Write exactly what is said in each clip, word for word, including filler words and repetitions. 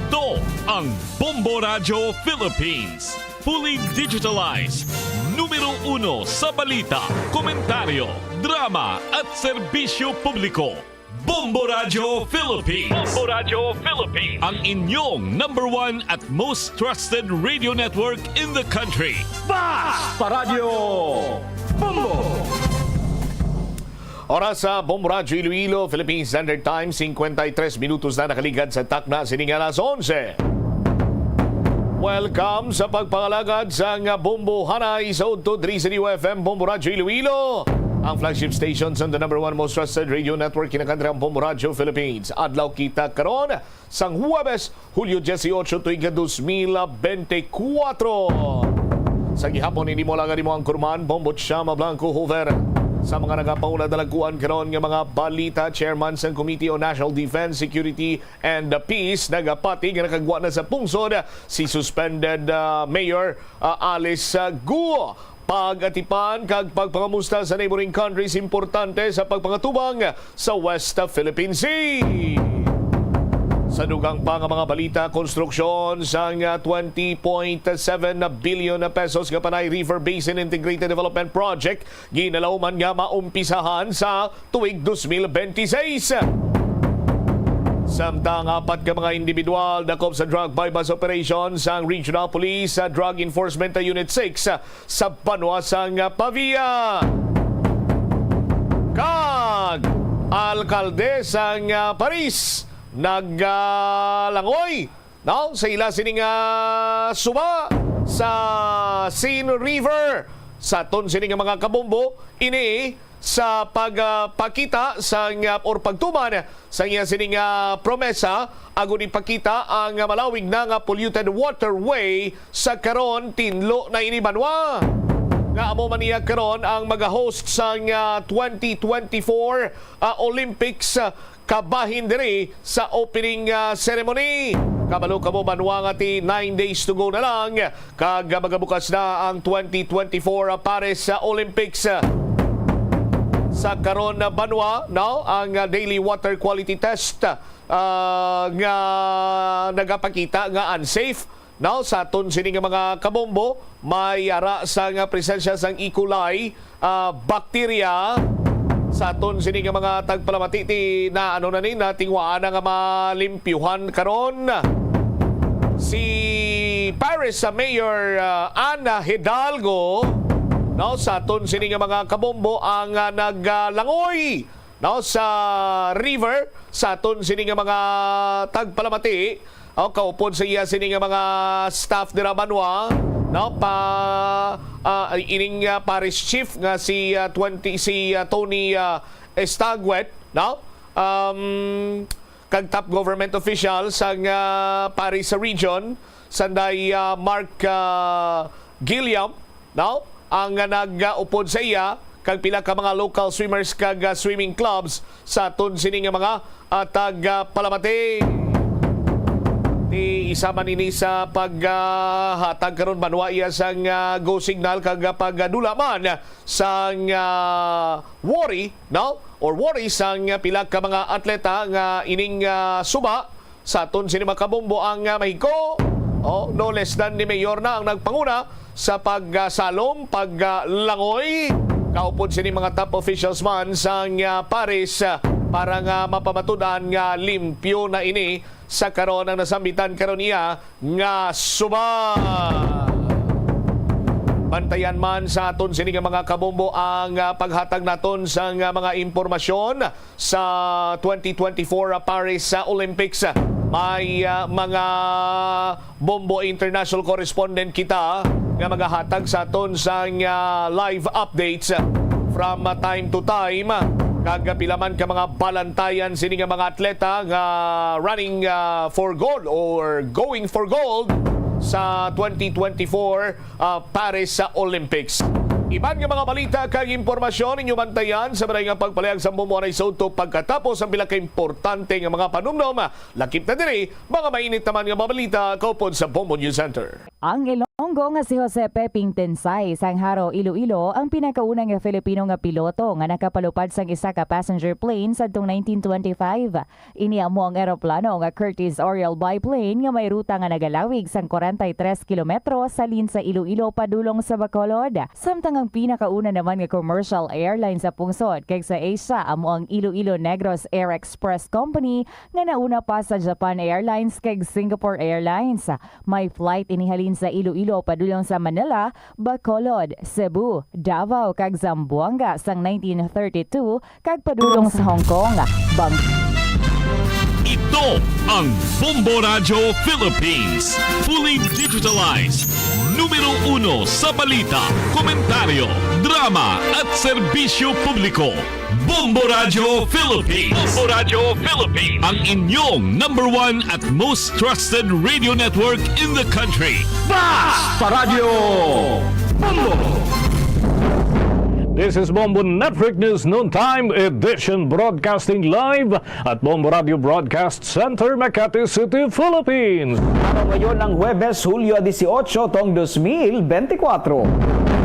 Ito ang Bombo Radyo Philippines. Fully digitalized. Numero uno sa balita, komentaryo, drama at serbisyo publiko. Bombo Radyo Philippines. Bombo Radyo Philippines. Ang inyong number one at most trusted radio network in the country. Basta Radyo Bombo! Oras sa Bombo Radyo Iloilo, Philippine Standard Time, cincuenta y tres minutos na nakaligad sa takna sining alas onse. Welcome sa pagpangalagad sang Bombo Hanay sa Udto diri sa D W F M Bombo Radyo Iloilo, ang flagship station sang the number one most trusted radio network in the country, ang Bombo Radyo Philippines. Adlaw kita karon, sang Huwebes, Hulyo dieciocho, tuig nga dos mil bente kuwatro. Sa gihapon, ini mo lang ang imo anchorman, Bombo Chama Blanco Hoover. Sa mga nagapanguna dalagkuan karon nga mga balita, Chairman sang Committee on National Defense, Security, and Peace nagapati nga nakagwa na sa pungsod si suspended, ah, Mayor, ah, Alice, ah, Guo. Pag-atipan kag pagpangamusta sa neighboring countries importante sa pagpangatubang sa West Philippine Sea. Sa dugang pa nga mga balita, konstruksyon sang twenty point seven billion pesos nga Panay River Basin Integrated Development Project ginalauman nga maumpisahan sa tuig dos mil bente seis. Samtang apat ka mga individual dakop sa drug buy-bust operation sang Regional Police, ah, Drug Enforcement Unit six, ah, sa banwa sang, ah, Pavia. Kag alkalde sang, ah, Paris naglangoy, no, sa ila sining, ah, suba sa Seine River. Sa aton sini nga mga kabombo, ini sa pagpakita sang, ah, or pagtuman sang iya sini nga promesa, agud ipakita ang malawig na nga polluted waterway sa karon, tinlo na ini banwa. Nga amo man niya karon ang mag-host sang, ah, twenty twenty-four, ah, Olympics, ah, kabahin diri sa opening, ah, ceremony. Kabalo kamo, banwa, nga ti nine days to go na lang, kag, ah, magabukas na ang twenty twenty-four, ah, Paris, ah, Olympics. Sa karon, ah, banwa, no, ang, ah, daily water quality test, ah, nga nagapakita nga unsafe, no, sa aton sini nga mga kabombo, may ara sang presensya sang E. coli, ah, bacteria. Sa aton sini nga mga tagpalamati, ti na, ano na ni, natingwaan na nga malimpyuhan karon si Paris sa Mayor, ah, Ana Hidalgo, no, sa aton sini nga mga kabombo ang, ah, naglangoy, no, sa river. Sa aton sini nga mga tagpalamati, o kaupod sa iya sini nga mga staff dira banwa, no, pa, ah, ining, ah, parish chief nga si, ah, twenty, si, ah, Tony, ah, Estaguet, no? Um, kag top government official sang, ah, parish sa region, sanday, ah, Mark, ah, Gilliam, no, ang nag-upod sa iya, kag pila ka mga local swimmers kag, ah, swimming clubs sa aton sini nga mga, ah, tag, ah, palamati. Ti isa man ini sa pag, ah, hatag karon banwa iya sang, ah, go signal kag, ah, pagdula man sang, ah, worry, no, or worry sang, ah, pila ka mga atleta nga ining, ah, suba sa aton sini mga kabombo ang, ah, mahigko. Oh, no less than ni Mayor na ang nagpanguna sa pagsalom, paglangoy. Kaupod sini mga top officials man sang, ah, Paris, ah, para nga mapamatud-an nga limpyo na ini sa karon ang nasambitan karon iya nga suba. Bantayan man sa aton sini nga mga kabombo ang, ah, paghatag naton sang, ah, mga impormasyon sa twenty twenty-four, ah, Paris, ah, Olympics. May, ah, mga Bombo International correspondent kita nga magahatag sa aton sang, ah, live updates from, ah, time to time. Kag pila man ka mga balantayan sini nga mga atleta nga running, ah, for gold or going for gold sa twenty twenty-four, ah, Paris sa Olympics. Iban nga mga balita kag impormasyon inyo bantayan sa balay nga pagpalihag sa Bombo Anay sa Udto pagkatapos ang pila ka importante nga mga panumdom. Lakip na diri, mga mainit naman nga mga balita kaupod sa Bombo News Center. Ang Onggo nga si Jose Peping Tensay sang Jaro, Iloilo, ang pinakauna nga Filipino nga piloto nga nakapalupad sang isa ka passenger plane sadtong nineteen twenty-five. Ini amo ang eroplano nga Curtiss Oriole biplane nga may ruta nga nagalawig sang kwarenta y tres kilometro sa Linsa, Iloilo padulong sa Bacolod. Samtang ang pinakauna naman nga commercial airline sa pungsod kag sa Asia amo ang Iloilo Negros Air Express Company nga nauna pa sa Japan Airlines kag Singapore Airlines. May flight ini halin sa Iloilo padulong sa Manila, Bacolod, Cebu, Davao, kag Zamboanga sang nineteen thirty-two kag padulong sa Hong Kong. Bang Ito ang Bombo Radyo Philippines. Fully digitalized. Numero uno sa balita, komentaryo, drama, at serbisyo publiko. Bombo Radyo Philippines. Bombo Radyo Philippines. Ang inyong number one at most trusted radio network in the country. Basta Radyo Bombo! This is Bombo Network News Noontime Edition, broadcasting live at Bombo Radio Broadcast Center, Makati City, Philippines. Araw ngayon ng Huwebes, Hulyo dieciocho, tong dos mil bente kwatro.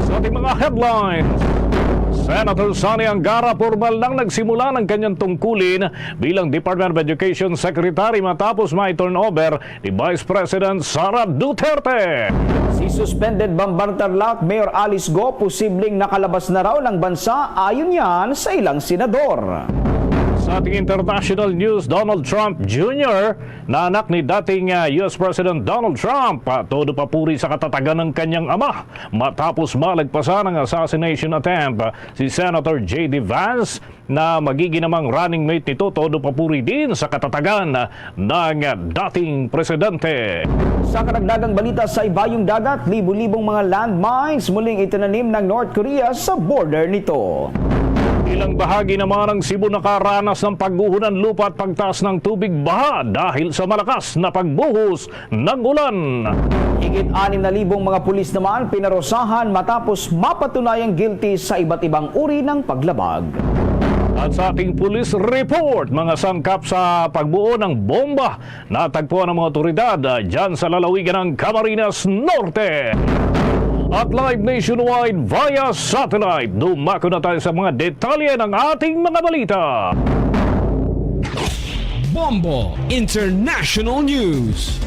Sa ating mga headlines, Senator Sonny Angara, pormal nang nagsimula ng kanyang tungkulin bilang Department of Education Secretary matapos ma-turnover ni Vice President Sara Duterte. Si suspended Bamban Tarlac Mayor Alice Go posibleng nakalabas na raw ng bansa, ayon yan sa ilang senador. Sa ating international news, Donald Trump Junior na anak ni dating, ah, U S President Donald Trump, ah, todo papuri sa katatagan ng kanyang ama matapos malagpasan ang assassination attempt si Senator J D Vance, na magiging namang running mate nito, todo papuri din sa katatagan ng dating presidente. Sa karagdagang balita, sa ibayong dagat, libo-libong mga landmines muling itinanim ng North Korea sa border nito. Ilang bahagi naman ng Cebu nakaranas ng pagguho ng lupa at pagtaas ng tubig baha dahil sa malakas na pagbuhos ng ulan. Higit anim na libong mga pulis naman pinarusahan matapos mapatunayang guilty sa iba't ibang uri ng paglabag. At sa ating police report, mga sangkap sa pagbuo ng bomba natagpuan ng mga otoridad, ah, dyan sa lalawigan ng Camarines Norte. At live nationwide via satellite, dumako na tayo sa mga detalye ng ating mga balita. Bombo International News.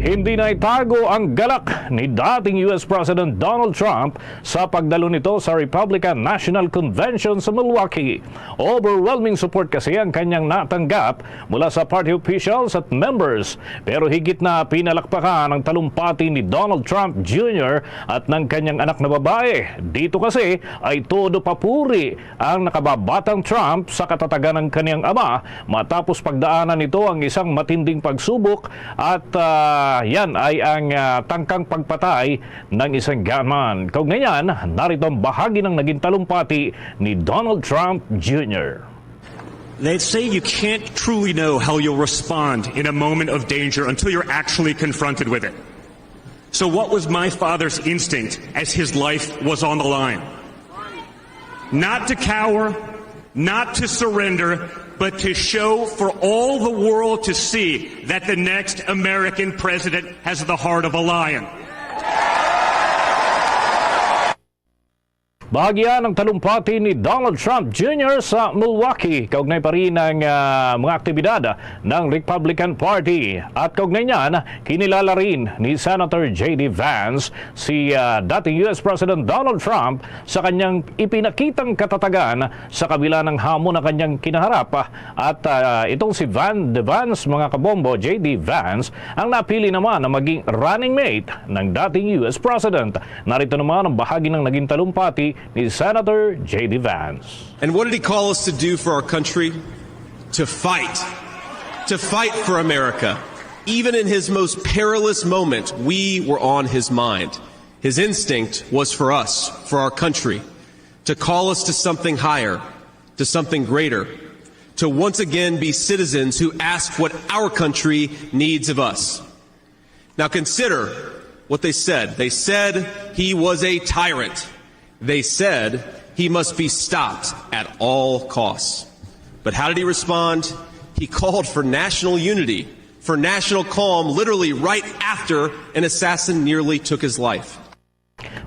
Hindi na itago ang galak ni dating U S President Donald Trump sa pagdalo nito sa Republican National Convention sa Milwaukee. Overwhelming support kasi ang kanyang natanggap mula sa party officials at members. Pero higit na pinalakpakan ang talumpati ni Donald Trump Junior at ng kanyang anak na babae. Dito kasi ay todo papuri ang nakababatang Trump sa katatagan ng kaniyang ama matapos pagdaanan nito ang isang matinding pagsubok at, ah, yan ay ang, ah, tangkang pagpatay ng isang gunman. Kaugnay niyan, narito ang bahagi ng naging talumpati ni Donald Trump Junior. They say you can't truly know how you'll respond in a moment of danger until you're actually confronted with it. So, what was my father's instinct as his life was on the line? Not to cower, not to surrender, but to show for all the world to see that the next American president has the heart of a lion. Bahagi yan ng talumpati ni Donald Trump Junior sa Milwaukee, kaugnay pa rin ng, ah, mga aktibidad ng Republican Party. At kaugnay niyan, kinilala rin ni Senator J D Vance si, ah, dating U S President Donald Trump sa kanyang ipinakitang katatagan sa kabila ng hamon na kanyang kinaharap. At, ah, itong si Van de Vance, mga kabombo, J D Vance, ang napili naman na maging running mate ng dating U S President. Narito naman ang bahagi ng naging talumpati ni Senator J D Vance. And what did he call us to do for our country? To fight. To fight for America. Even in his most perilous moment, we were on his mind. His instinct was for us, for our country, to call us to something higher, to something greater, to once again be citizens who ask what our country needs of us. Now consider what they said. They said he was a tyrant. They said he must be stopped at all costs. But how did he respond? He called for national unity for national calm literally right after an assassin nearly took his life.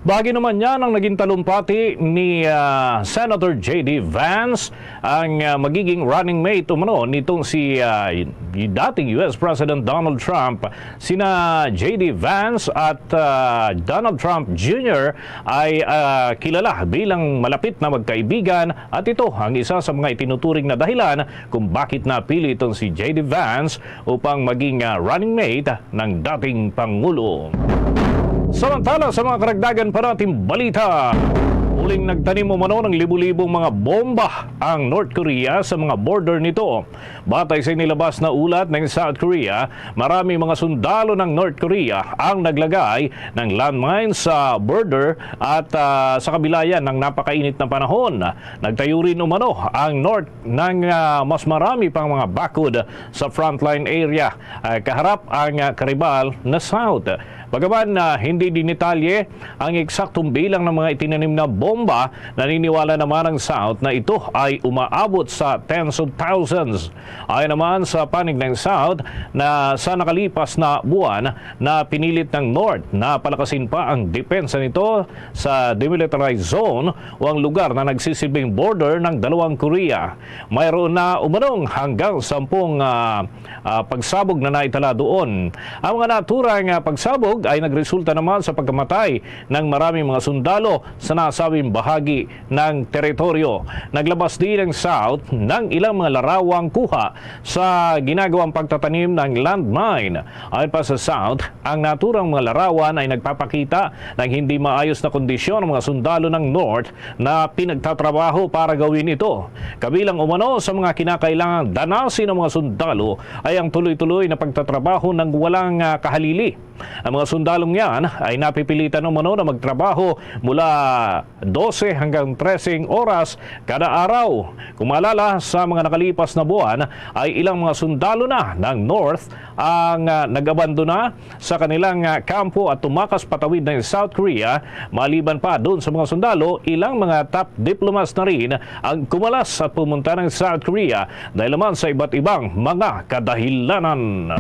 Bahagi naman niya ng naging talumpati ni, ah, Senator J D Vance, ang, ah, magiging running mate umano nitong si, ah, dating U S President Donald Trump. Sina J D Vance at, ah, Donald Trump Junior ay, ah, kilala bilang malapit na magkaibigan, at ito ang isa sa mga itinuturing na dahilan kung bakit napili itong si J D Vance upang maging, ah, running mate ng dating Pangulo. Samantala, sa mga karagdagan pa nating balita, uling nagtanim umano ng libu-libong mga bomba ang North Korea sa mga border nito. Batay sa inilabas na ulat ng South Korea, marami mga sundalo ng North Korea ang naglagay ng landmine sa border at, ah, sa kabilayan ng napakainit na panahon. Nagtayo rin umano ang North ng, ah, mas marami pang mga bakod sa frontline area, ah, kaharap ang, ah, karibal na South. Bagaman, ah, hindi dinitalye ang eksaktong bilang ng mga itinanim na bomba, naniniwala naman ang South na ito ay umaabot sa tens of thousands. Ayon naman sa panig ng South na sa nakalipas na buwan na pinilit ng North na palakasin pa ang depensa nito sa demilitarized zone o ang lugar na nagsisilbing border ng dalawang Korea. Mayroon na umanong hanggang sampung, ah, ah, pagsabog na naitala doon. Ang mga naturang, ah, pagsabog ay nagresulta naman sa pagkamatay ng maraming mga sundalo sa nasabing bahagi ng teritoryo. Naglabas din ang South ng ilang mga larawang kuha sa ginagawang pagtatanim ng landmine. Ayon pa sa South, ang naturang mga larawan ay nagpapakita ng hindi maayos na kondisyon ng mga sundalo ng North na pinagtatrabaho para gawin ito. Kabilang umano sa mga kinakailangang danasin ng mga sundalo ay ang tuloy-tuloy na pagtatrabaho ng walang, ah, kahalili. Ang mga sundalong yan ay napipilitan umano na magtrabaho mula dose hanggang treseng oras kada araw. Kung maalala, sa mga nakalipas na buwan ay ilang mga sundalo na ng North ang, ah, nag-abandona sa kanilang, ah, kampo at tumakas patawid ng South Korea. Maliban pa doon sa mga sundalo, ilang mga top diplomats na rin ang kumalas at pumunta ng South Korea dahil naman sa iba't ibang mga kadahilanan.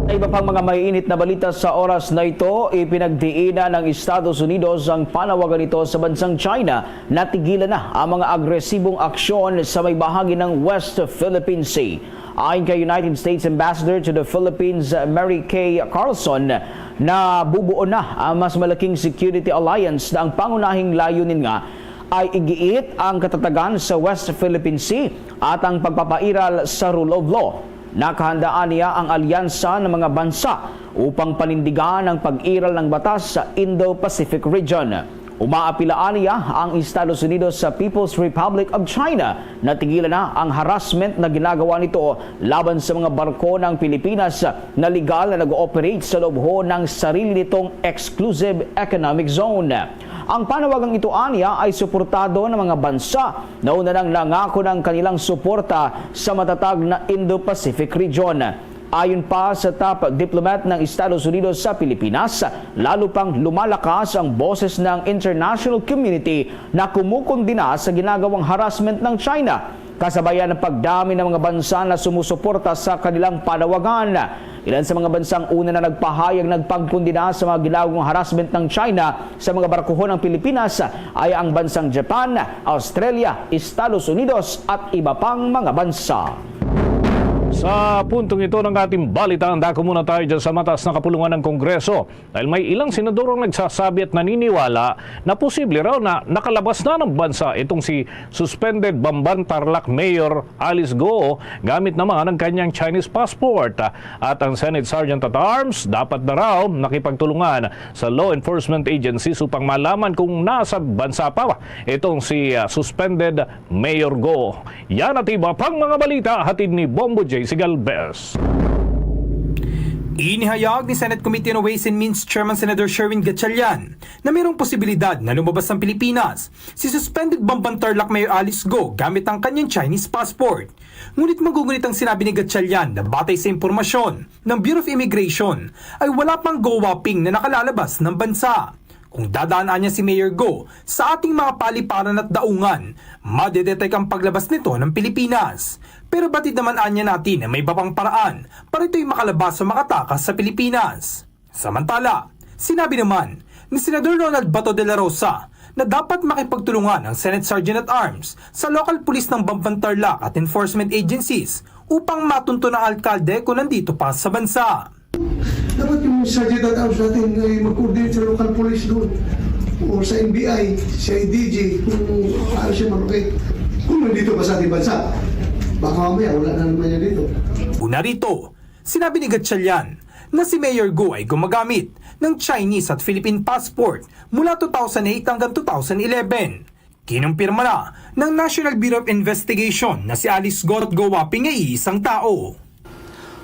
Sa iba pang mga maiinit na balita sa oras na ito, ipinagdiinan ng Estados Unidos ang panawagan nito sa bansang China na tigilan na ang mga agresibong aksyon sa may bahagi ng West Philippine Sea. Ayon kay United States Ambassador to the Philippines, Mary Kay Carlson, nabubuo na ang mas malaking security alliance na ang pangunahing layunin nga ay igiit ang katatagan sa West Philippine Sea at ang pagpapairal sa rule of law. Nakahandaan niya ang alyansa ng mga bansa upang panindigan ang pag-iral ng batas sa Indo-Pacific region. Umaapilaan niya ang Estados Unidos sa People's Republic of China na tigilan na ang harassment na ginagawa nito laban sa mga barko ng Pilipinas na legal na nag-ooperate sa loob ho ng sarili nitong exclusive economic zone. Ang panawagang ito anya ay suportado ng mga bansa na una nang nangako ng kanilang suporta sa matatag na Indo-Pacific region. Ayon pa sa top diplomat ng Estados Unidos sa Pilipinas, lalo pang lumalakas ang boses ng international community na kumukundina sa ginagawang harassment ng China, kasabayan ng pagdami ng mga bansa na sumusuporta sa kanilang panawagan. Ilan sa mga bansang una na nagpahayag ng pagkundina sa mga ginagawang harassment ng China sa mga barkuhon ng Pilipinas ay ang bansang Japan, Australia, Estados Unidos at iba pang mga bansa. Sa puntong ito ng ating balita, dako muna tayo dyan sa mataas na kapulungan ng Kongreso dahil may ilang senador ang nagsasabi at naniniwala na posible raw na nakalabas na ng bansa itong si suspended Bamban Tarlac Mayor Alice Go gamit naman ang kanyang Chinese passport. At ang Senate Sergeant at Arms dapat na raw nakipagtulungan sa law enforcement agencies upang malaman kung nasa bansa pa itong si, ah, suspended Mayor Go. Yan at iba pang mga balita hatid ni Bombo J C Galvez. Inihayag ni Senate Committee on Ways and Means Chairman Senator Sherwin Gatchalian na mayroong posibilidad na lumabas ang Pilipinas si suspended Bamban Tarlac Mayor Alice Go gamit ang kanyang Chinese passport. Ngunit magugunit ang sinabi ni Gatchalian na batay sa impormasyon ng Bureau of Immigration ay wala pang Go Waping na nakalalabas ng bansa. Kung dadaan anya si Mayor Go sa ating mga paliparan at daungan, madedetect ang paglabas nito ng Pilipinas. Pero batid naman anya natin na may iba pang paraan para ito'y makalabas o makatakas sa Pilipinas. Samantala, sinabi naman ni Senador Ronald Bato de la Rosa na dapat makipagtulungan ang Senate Sergeant at Arms sa local police ng Bamban Tarlac at enforcement agencies upang matunto ng alkalde kung nandito pa sa bansa. Dapat yung Sergeant at Arms natin ay mag-coordinate sa local police doon o sa N B I, sa D G, kung ano siya malupit. Kung nandito pa sa ating bansa, baka mamaya wala na naman niya dito. Una rito, sinabi ni Gatchalian na si Mayor Go ay gumagamit ng Chinese at Philippine passport mula two thousand eight hanggang two thousand eleven. Kinumpirma na ng National Bureau of Investigation na si Alice Got Guwaping ay iisang tao.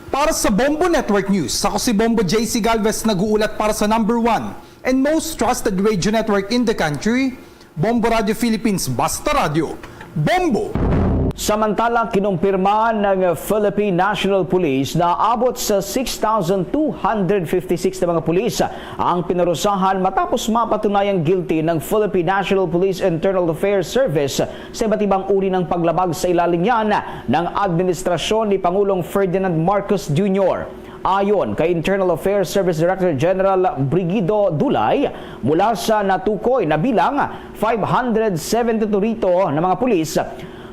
Para sa Bombo Network News, ako si Bombo J C Galvez, nag-uulat para sa number one and most trusted radio network in the country, Bombo Radio Philippines, Basta Radio, Bombo! Samantala, kinumpirma ng Philippine National Police na abot sa six thousand two hundred fifty-six na mga pulis ang pinarusahan matapos mapatunayang guilty ng Philippine National Police Internal Affairs Service sa iba't ibang uri ng paglabag sa ilalim niyan ng administrasyon ni Pangulong Ferdinand Marcos Junior. Ayon kay Internal Affairs Service Director General Brigido Dulay, mula sa natukoy na bilang, five hundred seventy-two rito na mga pulis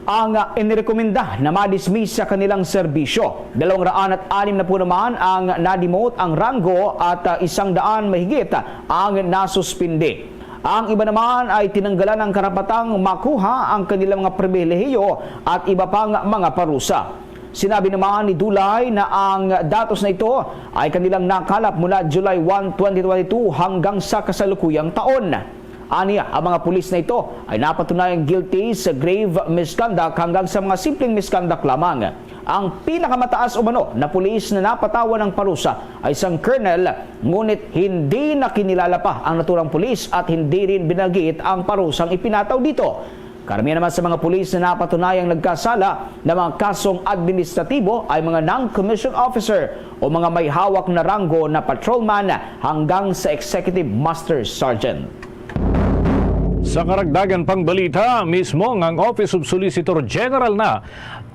ang inirekomenda na ma-dismiss sa kanilang serbisyo. Dalawang raan at anim na po naman ang na-demote ang ranggo at, ah, isang daan mahigit ang nasuspindi. Ang iba naman ay tinanggalan ng karapatang makuha ang kanilang mga pribilehiyo at iba pang mga parusa. Sinabi naman ni Dulay na ang datos na ito ay kanilang nakalap mula July one, twenty twenty-two hanggang sa kasalukuyang taon. Ania, ang mga pulis na ito ay napatunayang guilty sa grave misconduct hanggang sa mga simpleng misconduct lamang. Ang pinakamataas umano na pulis na napatawan ng parusa ay isang colonel, ngunit hindi na kinilala pa ang naturang pulis at hindi rin binanggit ang parusang ipinataw dito. Karamihan naman sa mga pulis na napatunayang nagkasala ng mga kasong administratibo ay mga non-commissioned officer o mga may hawak na ranggo na patrolman hanggang sa executive master sergeant. Sa karagdagan pang balita, mismo ang Office of Solicitor General na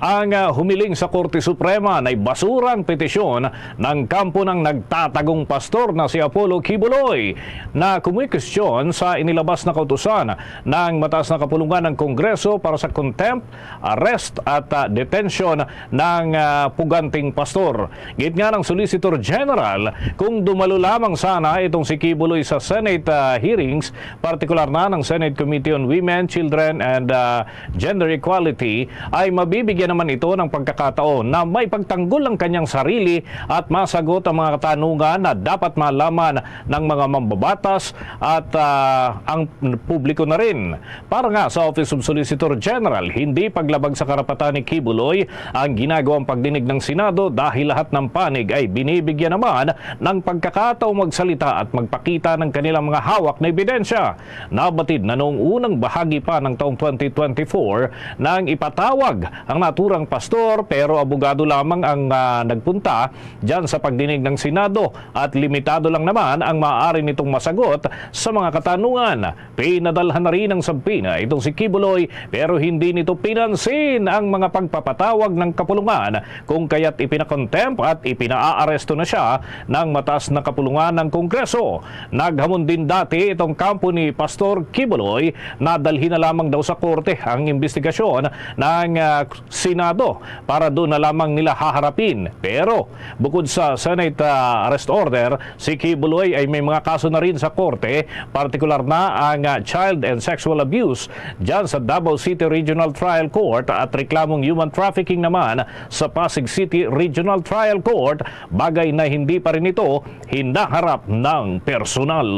ang, ah, humiling sa Korte Suprema na ibasura ang petisyon ng kampo ng nagtatagong pastor na si Apollo Quiboloy, na kumikwestiyon sa inilabas na kautusan ng mataas na kapulungan ng Kongreso para sa contempt, arrest at, ah, detention ng, ah, puganting pastor. Gid nga ng Solicitor General, kung dumalo lamang sana itong si Quiboloy sa Senate, ah, hearings, partikular na ng Senate Committee on Women, Children, and, ah, Gender Equality, ay mabibigyan naman ito ng pagkakataon na maipagtanggol ang kanyang sarili at masagot ang mga katanungan na dapat malaman ng mga mambabatas at, ah, ang publiko na rin. Para nga sa Office of Solicitor General, hindi paglabag sa karapatan ni Quiboloy ang ginagawang pagdinig ng Senado dahil lahat ng panig ay binibigyan naman ng pagkakataong magsalita at magpakita ng kanilang mga hawak na ebidensya. Nabatid na noong unang bahagi pa ng taong twenty twenty-four nang ipatawag ang naturang pastor, pero abogado lamang ang, ah, nagpunta dyan sa pagdinig ng Senado at limitado lang naman ang maaari nitong masagot sa mga katanungan. Pinadalhan na rin ng subpoena itong si Quiboloy, pero hindi nito pinansin ang mga pagpapatawag ng kapulungan, kung kaya't ipinakontempt at ipinaaresto na siya ng mataas na kapulungan ng Kongreso. Naghamon din dati itong kampo ni Pastor Quiboloy na dalhin na lamang daw sa korte ang investigasyon ng, ah, Senado para doon na lamang nila haharapin. Pero bukod sa Senate, ah, arrest order, si Quiboloy ay may mga kaso na rin sa korte, partikular na ang, ah, child and sexual abuse dyan sa Davao City Regional Trial Court at reklamong human trafficking naman sa Pasig City Regional Trial Court, bagay na hindi pa rin ito hinaharap ng personal.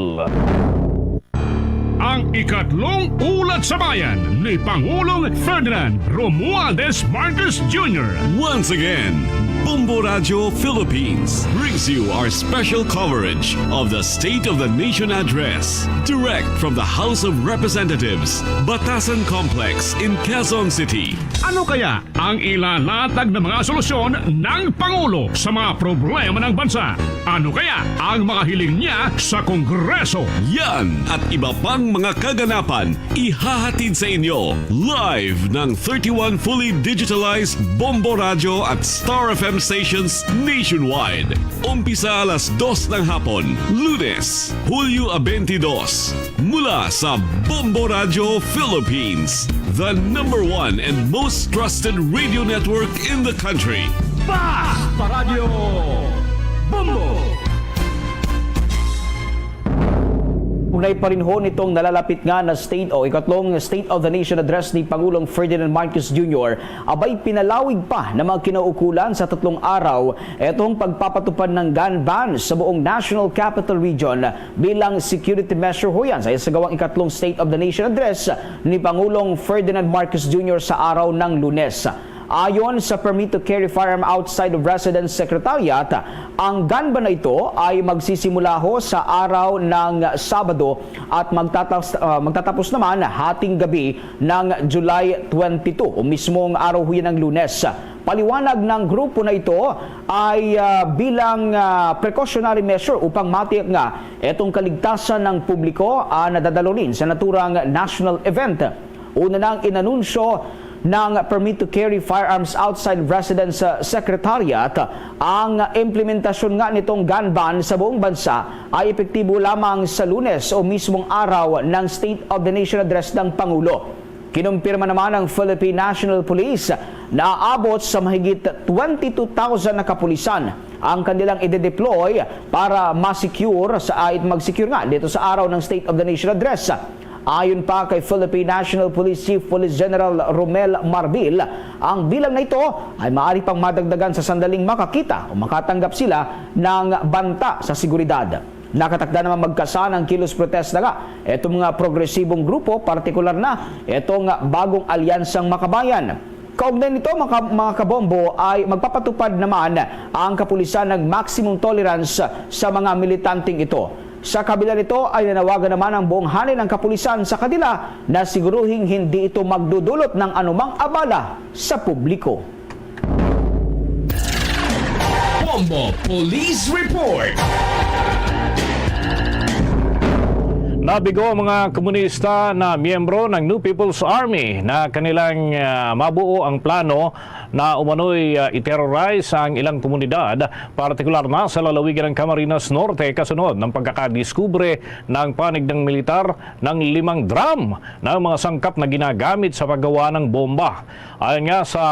Ang ikatlong Ulat sa Bayan ni Pangulong Ferdinand Romualdez Marcos Junior. Once again, Bombo Radio Philippines brings you our special coverage of the State of the Nation Address, direct from the House of Representatives, Batasan Complex in Quezon City. Ano kaya ang ilalatag na mga solusyon ng Pangulo sa mga problema ng bansa? Ano kaya ang mga hiling niya sa Kongreso? Yan at iba pang mga kaganapan ihahatid sa inyo live ng thirty-one fully digitalized Bombo Radio at Star F M stations nationwide. Umpisa alas dos ng hapon, Lunes, Hulyo twenty-two, mula sa Bombo Radio Philippines, the number one and most trusted radio network in the country. Basta Radio Bombo! Unay pa rin ho nitong nalalapit nga na state o ikatlong State of the Nation Address ni Pangulong Ferdinand Marcos Junior, abay pinalawig pa ng mga kinauukulan sa tatlong araw etong pagpapatupad ng gun ban sa buong National Capital Region bilang security measure ho yan sa isagawang ikatlong State of the Nation Address ni Pangulong Ferdinand Marcos Junior sa araw ng Lunes. Ayon sa Permit to Carry Firearm Outside of Residence Secretariat, ang gun ban na ito ay magsisimula ho sa araw ng Sabado at magtatas-, ah, magtatapos naman hating gabi ng July twenty-two o mismong araw ho yan ng Lunes. Paliwanag ng grupo na ito ay, ah, bilang, ah, precautionary measure upang matiyak nga itong kaligtasan ng publiko, ah, nadadalo rin sa naturang national event. Una nang inanunsyo ng Permit to Carry Firearms Outside Residence Secretariat, ang implementasyon nga nitong gun ban sa buong bansa ay epektibo lamang sa Lunes o mismong araw ng State of the Nation Address ng Pangulo. Kinumpirma naman ng Philippine National Police na aabot sa mahigit twenty-two thousand na kapulisan ang kanilang ide-deploy para ma-secure sa, ah, mag-secure nga dito sa araw ng State of the Nation Address. Ayon pa kay Philippine National Police Chief Police General Romel Marbil, ang bilang na ito ay maaari pang madagdagan sa sandaling makakita o makatanggap sila ng banta sa seguridad. Nakatakda naman magkasa ng kilos protesta nga itong mga progresibong grupo, partikular na itong Bagong Alyansang Makabayan. Kaugnay nito, mga, mga kabombo, ay magpapatupad naman ang kapulisan ng maximum tolerance sa mga militanteng ito. Sa kabila nito ay nanawagan naman ang buong hanay ng kapulisan sa kanila na siguruhing hindi ito magdudulot ng anumang abala sa publiko. Bombo Police Report. Nabigo ang mga komunista na miyembro ng New People's Army na kanilang, ah, mabuo ang plano na umano'y, ah, i-terrorize ang ilang komunidad, partikular na sa lalawigan ng Camarines Norte, kasunod ng pagkakadiskubre ng panig ng militar ng limang drum na mga sangkap na ginagamit sa paggawa ng bomba. Ayon nga sa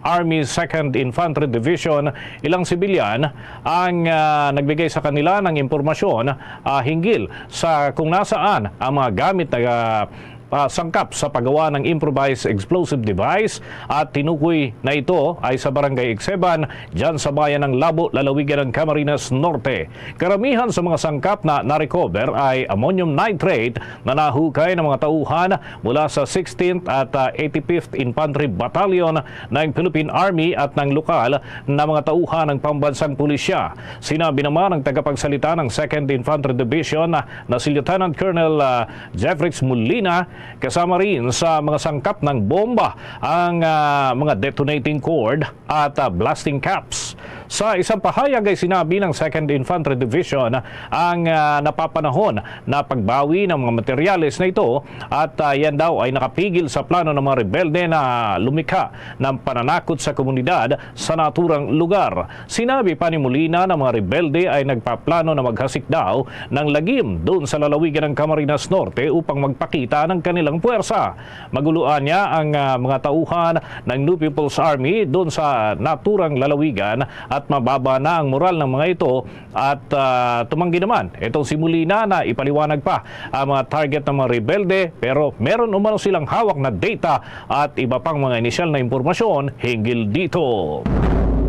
Army Second Infantry Division, ilang sibilyan ang, ah, nagbigay sa kanila ng impormasyon, ah, hinggil sa kung nasaan ang mga gamit na, ah, ah, sangkap sa paggawa ng improvised explosive device at tinukoy na ito ay sa Barangay Ikseban, dyan sa bayan ng Labo, lalawigan ng Camarines Norte. Karamihan sa mga sangkap na na-recover ay ammonium nitrate na nahukay ng mga tauhan mula sa sixteenth at, ah, eighty-fifth Infantry Battalion ng Philippine Army at ng lokal na mga tauhan ng pambansang pulisya. Sinabi naman ng tagapagsalita ng Second Infantry Division na si Lieutenant Colonel, ah, Jeffrix Molina, kasama rin sa mga sangkap ng bomba ang, ah, mga detonating cord at, ah, blasting caps. Sa isang pahayag ay sinabi ng Second Infantry Division ang, ah, napapanahon na pagbawi ng mga materyales na ito at, ah, yan daw ay nakapigil sa plano ng mga rebelde na lumikha ng pananakot sa komunidad sa naturang lugar. Sinabi pa ni Molina na mga rebelde ay nagpaplano na maghasik daw ng lagim doon sa lalawigan ng Camarines Norte upang magpakita ng kanilang puwersa. Maguluan niya ang, ah, mga tauhan ng New People's Army doon sa naturang lalawigan at mababa na ang moral ng mga ito at, ah, tumanggi naman itong si Molina na ipaliwanag pa ang mga target ng mga rebelde, pero meron umano silang hawak na data at iba pang mga inisyal na impormasyon hinggil dito.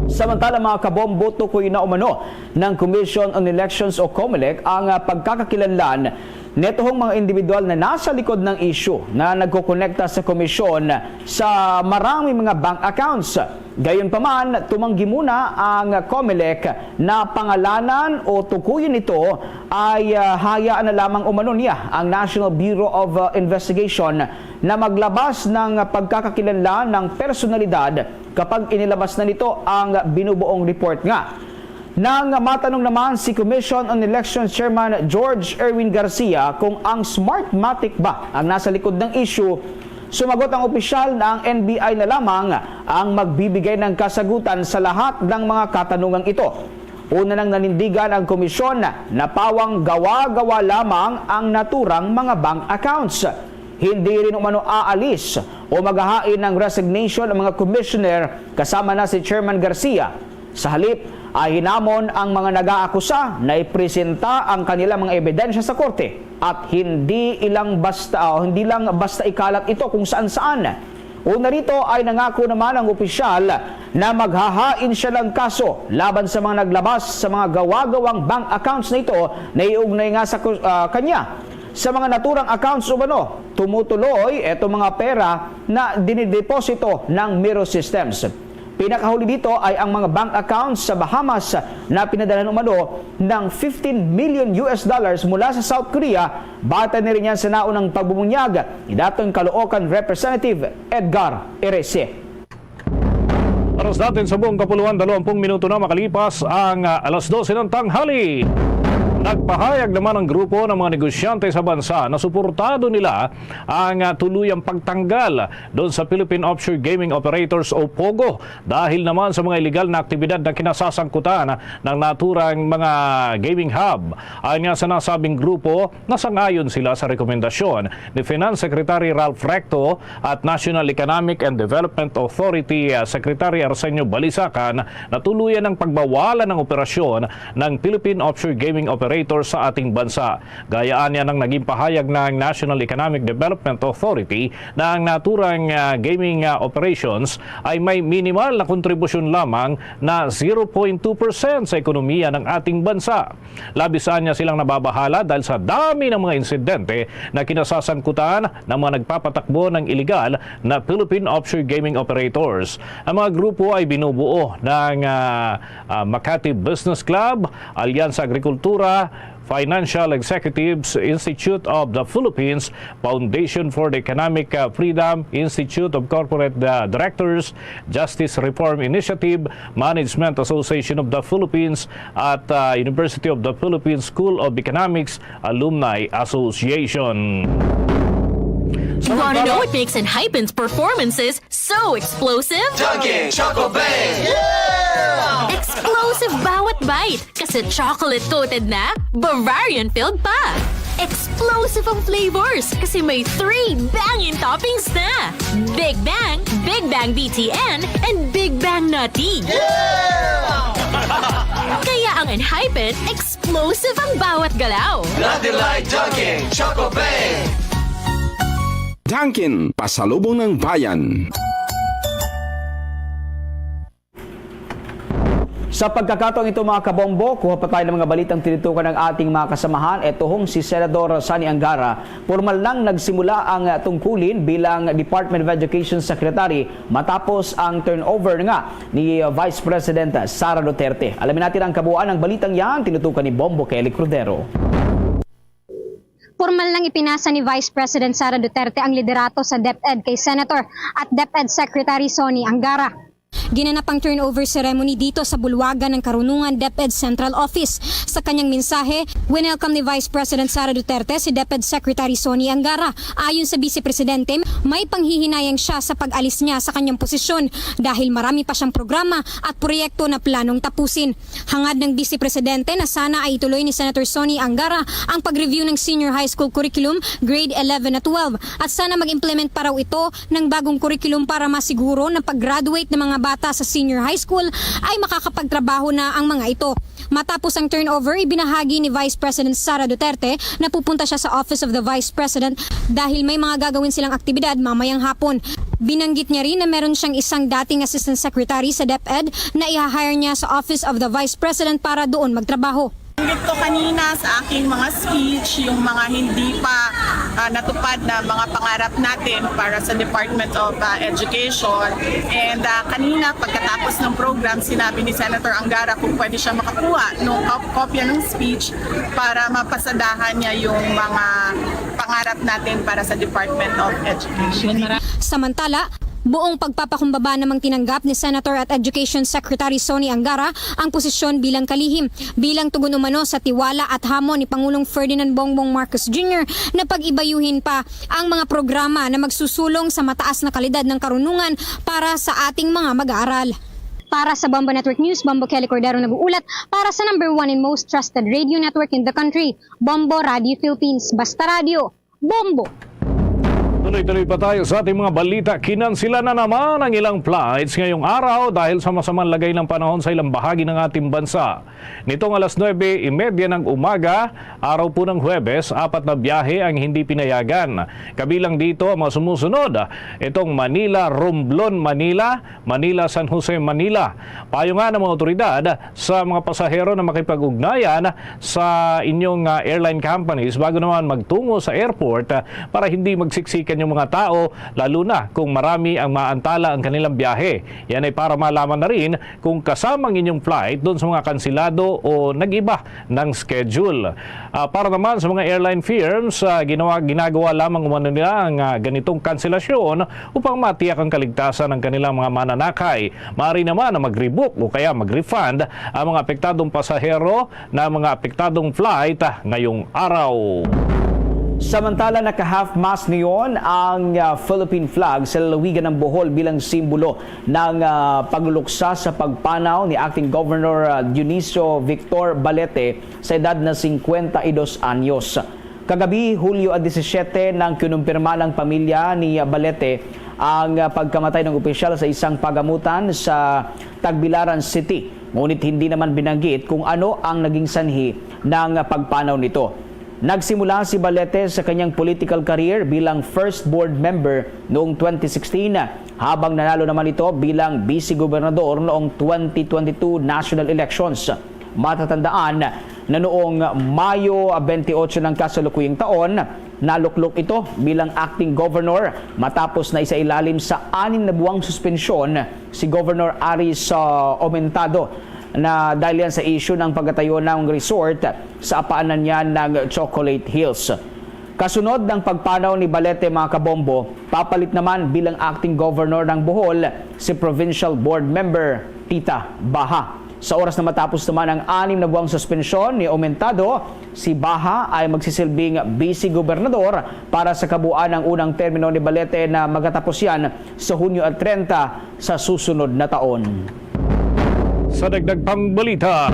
Samantala, mga kabombo, tukoy na umano ng Commission on Elections o COMELEC ang, ah, pagkakakilanlan netong mga individual na nasa likod ng issue na nagkokonekta sa komisyon sa maraming mga bank accounts. Gayunpaman, tumanggi muna ang Comelec na pangalanan o tukuyin nito ay, ah, hayaan na lamang umano niya ang National Bureau of, ah, Investigation na maglabas ng pagkakakilanlan ng personalidad kapag inilabas na nito ang binubuong report nga. Nang matanong naman si Commission on Elections Chairman George Erwin Garcia kung ang Smartmatic ba ang nasa likod ng issue, sumagot ang opisyal na ang N B I na lamang ang magbibigay ng kasagutan sa lahat ng mga katanungang ito. Una nang nanindigan ang komisyon na pawang gawa-gawa lamang ang naturang mga bank accounts. Hindi rin umano aalis o maghahain ng resignation ang mga commissioner kasama na si Chairman Garcia. Sa halip, ay hinamon ang mga nag-aakusa na ipresenta ang kanilang mga ebidensya sa korte at hindi ilang basta, o hindi lang basta ikalat ito kung saan-saan. Una rito ay nangako naman ang opisyal na maghahain siya ng kaso laban sa mga naglabas sa mga gawa-gawang bank accounts na ito na iugnay nga sa ku-, ah, kanya. Sa mga naturang accounts umano, tumutuloy itong mga pera na dinideposito ng Miro Systems. Pinakahuli dito ay ang mga bank accounts sa Bahamas na pinadalhan umano ng fifteen million U S dollars mula sa South Korea, batay na rin yan sa naunang pagbubunyag ni dating Caloocan Representative Edgar Erece. Oras natin sa buong kapuluan, dalawampung minuto na makalipas ang, ah, alas dose ng tanghali. Nagpahayag naman ang grupo ng mga negosyante sa bansa na suportado nila ang, ah, tuluyang pagtanggal doon sa Philippine Offshore Gaming Operators o POGO dahil naman sa mga iligal na aktibidad na kinasasangkutan ng naturang mga gaming hub. Ayon nga sa nasabing grupo, nasangayon sila sa rekomendasyon ni Finance Secretary Ralph Recto at National Economic and Development Authority, ah, Secretary Arsenio Balisacan na tuluyan ang pagbawalan ng operasyon ng Philippine Offshore Gaming Operator sa ating bansa. Gayaan niya ng naging pahayag ng National Economic Development Authority na ang naturang, ah, gaming, ah, operations ay may minimal na kontribusyon lamang na zero point two percent sa ekonomiya ng ating bansa. Labis anya silang nababahala dahil sa dami ng mga insidente na kinasasangkutan ng mga nagpapatakbo ng iligal na Philippine offshore gaming operators. Ang mga grupo ay binubuo ng, ah, ah, Makati Business Club, Alyansa Agrikultura, Financial Executives Institute of the Philippines, Foundation for the Economic, uh, Freedom, Institute of Corporate, uh, Directors, Justice Reform Initiative, Management Association of the Philippines, at, uh, University of the Philippines School of Economics Alumni Association. You wanna know what makes Enhypen's performances so explosive? Dunkin' Choco Bang! Explosive bawat bite kasi chocolate-coated na, Bavarian-filled pa. Explosive ang flavors kasi may three bangin' toppings na. Big Bang, Big Bang B T N, and Big Bang Nutty. Kaya ang Enhypen, explosive ang bawat galaw. Dunkin' Choco Bang! Dunkin', pasalubong ng bayan. Sa pagkakataong ito, mga kabombo, kuha pa tayo ng mga balitang tinutukan ng ating mga kasamahan. Ito hong si Senador Sonny Angara. Pormal nang nagsimula ang tungkulin bilang Department of Education Secretary matapos ang turnover nga ni Vice President Sara Duterte. Alamin natin ang kabuuan ng balitang yan, tinutukan ni Bombo Kelly Cordero. Pormal nang ipinasa ni Vice President Sara Duterte ang liderato sa DepEd kay Senator at DepEd Secretary Sonny Angara. Ginanap ang turnover ceremony dito sa bulwagan ng Karunungan DepEd Central Office. Sa kanyang mensahe, winelcome ni Vice President Sara Duterte si DepEd Secretary Sonny Angara. Ayon sa Vice Presidente, may panghihinayang siya sa pag-alis niya sa kanyang posisyon dahil marami pa siyang programa at proyekto na planong tapusin. Hangad ng Vice Presidente na sana ay ituloy ni Senator Sonny Angara ang pag-review ng senior high school curriculum, grade eleven at twelve, at sana mag-implement pa raw ito ng bagong curriculum para masiguro na pag-graduate ng mga bata sa senior high school ay makakapagtrabaho na ang mga ito. Matapos ang turnover, ibinahagi ni Vice President Sara Duterte na pupunta siya sa Office of the Vice President dahil may mga gagawin silang aktibidad mamayang hapon. Binanggit niya rin na meron siyang isang dating assistant secretary sa DepEd na iha-hire niya sa Office of the Vice President para doon magtrabaho. Binanggit ko kanina sa aking mga speech, yung mga hindi pa ah, natupad na mga pangarap natin para sa Department of, ah, Education. And, ah, kanina, pagkatapos ng program, sinabi ni Senator Angara kung pwede siya makakuha ng kop-, kopya ng speech para mapasadahan niya yung mga pangarap natin para sa Department of Education. Samantala, buong pagpapakumbaba namang tinanggap ni Senator at Education Secretary Sonny Angara ang posisyon bilang kalihim, bilang tugon umano sa tiwala at hamon ni Pangulong Ferdinand Bongbong Marcos Junior na pag-ibayuhin pa ang mga programa na magsusulong sa mataas na kalidad ng karunungan para sa ating mga mag-aaral. Para sa Bombo Network News, Bombo Kelly Cordero nag-uulat para sa number one and most trusted radio network in the country, Bombo Radio Philippines. Basta Radio, Bombo! Tuloy-tuloy pa tayo sa ating mga balita. Kinansila na naman ang ilang flights ngayong araw dahil sa masamang lagay ng panahon sa ilang bahagi ng ating bansa. Nitong alas nuebe y media ng umaga, araw po ng Huwebes, apat na biyahe ang hindi pinayagan. Kabilang dito ang mga sumusunod, itong Manila, Romblon, Manila, Manila, San Jose, Manila. Payungan ng mga otoridad sa mga pasahero na makipag-ugnayan sa inyong, ah, airline companies bago naman magtungo sa airport, ah, para hindi magsiksikan yung mga tao, lalo na kung marami ang maantala ang kanilang biyahe. Yan ay para malaman na rin kung kasama ang inyong flight doon sa mga kansilado o nag-iba ng schedule. Ah, para naman sa mga airline firms, ah, ginawa, ginagawa lamang umano nila ang, ah, ganitong kanselasyon upang matiyak ang kaligtasan ng kanilang mga mananakay. Maaari naman na mag-rebook o kaya mag-refund ang mga apektadong pasahero na mga apektadong flight, ah, ngayong araw. Samantala, naka-half-mast ngayon ang, ah, Philippine flag sa lalawigan ng Bohol bilang simbolo ng, ah, pagluksa sa pagpanaw ni Acting Governor, ah, Dionisio Victor Balete sa edad na singkwenta y dos anyos. Kagabi, Hulyo a disisiete, nang kinumpirma ng pamilya ni Balete ang, ah, pagkamatay ng opisyal sa isang pagamutan sa Tagbilaran City. Ngunit hindi naman binanggit kung ano ang naging sanhi ng pagpanaw nito. Nagsimula si Balete sa kanyang political career bilang first board member noong twenty sixteen, habang nanalo naman ito bilang vice-gobernador noong twenty twenty-two national elections. Matatandaan na noong Mayo twenty-eight ng kasalukuyang taon, naluklok ito bilang acting governor matapos na isailalim sa anim na buwang suspensyon si Governor Aris, ah, Aumentado na dahil yan sa isyu ng pagkatayo ng resort sa apaanan niya ng Chocolate Hills. Kasunod ng pagpanaw ni Balete, mga kabombo, papalit naman bilang acting governor ng Bohol si Provincial Board Member Tita Baha. Sa oras na matapos naman ang anim na buwang suspensyon ni Aumentado, si Baha ay magsisilbing vice-gobernador para sa kabuuan ng unang termino ni Balete na magatapos yan sa Hunyo at trenta sa susunod na taon. Sa dagdag pang balita,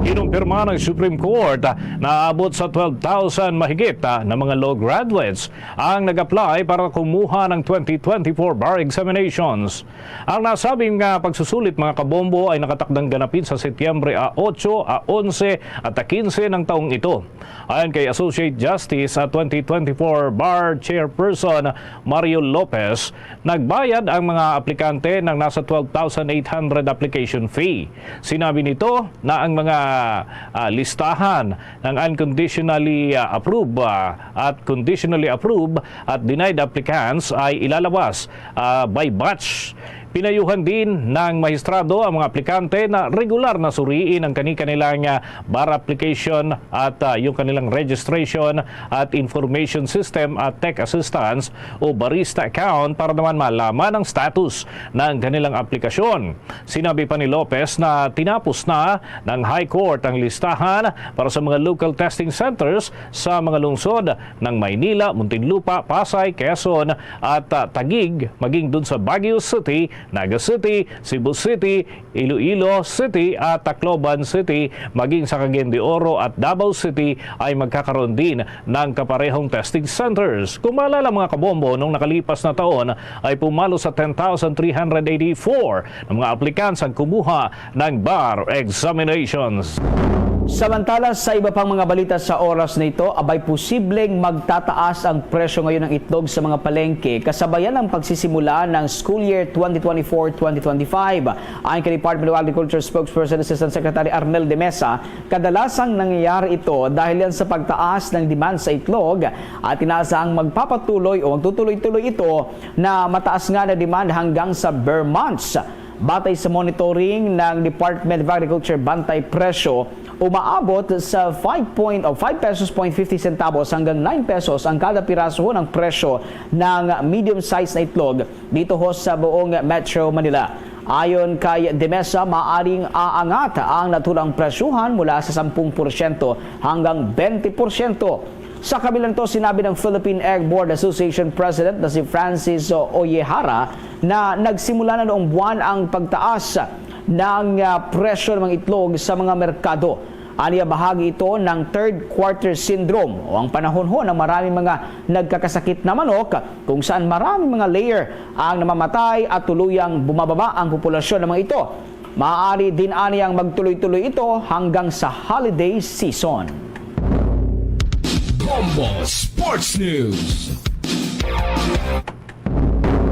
kinumpirma ng Supreme Court na aabot sa twelve thousand mahigit, ah, na mga law graduates ang nag-apply para kumuha ng twenty twenty-four bar examinations. Ang nasabing, ah, pagsusulit, mga kabombo, ay nakatakdang ganapin sa Setyembre a otso, a onse at a kinse ng taong ito. Ayon kay Associate Justice at twenty twenty-four Bar Chairperson Mario Lopez, nagbayad ang mga aplikante ng nasa twelve thousand eight hundred application fee. Sinabi nito na ang mga, ah, listahan ng unconditionally, ah, approved, ah, at conditionally approved at denied applicants ay ilalabas, ah, by batch. Pinayuhan din ng mahistrado ang mga aplikante na regular na suriin ang kani-kanilang, ah, bar application at, ah, yung kanilang registration at information system at tech assistance o barista account para naman malaman ang status ng kanilang aplikasyon. Sinabi pa ni Lopez na tinapos na ng High Court ang listahan para sa mga local testing centers sa mga lungsod ng Maynila, Muntinlupa, Pasay, Quezon at, ah, Taguig, maging dun sa Baguio City, Naga City, Cebu City, Iloilo City at Tacloban City, maging sa Cagayan de Oro at Davao City ay magkakaroon din ng kaparehong testing centers. Kung maalala, mga kabombo, nung nakalipas na taon ay pumalo sa ten thousand three hundred eighty-four na mga applicants ang kumuha ng bar examinations. Samantala, sa iba pang mga balita sa oras na ito, abay, posibleng magtataas ang presyo ngayon ng itlog sa mga palengke kasabayan ng pagsisimula ng school year twenty twenty twenty-four, twenty twenty-five. Ayon kay Department of Agriculture Spokesperson Assistant Secretary Arnel de Mesa, kadalasang nangyayari ito dahil yan sa pagtaas ng demand sa itlog at inaasahang magpapatuloy o magtutuloy-tuloy ito na mataas nga na demand hanggang sa ber months. Batay sa monitoring ng Department of Agriculture, bantay presyo umaabot sa five point o five pesos point fifty centavos hanggang nine pesos ang kada piraso ng presyo ng medium size na itlog dito ho sa buong Metro Manila. Ayon kay Demesa, maaring aangat ang naturang presyuhan mula sa sampung porsyento hanggang twenty porsyento. Sa kabila nito, sinabi ng Philippine Egg Board Association President na si Francis Oyehara na nagsimula na noong buwan ang pagtaas ng, ah, presyo ng mga itlog sa mga merkado. Aniya, bahagi ito ng third quarter syndrome o ang panahon ho ng maraming mga nagkakasakit na manok, kung saan maraming mga layer ang namamatay at tuluyang bumababa ang populasyon ng mga ito. Maaari din aniyang magtuloy-tuloy ito hanggang sa holiday season. Bombo Sports News.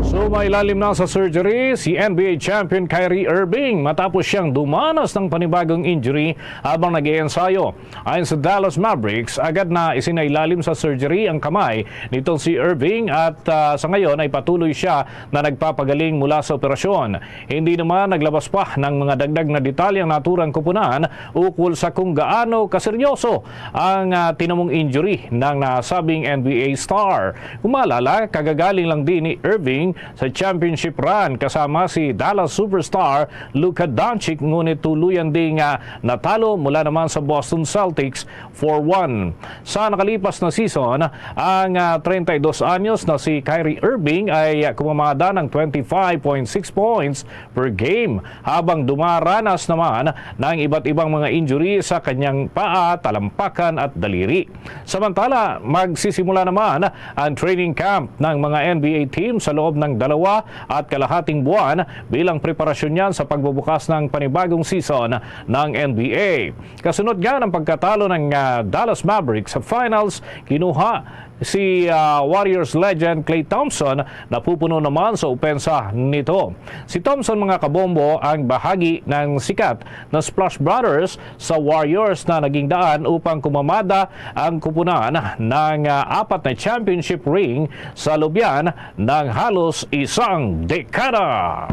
Sumailalim na sa surgery si N B A champion Kyrie Irving matapos siyang dumanas ng panibagong injury habang nag-iensayo. Ayon sa Dallas Mavericks, agad na isinailalim sa surgery ang kamay nitong si Irving at, ah, sa ngayon ay patuloy siya na nagpapagaling mula sa operasyon. Hindi naman naglabas pa ng mga dagdag na detalye ang naturang koponan ukol sa kung gaano kaseryoso ang, ah, tinamong injury ng nasabing N B A star. Kung maalala, kagagaling lang din ni Irving sa championship run kasama si Dallas superstar Luka Doncic, ngunit tuluyan ding, ah, natalo mula naman sa Boston Celtics four one. Sa nakalipas na season, ang, ah, treinta y dos anyos na si Kyrie Irving ay, ah, kumamada ng twenty-five point six points per game, habang dumaranas naman ng iba't ibang mga injury sa kanyang paa, talampakan at daliri. Samantala, magsisimula naman ang training camp ng mga N B A team sa loob ng dalawa at kalahating buwan bilang preparasyon niyan sa pagbubukas ng panibagong season ng N B A. Kasunod nga ng pagkatalo ng, ah, Dallas Mavericks sa finals, kinuha si, ah, Warriors legend Klay Thompson na pupuno naman sa opensa nito. Si Thompson, mga kabombo, ang bahagi ng sikat na Splash Brothers sa Warriors na naging daan upang kumamada ang kupunan ng, ah, apat na championship ring sa lubyan ng halos isang dekada.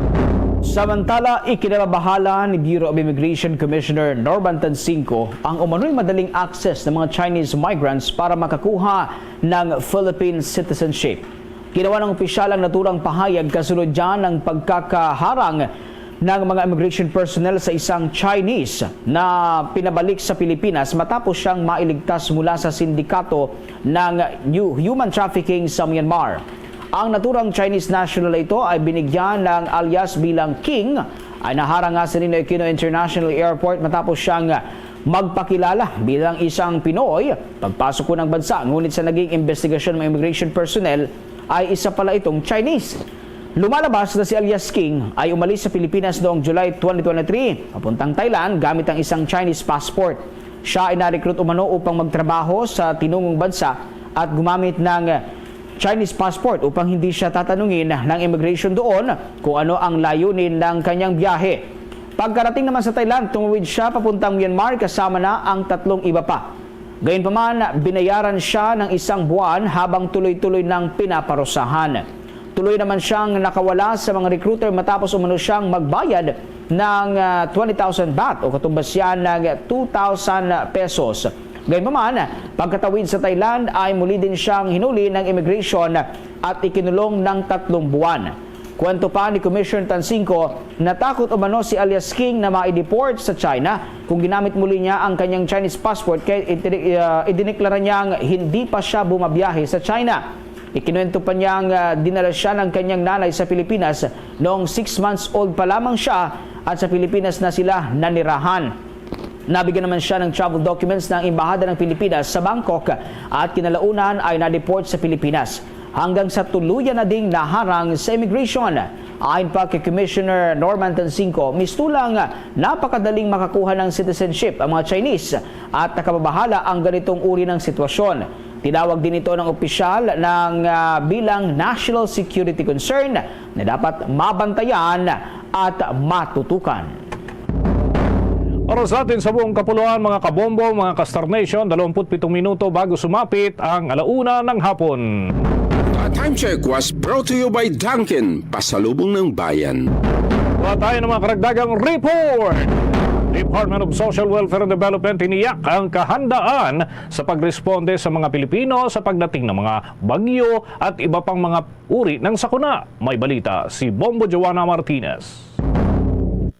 Samantala, ikinababahala ni Bureau of Immigration Commissioner Norman Tansinco ang umano'y madaling access ng mga Chinese migrants para makakuha ng Philippine citizenship. Ginawa ng opisyal ang naturang pahayag kasunod dyan ng pagkakaharang ng mga immigration personnel sa isang Chinese na pinabalik sa Pilipinas matapos siyang mailigtas mula sa sindikato ng hu-, human trafficking sa Myanmar. Ang naturang Chinese national na ito ay binigyan ng alias bilang King, ay naharang nga sa Ninoy Aquino International Airport matapos siyang magpakilala bilang isang Pinoy pagpasok ko ng bansa. Ngunit sa naging investigasyon ng mga immigration personnel ay isa pala itong Chinese. Lumalabas na si alias King ay umalis sa Pilipinas noong July twenty twenty-three papuntang Thailand gamit ang isang Chinese passport. Siya ay na-recruit umano upang magtrabaho sa tinungong bansa at gumamit ng Chinese passport upang hindi siya tatanungin ng immigration doon kung ano ang layunin ng kanyang biyahe. Pagkarating naman sa Thailand, tumawid siya papuntang Myanmar kasama na ang tatlong iba pa. Gayunpaman, binayaran siya ng isang buwan habang tuloy-tuloy nang pinaparusahan. Tuloy naman siyang nakawala sa mga recruiter matapos umano siyang magbayad ng, ah, twenty thousand baht o katumbas yan ng two thousand pesos. Gayunpaman, pagkatawid sa Thailand ay muli din siyang hinuli ng immigration at ikinulong ng tatlong buwan. Kwento pa ni Commissioner Tansinco, natakot umano si alias King na ma-deport sa China kung ginamit muli niya ang kanyang Chinese passport, kay itini-, ah, idineklara niyang hindi pa siya bumabiyahe sa China. Ikinuwento pa niyang, ah, dinala siya ng kanyang nanay sa Pilipinas noong six months old pa lamang siya at sa Pilipinas na sila nanirahan. Nabigyan naman siya ng travel documents ng Embahada ng Pilipinas sa Bangkok at kinalaunan ay na-deport sa Pilipinas hanggang sa tuluyan na ding naharang sa immigration. Ayon pa kay Commissioner Norman Tansinco, mistulang napakadaling makakuha ng citizenship ang mga Chinese at nakababahala ang ganitong uri ng sitwasyon. Tinawag din ito ng opisyal ng, ah, bilang national security concern na dapat mabantayan at matutukan. Oras natin sa buong kapuluan, mga kabombo, mga ka-Star Nation, dalawampu't pitong minuto bago sumapit ang alauna ng hapon. The time check was brought to you by Dunkin, pasalubong ng bayan. Kuha tayo ng mga karagdagang report. Department of Social Welfare and Development tiniyak ang kahandaan sa pagresponde sa mga Pilipino sa pagdating ng mga bagyo at iba pang mga uri ng sakuna. May balita si Bombo Joanna Martinez.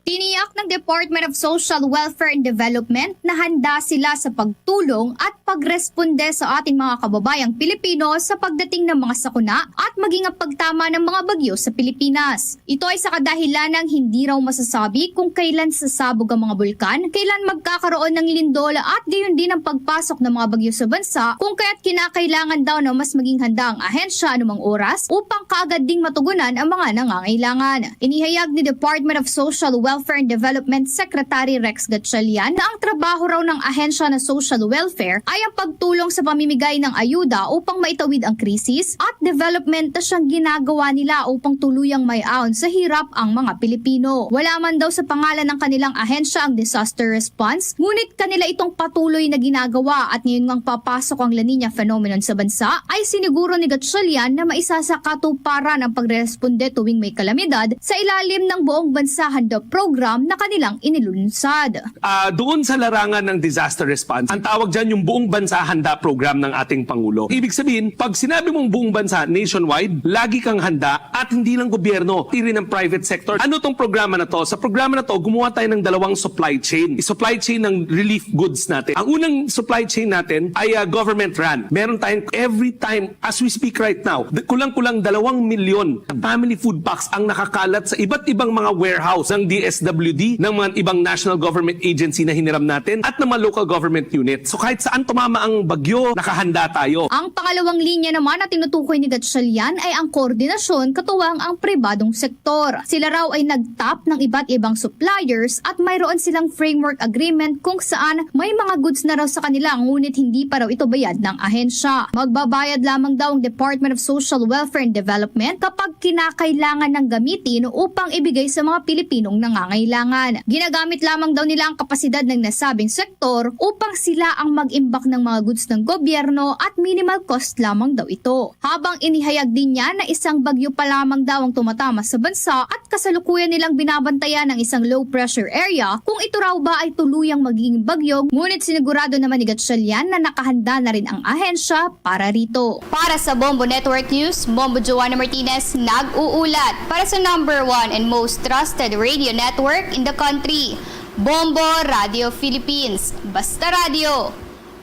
Tiniyak ng Department of Social Welfare and Development na handa sila sa pagtulong at pagresponde sa ating mga kababayang Pilipino sa pagdating ng mga sakuna at maging ang pagtama ng mga bagyo sa Pilipinas. Ito ay sa kadahilan ng hindi raw masasabi kung kailan sasabog ang mga bulkan, kailan magkakaroon ng lindol at gayon din ang pagpasok ng mga bagyo sa bansa, kung kaya't kinakailangan daw na mas maging handa ang ahensya anumang oras upang kaagad ding matugunan ang mga nangangailangan. Inihayag ni Department of Social Welfare and Development Secretary Rex Gatchalian na ang trabaho raw ng ahensya na social welfare ay ang pagtulong sa pamimigay ng ayuda upang maitawid ang krisis at development na siyang ginagawa nila upang tuluyang maiaon sa hirap ang mga Pilipino. Wala man daw sa pangalan ng kanilang ahensya ang disaster response, ngunit kanila itong patuloy na ginagawa at ngayon ngang papasok ang La Niña phenomenon sa bansa, ay siniguro ni Gatchalian na maisasakatuparan ang pagresponde tuwing may kalamidad sa ilalim ng Buong Bansa Handa program na kanilang inilunsad. Ah, doon sa larangan ng disaster response, ang tawag dyan yung Buong Bansa Handa program ng ating Pangulo. Ibig sabihin, pag sinabi mong buong bansa, nationwide, lagi kang handa at hindi lang gobyerno, pati rin ang private sector. Ano tong programa na to? Sa programa na to, gumawa tayo ng dalawang supply chain. Supply chain ng relief goods natin. Ang unang supply chain natin ay, ah, government run. Meron tayong every time, as we speak right now, d-, kulang-kulang dalawang milyon family food packs ang nakakalat sa iba't ibang mga warehouse ng D S W D, ng mga ibang national government agency na hiniram natin at ng mga local government unit. So kahit saan tumama ang bagyo, nakahanda tayo. Ang pangalawang linya naman na tinutukoy ni Gatchalian ay ang koordinasyon katuwang ang pribadong sektor. Sila raw ay nagtap ng iba't ibang suppliers at mayroon silang framework agreement kung saan may mga goods na raw sa kanila ngunit hindi pa raw ito bayad ng ahensya. Magbabayad lamang daw ang Department of Social Welfare and Development kapag kinakailangan ng gamitin upang ibigay sa mga Pilipinong nangangailangan. Ginagamit lamang daw nila ang kapasidad ng nasabing sektor upang sila ang mag-imbak ng mga goods ng gobyerno at minimal cost lamang daw ito. Habang inihayag din niya na isang bagyo pa lamang daw ang tumatama sa bansa at kasalukuyan nilang binabantayan ang isang low pressure area kung ito raw ba ay tuluyang magiging bagyo, ngunit sinigurado naman ni Gatchalian na nakahanda na rin ang ahensya para rito. Para sa Bombo Network News, Bombo Joanna Martinez nag-uulat para sa number one and most trusted radio network in the country, Bombo Radio Philippines. Basta radyo,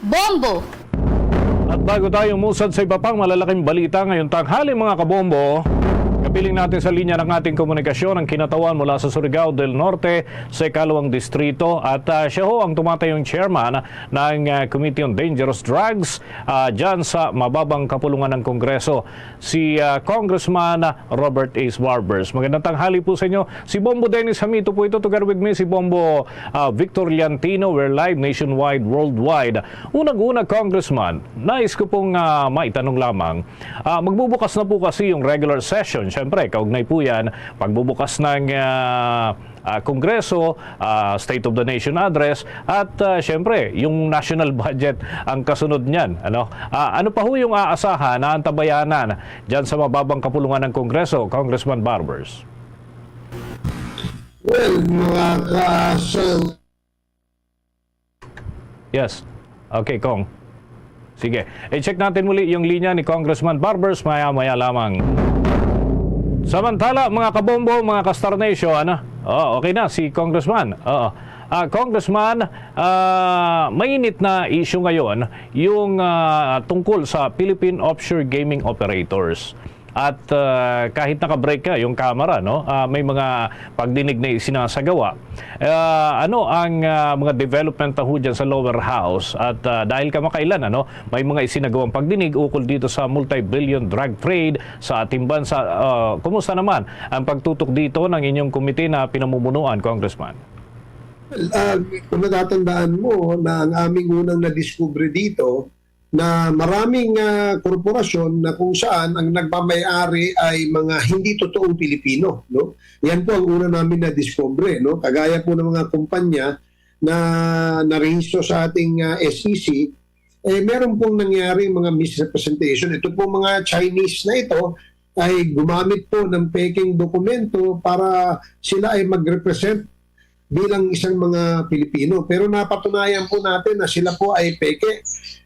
Bombo! At bago tayo umusad sa iba pang malalaking balita ngayong tanghali, mga kabombo, kapiling natin sa linya ng ating komunikasyon ang kinatawan mula sa Surigao del Norte sa ikalawang distrito at, ah, siya ho ang tumatayong chairman ng, ah, Committee on Dangerous Drugs, ah, dyan sa mababang kapulungan ng Kongreso, si, ah, Congressman Robert Ace Barbers. Magandang tanghali po sa inyo. Si Bombo Dennis Hamito po ito. Together with me, si Bombo, ah, Victor Liantino. We're live nationwide, worldwide. Unang-una, Congressman, nais ko pong, ah, maitanong lamang. Ah, magbubukas na po kasi yung regular session. Siyempre, kaugnay po yan, pagbubukas ng, ah, ah, Kongreso, ah, State of the Nation Address, at, ah, siyempre, yung national budget ang kasunod niyan. Ano? Ah, ano pa ho yung aasahan na antabayanan dyan sa mababang kapulungan ng Kongreso, Congressman Barbers? Well, mga ka-, Yes. Okay, Cong. Sige. I-check natin muli yung linya ni Congressman Barbers maya-maya lamang. Samantala, mga kabombo, mga ka-Star Nation, ano? Oh, okay na si Congressman. Oo. Ah, Congressman, ah, mainit na issue ngayon yung, ah, tungkol sa Philippine Offshore Gaming Operators. At, ah, kahit naka-break ka yung camera, no? Ah, may mga pagdinig na isinasagawa. Ah, ano ang, ah, mga development na ho dyan sa lower house? At, ah, dahil kamakailan, ano, may mga isinagawang pagdinig ukol dito sa multi-billion drug trade sa ating bansa. Ah, kumusta naman ang pagtutok dito ng inyong komite na pinamumunuan, Congressman? Well, ah, kung natatandaan mo na ang aming unang nadiskubre dito na maraming, ah, korporasyon na kung saan ang nagmamay-ari ay mga hindi totoong Pilipino, no? Yan po ang una namin na-discover, no? Kagaya po ng mga kumpanya na narehistro sa ating, ah, S E C, eh, meron pong nangyari mga misrepresentation. Ito pong mga Chinese na ito ay gumamit po ng peking dokumento para sila ay mag-represent bilang isang mga Pilipino. Pero napatunayan po natin na sila po ay peke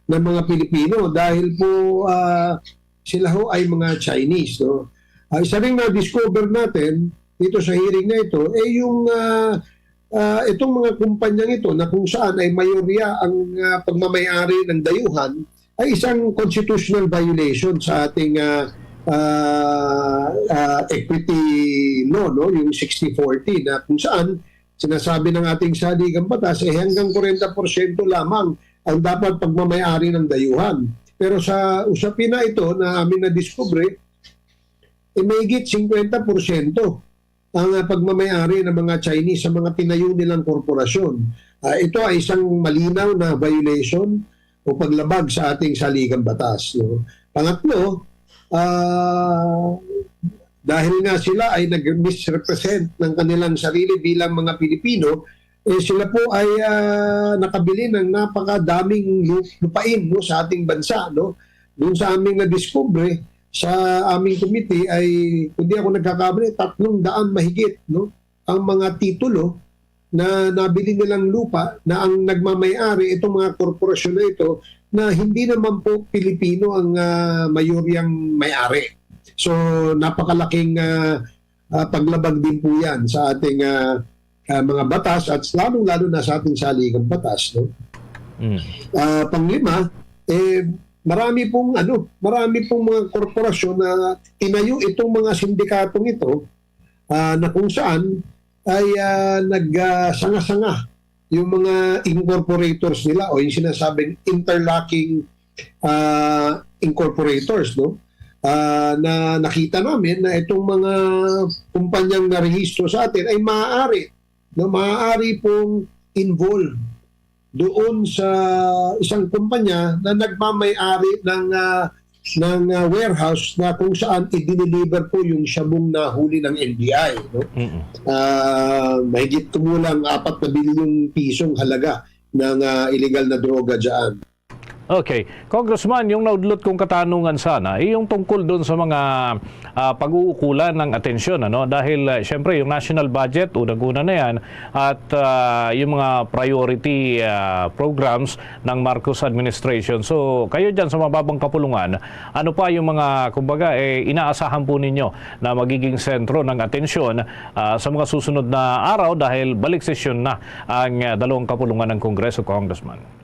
na mga Pilipino dahil po, ah, sila ho ay mga Chinese, no? Ah, isa ring na-discover natin dito sa hearing na ito, eh, yung, ah, ah, itong mga kumpanyang ito na kung saan ay mayorya ang, ah, pagmamay-ari ng dayuhan ay isang constitutional violation sa ating, ah, ah, ah, equity law, no? Yung sixty forty, na kung saan sinasabi ng ating saligang batas, eh, hanggang forty percent lamang ang dapat pagmamay-ari ng dayuhan. Pero sa usapin na ito na aming nadiskubre, eh, mahigit fifty percent ang, ah, pagmamay-ari ng mga Chinese sa mga tinayo nilang korporasyon. Ah, ito ay isang malinaw na violation o paglabag sa ating saligang batas, no? Pangatlo, ah, dahil nga sila ay nag-misrepresent ng kanilang sarili bilang mga Pilipino, eh, sila po ay, ah, nakabili ng napakadaming lu-, lupain, no, sa ating bansa, no? Doon sa aming nadiskubre, sa aming committee ay, kung di ako nagkakamali, tatlong daan mahigit, no, ang mga titulo na nabili nilang lupa na ang nagmamay-ari itong mga korporasyon na ito na hindi naman po Pilipino ang, ah, mayoryang may-ari. So, napakalaking, ah, ah, paglabag din po yan sa ating, ah, ah, mga batas at lalong-lalo na sa ating saligang batas, no? Mm. Ah, panglima, eh, marami pong, ano, marami pong mga korporasyon na tinayo itong mga sindikatong ito, ah, na kung saan ay, ah, nag, ah, sanga-sanga yung mga incorporators nila o yung sinasabing interlocking, ah, incorporators, no? Ah, na nakita namin na itong mga kumpanyang narehistro sa atin ay maaari, no, maaari pong involved doon sa isang kumpanya na nagmamay-ari ng, ah, ng, ah, warehouse na kung saan i-deliver po yung shabong nahuli ng N B I, no? Mm. Ah, mahigit kumulang apat na bilyong pisong halaga ng, ah, illegal na droga dyan. Okay. Congressman, yung naudlot kong katanungan sana, eh, yung tungkol doon sa mga, ah, pag-uukulan ng atensyon, ano? Dahil, ah, syempre, yung national budget, unang-una na yan, at, ah, yung mga priority, ah, programs ng Marcos administration. So, kayo dyan sa mababang kapulungan, ano pa yung mga, kumbaga, eh, inaasahan po ninyo na magiging sentro ng atensyon, ah, sa mga susunod na araw dahil balik sesyon na ang, ah, dalawang kapulungan ng Kongreso, Congressman?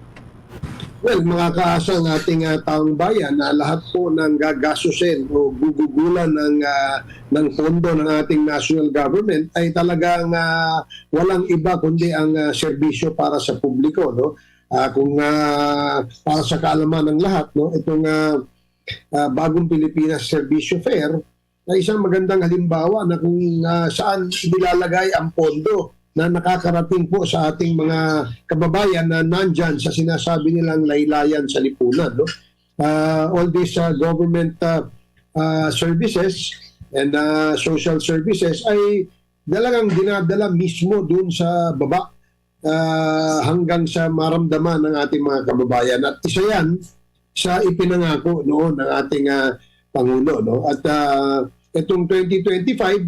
Well, makakaasa ang ating, ah, taong bayan na lahat po ng gagastusin o gugugulan ng, ah, ng pondo ng ating national government ay talagang, ah, walang iba kundi ang, ah, serbisyo para sa publiko, no? Ah, kung, ah, para sa kaalaman ng lahat, no, itong, ah, ah, Bagong Pilipinas Serbisyo Fair, na isang magandang halimbawa na kung, ah, saan nilalagay ang pondo na nakakarating po sa ating mga kababayan na nandyan sa sinasabi nilang laylayan sa lipunan, no? Ah, all these, ah, government, ah, ah, services and, ah, social services ay talagang dinadala mismo dun sa baba, ah, hanggang sa maramdaman ng ating mga kababayan. At isa yan sa ipinangako noon ng ating, ah, Pangulo, no? At, ah, itong twenty twenty-five,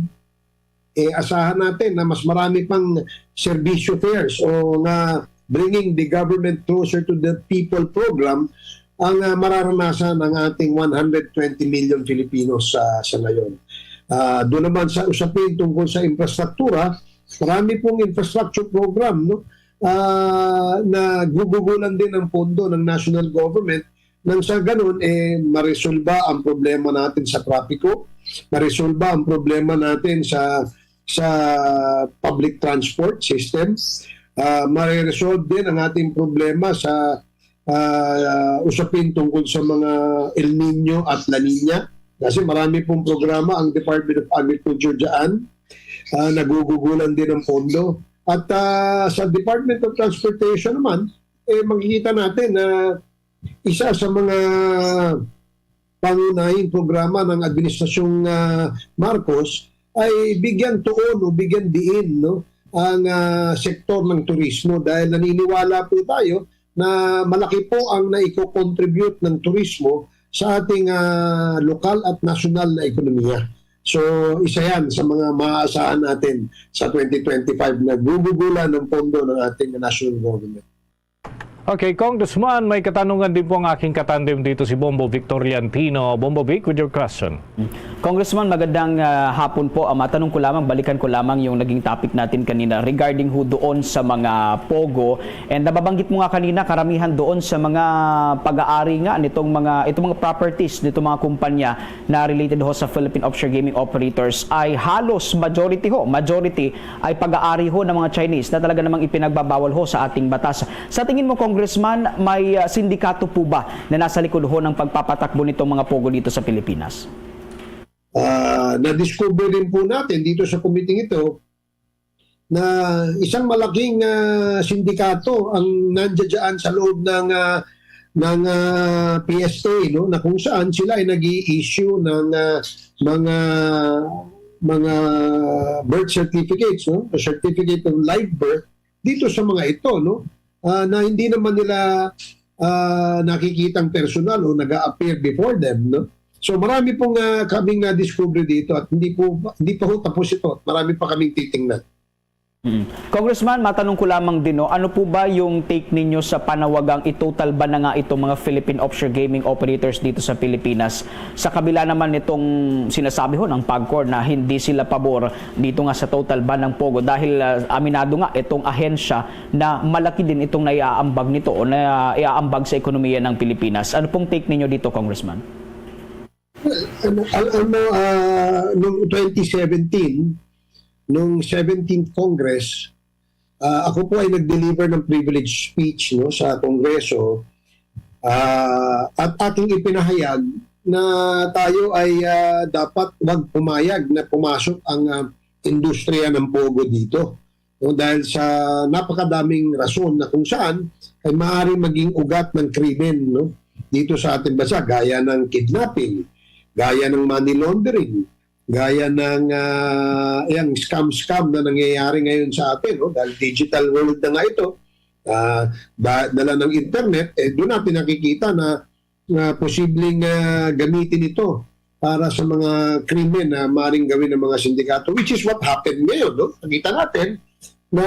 eh, asahan natin na mas marami pang serbisyo fairs o nga Bringing the Government Closer to the People program ang, ah, mararanasan ng ating one hundred twenty million Filipinos sa, sa ngayon. Ah, doon naman sa usapin tungkol sa infrastruktura, marami pong infrastructure program, no? Ah, na gugugulan din ang pondo ng national government nang sa ganun, eh, maresolba ang problema natin sa trapiko, maresolba ang problema natin sa, sa public transport system, ah, mareresolve din ang ating problema sa, ah, usapin tungkol sa mga El Nino at La Nina. Kasi marami pong programa ang Department of Agriculture dyan. Ah, nagugugulan din ng pondo. At, ah, sa Department of Transportation naman, eh, makikita natin na isa sa mga pangunahing programa ng Administrasyong, ah, Marcos ay bigyan tuon o bigyan diin, no, ang, ah, sektor ng turismo, dahil naniniwala po tayo na malaki po ang naiko-contribute ng turismo sa ating, ah, lokal at nasyonal na ekonomiya. So, isa yan sa mga maaasahan natin sa twenty twenty-five na gugugulan ng pondo ng ating national government. Okay, Congressman, may katanungan din po ang aking katandem dito, si Bombo Victoriantino. Bombo Vic, with your question. Congressman, magandang, ah, hapon po. Ah, matanong ko lamang, balikan ko lamang yung naging topic natin kanina regarding ho doon sa mga pogo. And nababanggit mo nga kanina, karamihan doon sa mga pag-aari nga nitong mga, itong mga properties, nitong mga kumpanya na related ho sa Philippine Offshore Gaming Operators ay halos majority ho, majority ay pag-aari ho ng mga Chinese na talaga namang ipinagbabawal ho sa ating batas. Sa tingin mo, Congressman, may, ah, sindikato po ba na nasa likod ho ng pagpapatakbo nitong mga pogo dito sa Pilipinas? Ah, na-discover din po natin dito sa committee ito na isang malaking, ah, sindikato ang nandiyan sa loob ng, ah, ng, ah, P S A, no, na kung saan sila ay nag-i-issue ng, ah, mga, mga birth certificates, no, certificate of live birth dito sa mga ito, no, ah, na hindi naman nila, ah, nakikitang personal o nag-a-appear before them, no. So, marami pong, ah, kaming na-discover dito at hindi po, hindi pa ho tapos ito. Marami pa kaming titingnan. Mm. Congressman, matanong ko lamang din, no, ano po ba yung take ninyo sa panawagang i-total ban na nga itong mga Philippine offshore gaming operators dito sa Pilipinas? Sa kabila naman nitong sinasabi ho ng PAGCOR na hindi sila pabor dito nga sa total ban ng pogo dahil, ah, aminado nga itong ahensya na malaki din itong naiaambag nito o naiaambag sa ekonomiya ng Pilipinas. Ano pong take ninyo dito, Congressman? Well, ano, al-, ano, ah, nung twenty seventeen, nung seventeenth Congress, ah, ako po ay nag-deliver ng privilege speech, no, sa Kongreso, ah, at aking ipinahayag na tayo ay, ah, dapat wag pumayag na pumasok ang, ah, industriya ng pogo dito, no, dahil sa napakadaming rason na kung saan ay maaaring maging ugat ng krimen, no, dito sa ating bansa, gaya ng kidnapping, gaya ng money laundering, gaya ng, ah, yung scam-scam na nangyayari ngayon sa atin, no? Dahil digital world na nga ito, ah, da-, dala ng internet, eh, doon natin nakikita na, na posibleng, ah, gamitin ito para sa mga krimen na maring gawin ng mga sindikato, which is what happened ngayon, no? Nakita natin na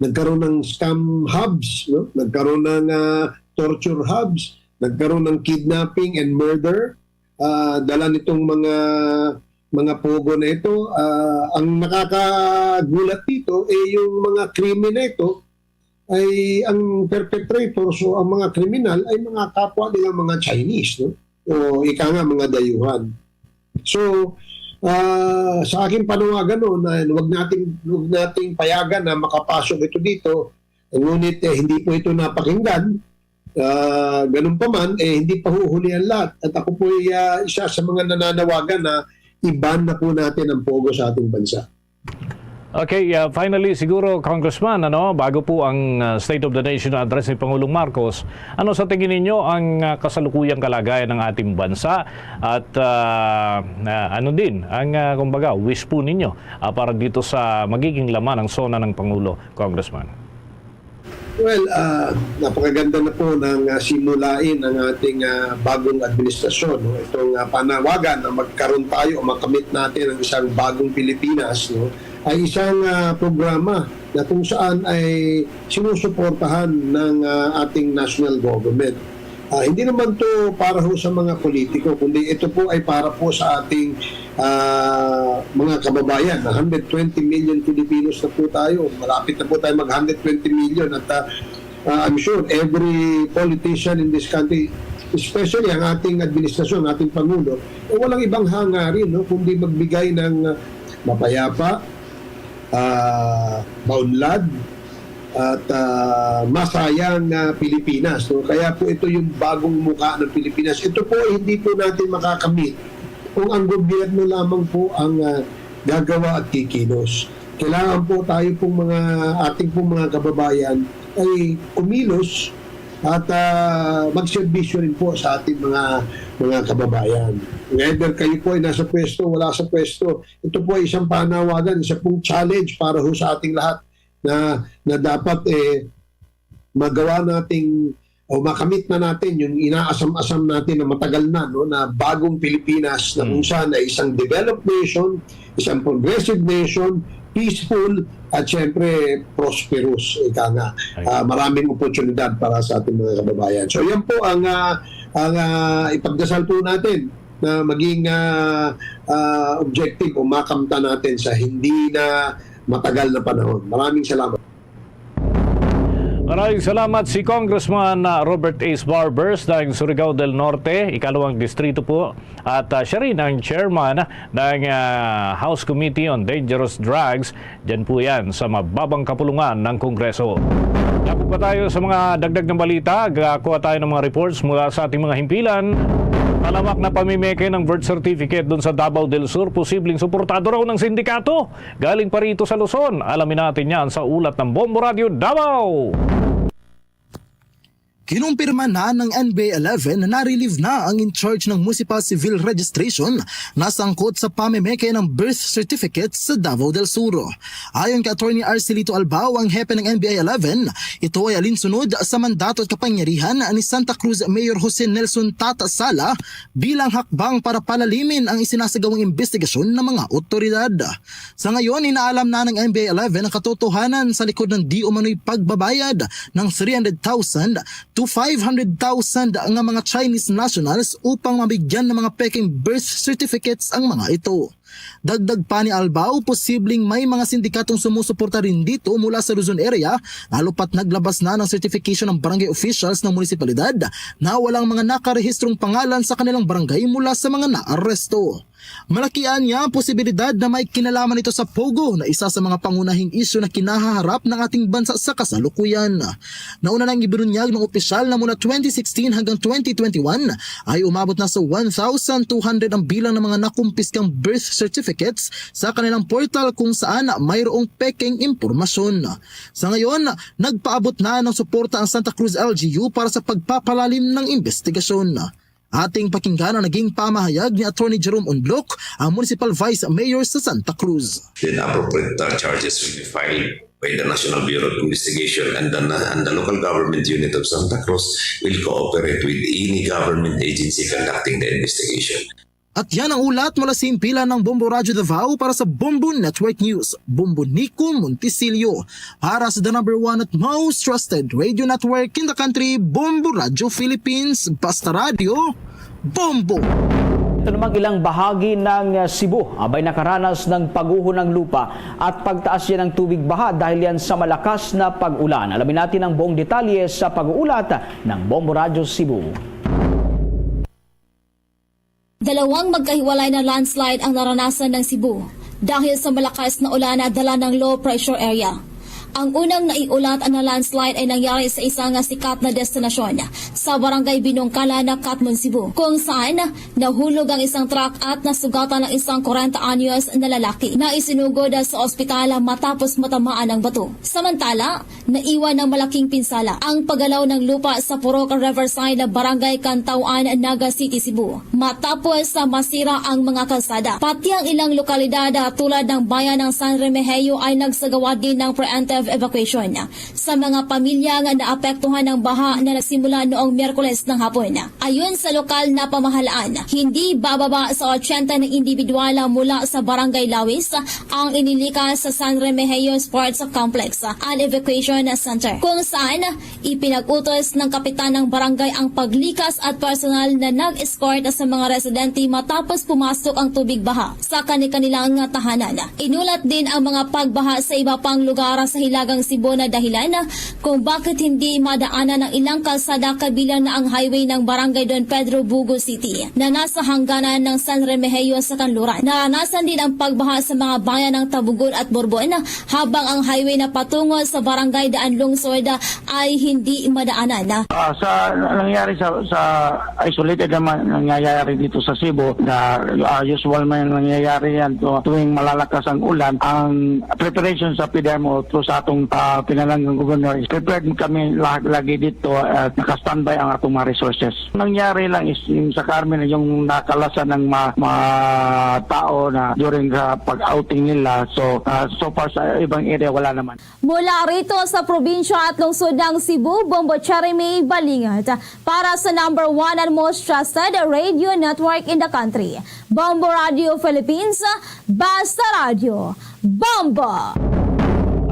nagkaroon ng scam hubs, no? Nagkaroon ng, ah, torture hubs, nagkaroon ng kidnapping and murder, ah, dala nitong mga, mga pogo na ito. Ah, ang nakakagulat dito, eh, yung mga krimen na ito ay ang perpetrator, so ang mga kriminal ay mga kapwa nilang mga Chinese, no? O ika nga, mga dayuhan. So, ah, sa aking panawagan noon, na wag nating, wag nating payagan na makapasok ito dito. Ngunit, eh, hindi po ito napakinggan. Ah, ganun pa man, eh, hindi pa huhulihan lahat. At ako po ay, ah, isa sa mga nananawagan na i-ban na po natin ang pogo sa ating bansa. Okay, ah, finally, siguro, Congressman, ano, bago po ang, ah, State of the Nation Address ni Pangulong Marcos, ano sa tingin ninyo ang, ah, kasalukuyang kalagayan ng ating bansa at, ah, ah, ano din ang, ah, kumbaga, wish po ninyo, ah, para dito sa magiging laman ng SONA ng Pangulo, Congressman? Well, ah, napakaganda na po ng, ah, simulain ang ating, ah, bagong administrasyon, no? Itong, ah, panawagan na magkaroon tayo o makamit natin ang isang bagong Pilipinas, no? Ay isang, ah, programa na kung saan ay sinusuportahan ng, ah, ating national government. Ah, hindi naman to para ho sa mga politiko, kundi ito po ay para po sa ating, ah, mga kababayan. Hundred twenty million Filipinos na po tayo. Malapit na po tayo mag hundred twenty million at, ah, ah, I'm sure every politician in this country, especially ang ating administrasyon, ating Pangulo, eh, walang ibang hangarin, no, kundi magbigay ng, ah, mapayapa, ah, maunlad, at, ah, masayang, ah, Pilipinas, no? Kaya po ito yung bagong mukha ng Pilipinas. Ito po ay hindi po natin makakamit kung ang gobyerno lamang po ang, ah, gagawa at kikilos. Kailangan po tayo pong mga, ating pong mga kababayan ay kumilos at ah, magserbisyo rin po sa ating mga mga kababayan. Whether kayo po ay nasa pwesto o wala sa pwesto, ito po ay isang panawagan, isa pong challenge para ho sa ating lahat na na dapat eh magawa nating o makamit na natin yung inaasam-asam natin na matagal na, no, na bagong Pilipinas na kung saan ay isang developed nation, isang progressive nation, peaceful, at syempre prosperous, ika nga. Ah, maraming oportunidad para sa ating mga kababayan. So yan po ang ah, ang ah, ipagdasal po natin na maging ah, ah, objective o makamtan natin sa hindi na matagal na panahon. Maraming salamat. Maraming salamat si Congressman ah, Robert Ace Barbers ng Surigao del Norte, ikalawang distrito po. At ah, siya rin ang chairman ng ah, House Committee on Dangerous Drugs. Diyan po yan sa mababang kapulungan ng Kongreso. Dako pa tayo sa mga dagdag na balita. Gakuha tayo ng mga reports mula sa ating mga himpilan. Malawak na pamimeke ng birth certificate doon sa Davao del Sur. Posibleng suportado raw ng sindikato. Galing pa rito sa Luzon. Alamin natin yan sa ulat ng Bombo Radio Davao. Kinumpirma na ng N B I eleven na na-relieve na ang in-charge ng Municipal Civil Registration na sangkot sa pamemeke ng birth certificate sa Davao del Sur. Ayon kay Attorney Arcelito Albao, ang hepe ng N B I eleven, ito ay alinsunod sa mandato at kapangyarihan ni Santa Cruz Mayor Jose Nelson Tata Sala bilang hakbang para palalimin ang isinasagawang imbestigasyon ng mga otoridad. Sa ngayon, inaalam na ng N B I eleven ang katotohanan sa likod ng di umano'y pagbabayad ng three hundred thousand to five hundred thousand nga mga Chinese nationals upang mabigyan ng mga peking birth certificates ang mga ito. Dagdag pa ni Albao, posibleng may mga sindikatong sumusuporta rin dito mula sa Luzon area, lalo pat naglabas na ng certification ng barangay officials ng munisipalidad na walang mga nakarehistrong pangalan sa kanilang barangay mula sa mga naaresto. Malaki anya ang posibilidad na may kinalaman ito sa POGO na isa sa mga pangunahing isyu na kinahaharap ng ating bansa sa kasalukuyan. Nauna nang ibinunyag ng opisyal na mula twenty sixteen hanggang twenty twenty-one ay umabot na sa one thousand two hundred ang bilang ng mga nakumpiskang birth certificates sa kanilang portal kung saan mayroong pekeng impormasyon. Sa ngayon, nagpaabot na ng suporta ang Santa Cruz L G U para sa pagpapalalim ng investigasyon. Ating pakinggan ang naging pamahayag ni Attorney Jerome Unloc, ang Municipal Vice Mayor sa Santa Cruz. The inappropriate uh, charges will be filed by the National Bureau of Investigation and the, and the local government unit of Santa Cruz will cooperate with any government agency conducting the investigation. At yan ang ulat mula sa himpilan ng Bombo Radyo Davao para sa Bombo Network News. Bombo Nico Montisilio para sa the number one at most trusted radio network in the country, Bombo Radyo Philippines. Basta Radyo, Bombo! Ito namang ilang bahagi ng Cebu abay nakaranas ng paguho ng lupa at pagtaas yan ng tubig baha dahil yan sa malakas na pag-ulan. Alamin natin ang buong detalye sa pag-uulat ng Bombo Radyo Cebu. Dalawang magkahiwalay na landslide ang naranasan ng Cebu dahil sa malakas na ulan na dala ng low pressure area. Ang unang naiulat na landslide ay nangyari sa isa nga sikat na destinasyon sa barangay Binungkalan, Catmon, Cebu, kung saan nahulog ang isang truck at nasugatan ang isang kwarenta anyos na lalaki na isinugod sa ospital matapos matamaan ng bato. Samantala, naiwan ng malaking pinsala ang paggalaw ng lupa sa Purok Riverside, Barangay Cantauan, Naga City, Cebu, matapos sa masira ang mga kalsada. Pati ang ilang lokalidad, ah, tulad ng bayan ng San Remigio, ay nagsagawa din ng preemptive evacuation sa mga pamilya nga naapektuhan ng baha na nagsimula noong Miyerkules ng hapon. Ayon sa lokal na pamahalaan, hindi bababa sa ochenta na individual mula sa Barangay Lawis ang inilikas sa San Remigio Sports Complex and Evacuation Center, kung saan ipinag-utos ng kapitan ng barangay ang paglikas at personal na nag-escort sa mga residente matapos pumasok ang tubig baha sa kani-kanilang tahanan. Inulat din ang mga pagbaha sa iba pang lugar sa Hilagang Cebu na dahilan kung bakit hindi madaanan ang ilang kalsada, kabilang na ang highway ng Barangay Don Pedro, Bugo City, na nasa hangganan ng San Remigio sa kanluran. Naranasan din ang pagbaha sa mga bayan ng Tabugon at Borbon, habang ang highway na patungo sa Barangay Daan Lungsod ay hindi madaanan. Ah, sa nangyari sa, sa isolated naman nangyayari dito sa Cebu, na ah, usual man nangyayari yan. So, tuwing malalakas ang ulan, ang preparation sa P D R M O through sa Itong, ah, pinalanggang gobernador, prepared kami lahat lagi dito at naka-standby ang atong mga resources. Nangyari lang is yung sa Carmen, yung nakalasan ng ma-, mga tao na during sa pag-outing nila. So, ah, so far sa ibang area, wala naman. Mula rito sa probinsya at lungsod ng Cebu, Bombo Jeremy Balingat para sa number one and most trusted radio network in the country, Bombo Radio Philippines, Basta Radio, Bombo!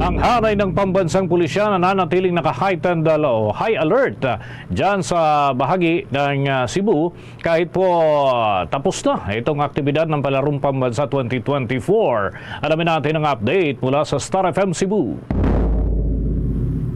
Ang hanay ng pambansang pulisya nananatiling naka-heightened, uh, o high alert, uh, dyan sa bahagi ng, uh, Cebu, kahit po, uh, tapos na itong aktibidad ng Palarong Pambansa twenty twenty-four. Alamin natin ang update mula sa Star F M Cebu.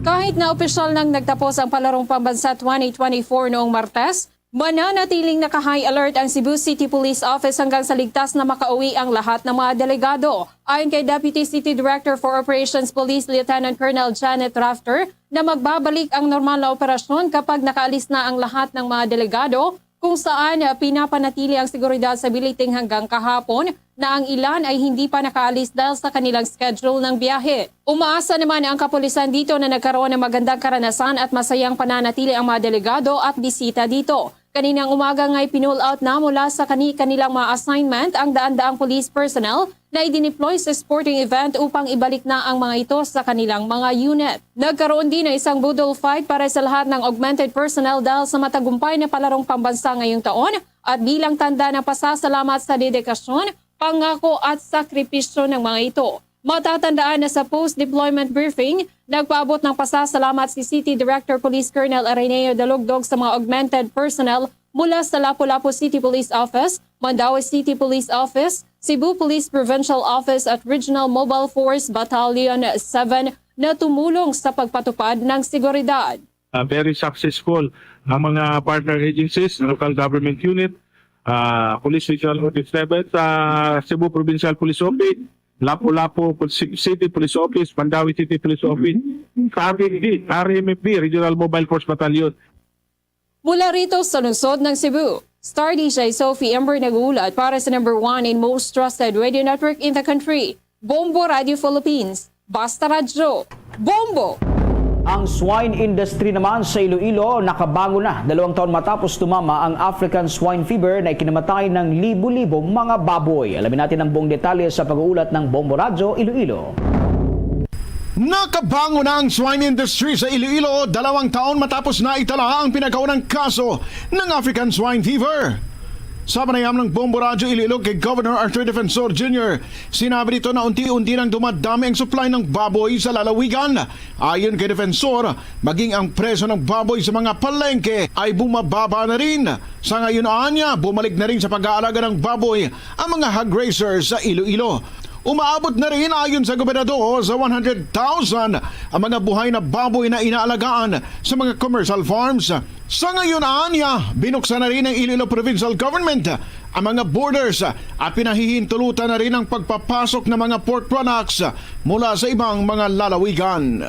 Kahit na opisyal nang nagtapos ang Palarong Pambansa twenty twenty-four noong Martes, mananatiling naka-high alert ang Cebu City Police Office hanggang sa ligtas na makauwi ang lahat ng mga delegado. Ayon kay Deputy City Director for Operations Police Lieutenant Colonel Janet Rafter na magbabalik ang normal na operasyon kapag nakaalis na ang lahat ng mga delegado, kung saan, ah, pinapanatili ang seguridad sa billeting hanggang kahapon na ang ilan ay hindi pa nakaalis dahil sa kanilang schedule ng biyahe. Umaasa naman ang kapulisan dito na nagkaroon ng magandang karanasan at masayang pananatili ang mga delegado at bisita dito. Kaninang umaga nga'y pinull out na mula sa kani-kanilang mga assignment ang daan-daang police personnel na idineploy sa sporting event upang ibalik na ang mga ito sa kanilang mga unit. Nagkaroon din ng isang boodle fight para sa lahat ng augmented personnel dahil sa matagumpay na Palarong Pambansa ngayong taon at bilang tanda ng pasasalamat sa dedikasyon, pangako at sakripisyo ng mga ito. Matatandaan na sa post-deployment briefing, nagpaabot ng pasasalamat si City Director Police Colonel Areneo Dalugdog sa mga augmented personnel mula sa Lapu-Lapu City Police Office, Mandaue City Police Office, Cebu Police Provincial Office at Regional Mobile Force Battalion seven na tumulong sa pagpatupad ng seguridad. Ah, very successful ang mga partner agencies, local government unit, ah, Police Regional Office seven, sa Cebu Provincial Police Office, Lapu-Lapu Pol-, Ci-, City Police Office, Mandaue City Police Office, sa R M B, R M F B, Regional Mobile Force Battalion. Mula rito sa lungsod ng Cebu, Star D J Sophie Ember nag-uulat para sa number one and most trusted radio network in the country, Bombo Radio Philippines. Basta Radyo, Bombo! Ang swine industry naman sa Iloilo nakabangon na, dalawang taon matapos tumama ang African Swine Fever na ikinamatay ng libo-libong mga baboy. Alamin natin ang buong detalye sa pag-uulat ng Bombo Radyo Iloilo. Nakabangon na ang swine industry sa Iloilo, dalawang taon matapos na itala ang pinakaunang kaso ng African Swine Fever. Sa panayam ng Bombo Radyo Iloilo kay Governor Arthur Defensor Junior, sinabi nito na unti-unti nang dumadami ang supply ng baboy sa lalawigan. Ayon kay Defensor, maging ang presyo ng baboy sa mga palengke ay bumababa na rin. Sa ngayon, anya, bumalik na rin sa pag-aalaga ng baboy ang mga hog raisers sa Iloilo. Umaabot na rin, ayon sa gobernador, sa one hundred thousand ang mga buhay na baboy na inaalagaan sa mga commercial farms. Sa ngayon, anya, binuksan na rin ng Iloilo Provincial Government ang mga borders at pinahihintulutan na rin ang pagpapasok ng mga pork products mula sa ibang mga lalawigan.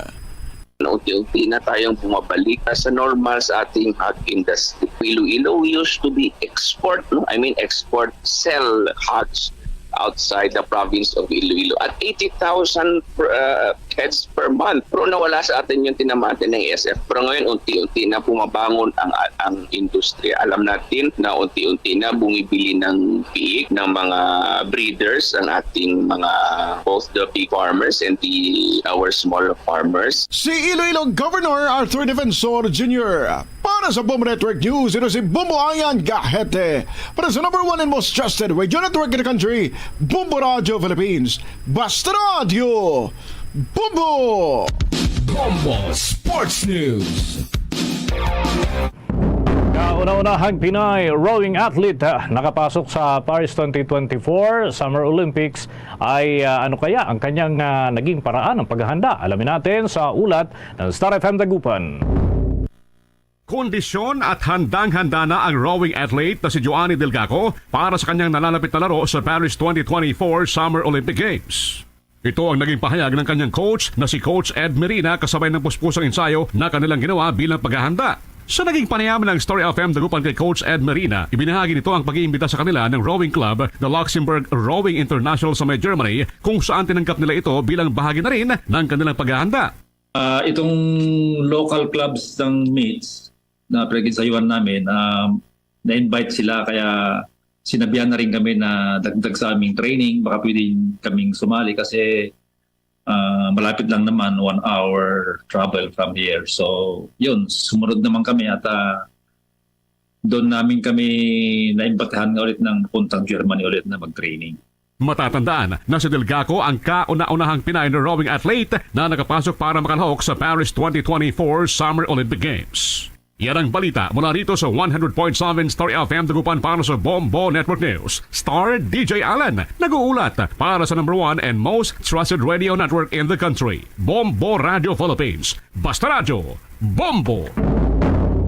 Unti-unti na tayong bumabalik sa normal sa ating hog industry. Iloilo used to be export, no? I mean, export, sell hogs outside the province of Iloilo at eighty thousand per, uh, heads per month. Pero nawala sa atin yung tinamaan ng S F. Pero ngayon, unti-unti na bumabangon ang, ang industriya. Alam natin na unti-unti na bumibili ng biik ng mga breeders ang ating mga, both the big farmers and the, our small farmers. Si Iloilo Governor Arthur Defensor Junior. Para sa Bombo Network News, ito si Bombo Ayan Gahete. Para sa number one and most trusted radio network in the country, Bombo Radio Philippines. Basta Radio, Bombo! Bombo Sports News. Kauna-unahang Pinay rowing athlete, ah, nakapasok sa Paris twenty twenty-four Summer Olympics ay, ah, ano kaya ang kanyang, ah, naging paraan ng paghahanda? Alamin natin sa ulat ng Star F M Dagupan. Kondisyon at handang-handa na ang rowing athlete na si Joanny Delgaco para sa kanyang nalalapit na laro sa Paris twenty twenty-four Summer Olympic Games. Ito ang naging pahayag ng kanyang coach na si Coach Ed Merina kasabay ng puspusang ensayo na kanilang ginawa bilang paghahanda. Sa naging panayam ng Story F M Dagupan kay Coach Ed Marina, ibinahagi nito ang pag-iimbita sa kanila ng rowing club, the Luxembourg Rowing International sa may Germany, kung saan tinanggap nila ito bilang bahagi na rin ng kanilang paghahanda. Ah, itong local clubs ng meets na pinagsayuhan namin, ah, na-invite sila, kaya sinabihan na rin kami na dagdag sa aming training, baka pwedeng kaming sumali kasi, ah, malapit lang naman, one hour travel from here. So, yun, sumunod naman kami at, ah, doon namin kami naimbitahan nga ulit ng puntang Germany ulit na mag-training. Matatandaan na si Delgaco ang kauna-unahang Pinay na rowing athlete na nakapasok para makalahok sa Paris twenty twenty-four Summer Olympic Games. Yan ang balita mula rito sa one hundred point seven Star F M Dagupan para sa Bombo Network News. Star D J Alan nag-uulat para sa number one and most trusted radio network in the country, Bombo Radio Philippines. Basta Radyo, Bombo!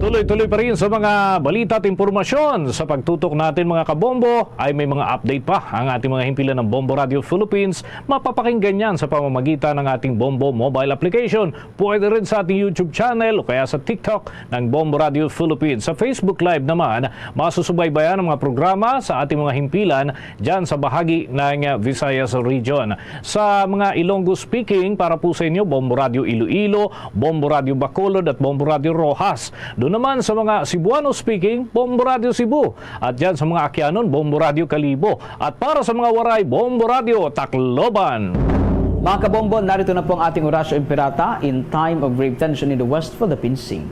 Tuloy-tuloy pa rin sa mga balita at impormasyon. Sa pagtutok natin, mga kabombo, ay may mga update pa ang ating mga himpilan ng Bombo Radio Philippines. Mapapakinggan yan sa pamamagitan ng ating Bombo mobile application. Pwede rin sa ating YouTube channel o kaya sa TikTok ng Bombo Radio Philippines. Sa Facebook Live naman, masusubaybayan ang mga programa sa ating mga himpilan dyan sa bahagi ng, uh, Visayas Region. Sa mga Ilonggo speaking, para po sa inyo, Bombo Radio Iloilo, Bombo Radio Bacolod, at Bombo Radio Roxas. Doon naman sa mga Cebuano speaking, Bombo Radio Cebu. At dyan sa mga Aquianon, Bombo Radio Kalibo. At para sa mga Waray, Bombo Radio Tacloban. Mga kabombo, narito na po ang ating Orasyo Imperata in time of grave tension in the West Philippine Sea.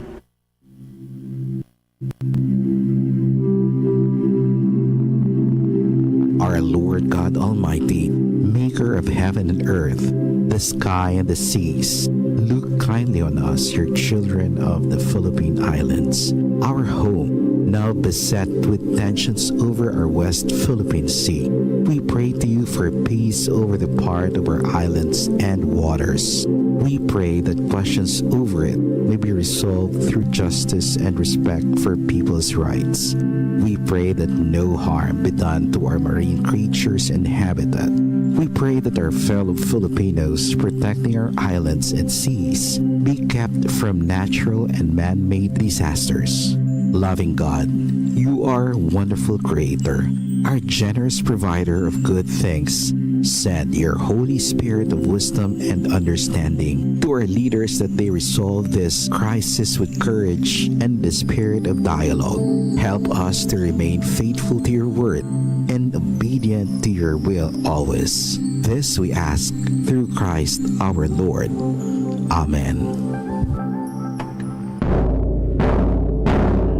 Our Lord God Almighty, maker of heaven and earth, the sky and the seas, look kindly on us, your children of the Philippine Islands. Our home, now beset with tensions over our West Philippine Sea. We pray to you for peace over the part of our islands and waters. We pray that questions over it may be resolved through justice and respect for people's rights. We pray that no harm be done to our marine creatures and habitat. We pray that our fellow Filipinos protecting our islands and seas be kept from natural and man-made disasters. Loving God, you are a wonderful creator, our generous provider of good things. Send your Holy Spirit of wisdom and understanding to our leaders that they resolve this crisis with courage and the spirit of dialogue. Help us to remain faithful to your word and obedient to your will always. This we ask through Christ our Lord. Amen.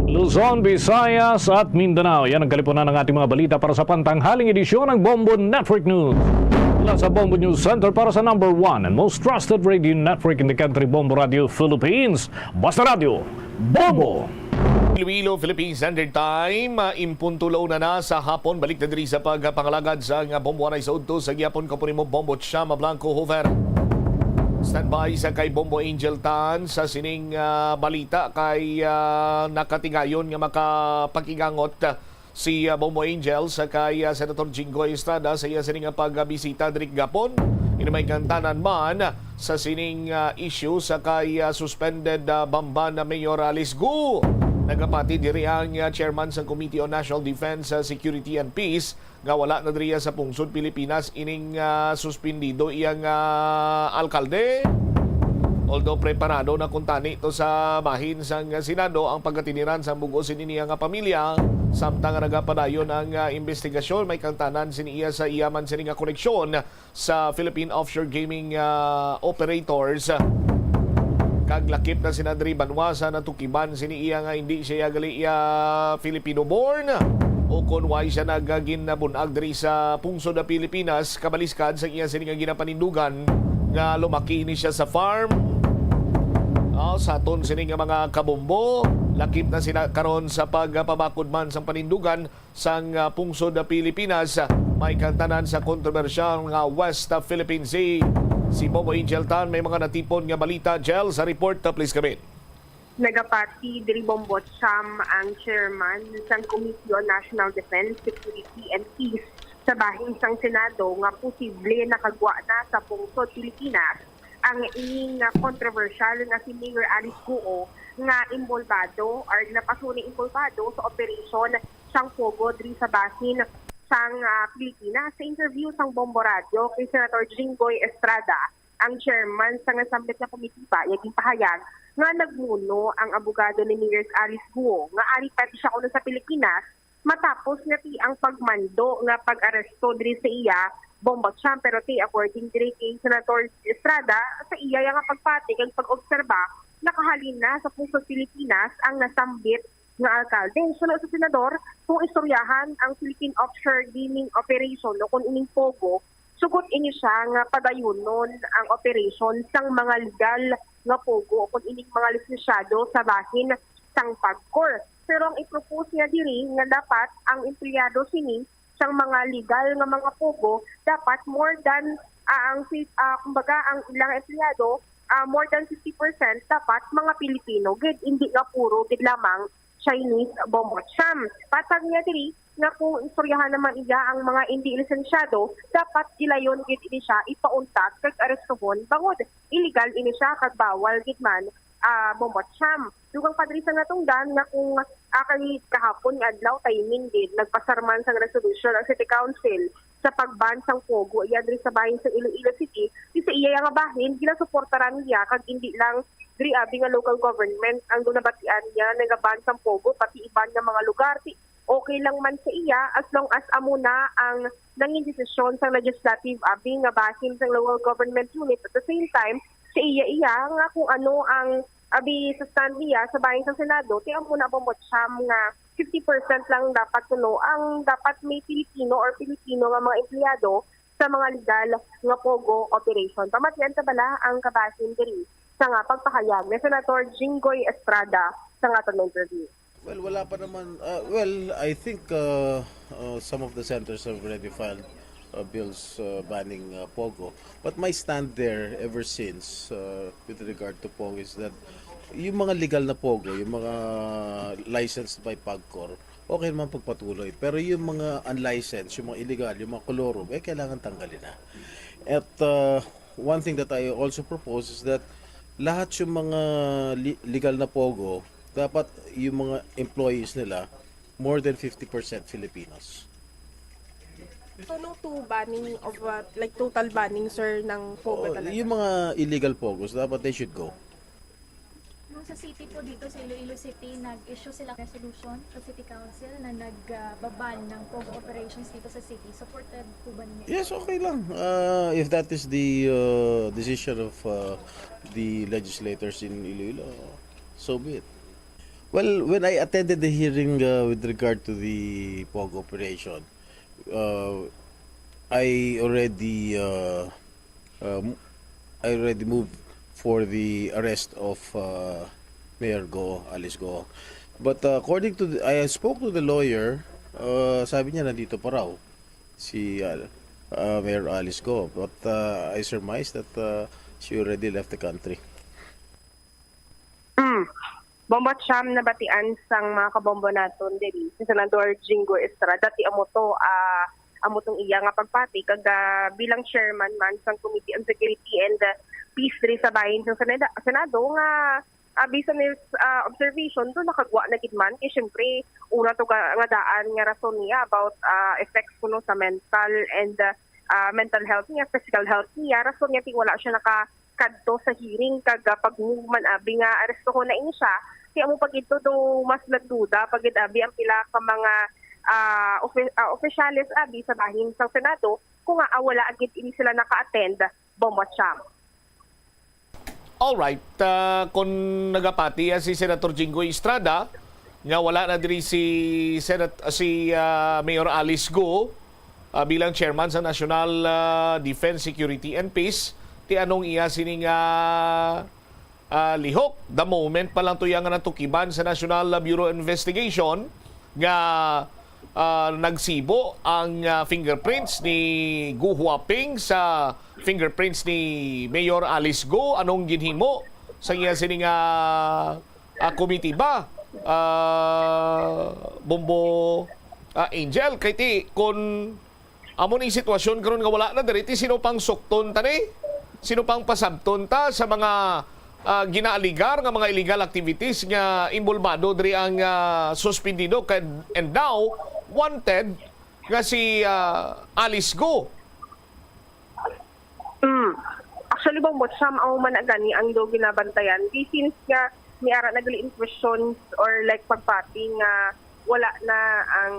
Luzon, Visayas, at Mindanao. Yan ang kalipunan ng ating mga balita para sa pantanghaling edisyon ng Bombo Network News. Mula sa Bombo News Center para sa number one and most trusted radio network in the country, Bombo Radio Philippines. Basta Radyo, Bombo! Iloilo, Philippine Standard Time, ah, in punto la una na sa hapon. Balik na diri sa pagpangalagad sa nga Bombo Anay sa udto sa gihapon. Kaupod nimo, Bombo Chama Blanco Hoover. Standby sa kay Bombo Angel Tan sa sining, ah, balita kay, ah, nakatigayon nga makapakig-angot, ah, si, ah, Bombo Angel sa kay, ah, Senator Jinggoy Estrada sa iya sini nga pagbisita diri gapon. Ini may kantanan man sa sining, ah, issue sa kay, ah, suspended, ah, Bamban na Mayor Alice Guo. Nagapati diri ang, ah, chairman sa Committee on National Defense, ah, Security and Peace nga wala na diriya sa pungsod Pilipinas ining, ah, suspendido iyang, ah, alkalde. Although preparado na kuntani to sa bahin sang Senado ang pagkatiniran sang bug-os sini niya nga pamilya, samtang nagapadayon ang, ah, investigasyon, may kantanan sini iya sa iya man sini nga koneksyon sa Philippine Offshore Gaming, ah, Operators. Kag lakip na si Nandri Banwa sa natukiban sini iya nga hindi siya gali iya Filipino born, o kon why siya nagginabun-ag diri sa pungsod sa Pilipinas, kabaliskad sa iya sini nga ginapanindugan nga lumaki ini siya sa farm. Ah, sa aton sini nga mga kabombo, lakip na sila karon sa pagpabakod man sang panindugan sang, ah, pungsod sa Pilipinas, ah, may kantanan sa kontrobersyal nga West, ah, Philippine Sea. Si Bobo Angel Tan may mga natipon nga balita. Jel, sa report, ah, please come in. Nagapati diri, Bombo Cham, ang chairman sang Committee on National Defense, Security, and Peace sa bahin sang Senado nga posible nakagwa na sa pungsod Pilipinas ang ining, ah, kontrobersyal nga si Mayor Alice Guo nga involbado or napasuni involbado sa operasyon sang POGO diri sa bahin sang, ah, Pilipinas. Sa interview sang Bombo Radyo kay Senator Jinggoy Estrada, ang chairman sa nasambit nga komitiba, iya ginpahayag nga nagmuno ang abogado ni Mayor Alice Guo nga ari pa siya kuno sa Pilipinas matapos nga ti ang pagmando nga pag-aresto diri sa iya, Bombo Champ. Pero ti, according diri kay Senator Estrada, sa iya nga pagpati kag pag-obserba, nakahalin na sa Puso Pilipinas ang nasambit nga alkalde. Suno sa senador, kung istoryahan ang Philippine Offshore Gaming Operation o kung ining POGO, sugot ini siya nga padayunon ang operation sang mga legal nga POGO o kung ining mga lisensyado sa bahin sang PAGCOR. Pero ang i-propose niya diri nga dapat ang empleyado sini sang mga legal nga mga POGO dapat more than, ah, ang si-, ah, kumbaga, ang ilang empleyado, ah, more than fifty percent dapat mga Pilipino gid, hindi nga puro gid lamang Chinese, Bombo Champ. Patag niya diri nga kung istoryahan naman iya ang mga indi lisensyado, dapat gilayon gid ini siya ipauntat kag arestuhon bangod illegal ini siya kag bawal gid man, ah, Bombo Champ. Dugang pa diri sa natungdan nga kung, ah, kay kahapon nga adlaw, timing gid, nagpasar man sang resolusyon ang City Council sa pag-ban sang POGO iya diri sa bahin sa Iloilo City. Di sa iya nga bahin, ginasuportaran niya kag indi lang diri abi nga local government ang nabatian niya nagaban sang POGO, pati iban nga mga lugar. Ti-, okay lang man sa iya as long as amo na ang nangin desisyon sang legislative abi nga bahin sang local government unit. At the same time, sa iya iya nga kung ano ang abi sa stand niya sa bahin sang Senado, ti amo na, Bombo Champ, nga fifty percent lang dapat kuno ang dapat may Pilipino or Pilipino nga mga empleyado sa mga legal nga POGO operation. Pamatian ta bala ang kabahin diri sa nga pagpahayag ni Senator Jinggoy Estrada sa nga aton interview. Well, wala pa naman. Uh, well, I think uh, uh, some of the centers have already filed uh, bills uh, banning uh, POGO. But my stand there ever since uh, with regard to POGO is that yung mga legal na POGO, yung mga licensed by PAGCOR, okay naman pagpatuloy. Pero yung mga unlicensed, yung mga illegal, yung mga kolorum, eh, kailangan tanggalin na. At uh, one thing that I also propose is that lahat yung mga li- legal na POGO, dapat yung mga employees nila, more than fifty percent Filipinos. So no to banning of uh, like total banning, sir, ng POGO Oh, talaga? Yung mga illegal POGOs, dapat they should go. Nung sa city po dito, sa Iloilo City, nag-issue sila ng resolution sa City Council na nagbaban ng POGO operations dito sa city. Supported po ba ninyo? Yes, okay lang. Uh, if that is the uh, decision of uh, the legislators in Iloilo, so be it. Well, when I attended the hearing uh, with regard to the POGO operation, uh, I already uh, um, I already moved for the arrest of uh, Mayor Go, Alice Go. But uh, according to the, I spoke to the lawyer, uh, sabi niya nandito pa raw si uh, uh, Mayor Alice Go. But uh, I surmise that uh, she already left the country. Mm. Bombo Champ, nabatian sang mga kabombo naton diri si Senador Jinggoy Estrada, ti amo to, ah, amo tong iya nga pagpati kag, ah, bilang chairman man sang Committee on Security and, ah, Peace diri sa bahin sang Senada-, Senado nga, ah, based on his, ah, observation, do nakagwa na gid man kay syempre una to ga-, nga daan nga rason niya about, ah, effects kuno sa mental and, ah, ah, mental health niya, physical health niya, rason niya ti wala siya naka kadto sa hearing kag, ah, pag-move man abi nga arestohon na ini siya, kay amo pa gid to do mas nagduda pa gid abi ang pila ka mga, ah, ofi- ah, opisyales abi sa bahin sang Senado kung nga, ah, wala gid ini sila naka-attend, Bombo Champ. Alright, ah, kung nagapati ah, si Senator Jinggoy Estrada nga wala na diri si Senat si ah, Mayor Alice Go ah, bilang chairman sa National ah, Defense, Security and Peace, ti anong iya sini nga ah, lihok? The moment pa lang to iya nga natukiban sa National Bureau of Investigation nga ah, nagsibo ang ah, fingerprints ni Gu Huaping sa fingerprints ni Mayor Alice Go. Anong ginhimo sa iya sini nga ah, komitiba? Ah, Bombo ah, Angel, kay ti kun amo ning sitwasyon karon nga wala na diri, ti sino pang sukton ta ni? Sino pang pasabton ta sa mga ah, ginaaligar nga mga illegal activities nga involbado diri ang, ah, suspendido kag, and now wanted nga si, ah, Alice Go. Mm. Actually, Bong Bocham, amo man na gani ang do ginabantayan. Di since nga may ara na gali in questions or like pagpati nga wala na ang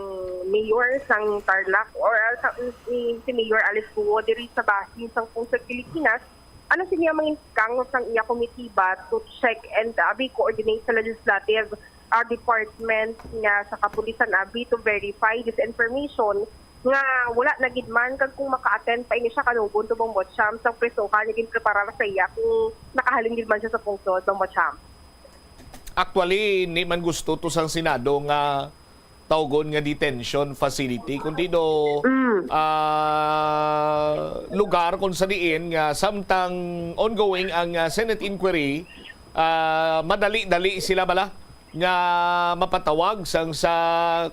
mayor sang Tarlac or ang sa, ni, si Mayor Alice Guo diri sa bahin sang pungsod Pilipinas, ano sini ang mga iskang sang iya komitiba to check and abi coordinate sa legislative ah, department nga sa kapulisan abi to verify this information nga wala na gid man kag kung maka-attend pa ini siya kanugon to Bong Bocham sang presohan nga ginpreparar sa iya kung nakahalin gid man siya sa pungsod Bong Bocham. Actually, hindi man gusto to sang Senado nga tawgon nga detention facility, kundi do Mm. ah, lugar kung sa diin nga samtang ongoing ang ah, Senate inquiry, ah, madali-dali sila bala nga mapatawag sang sa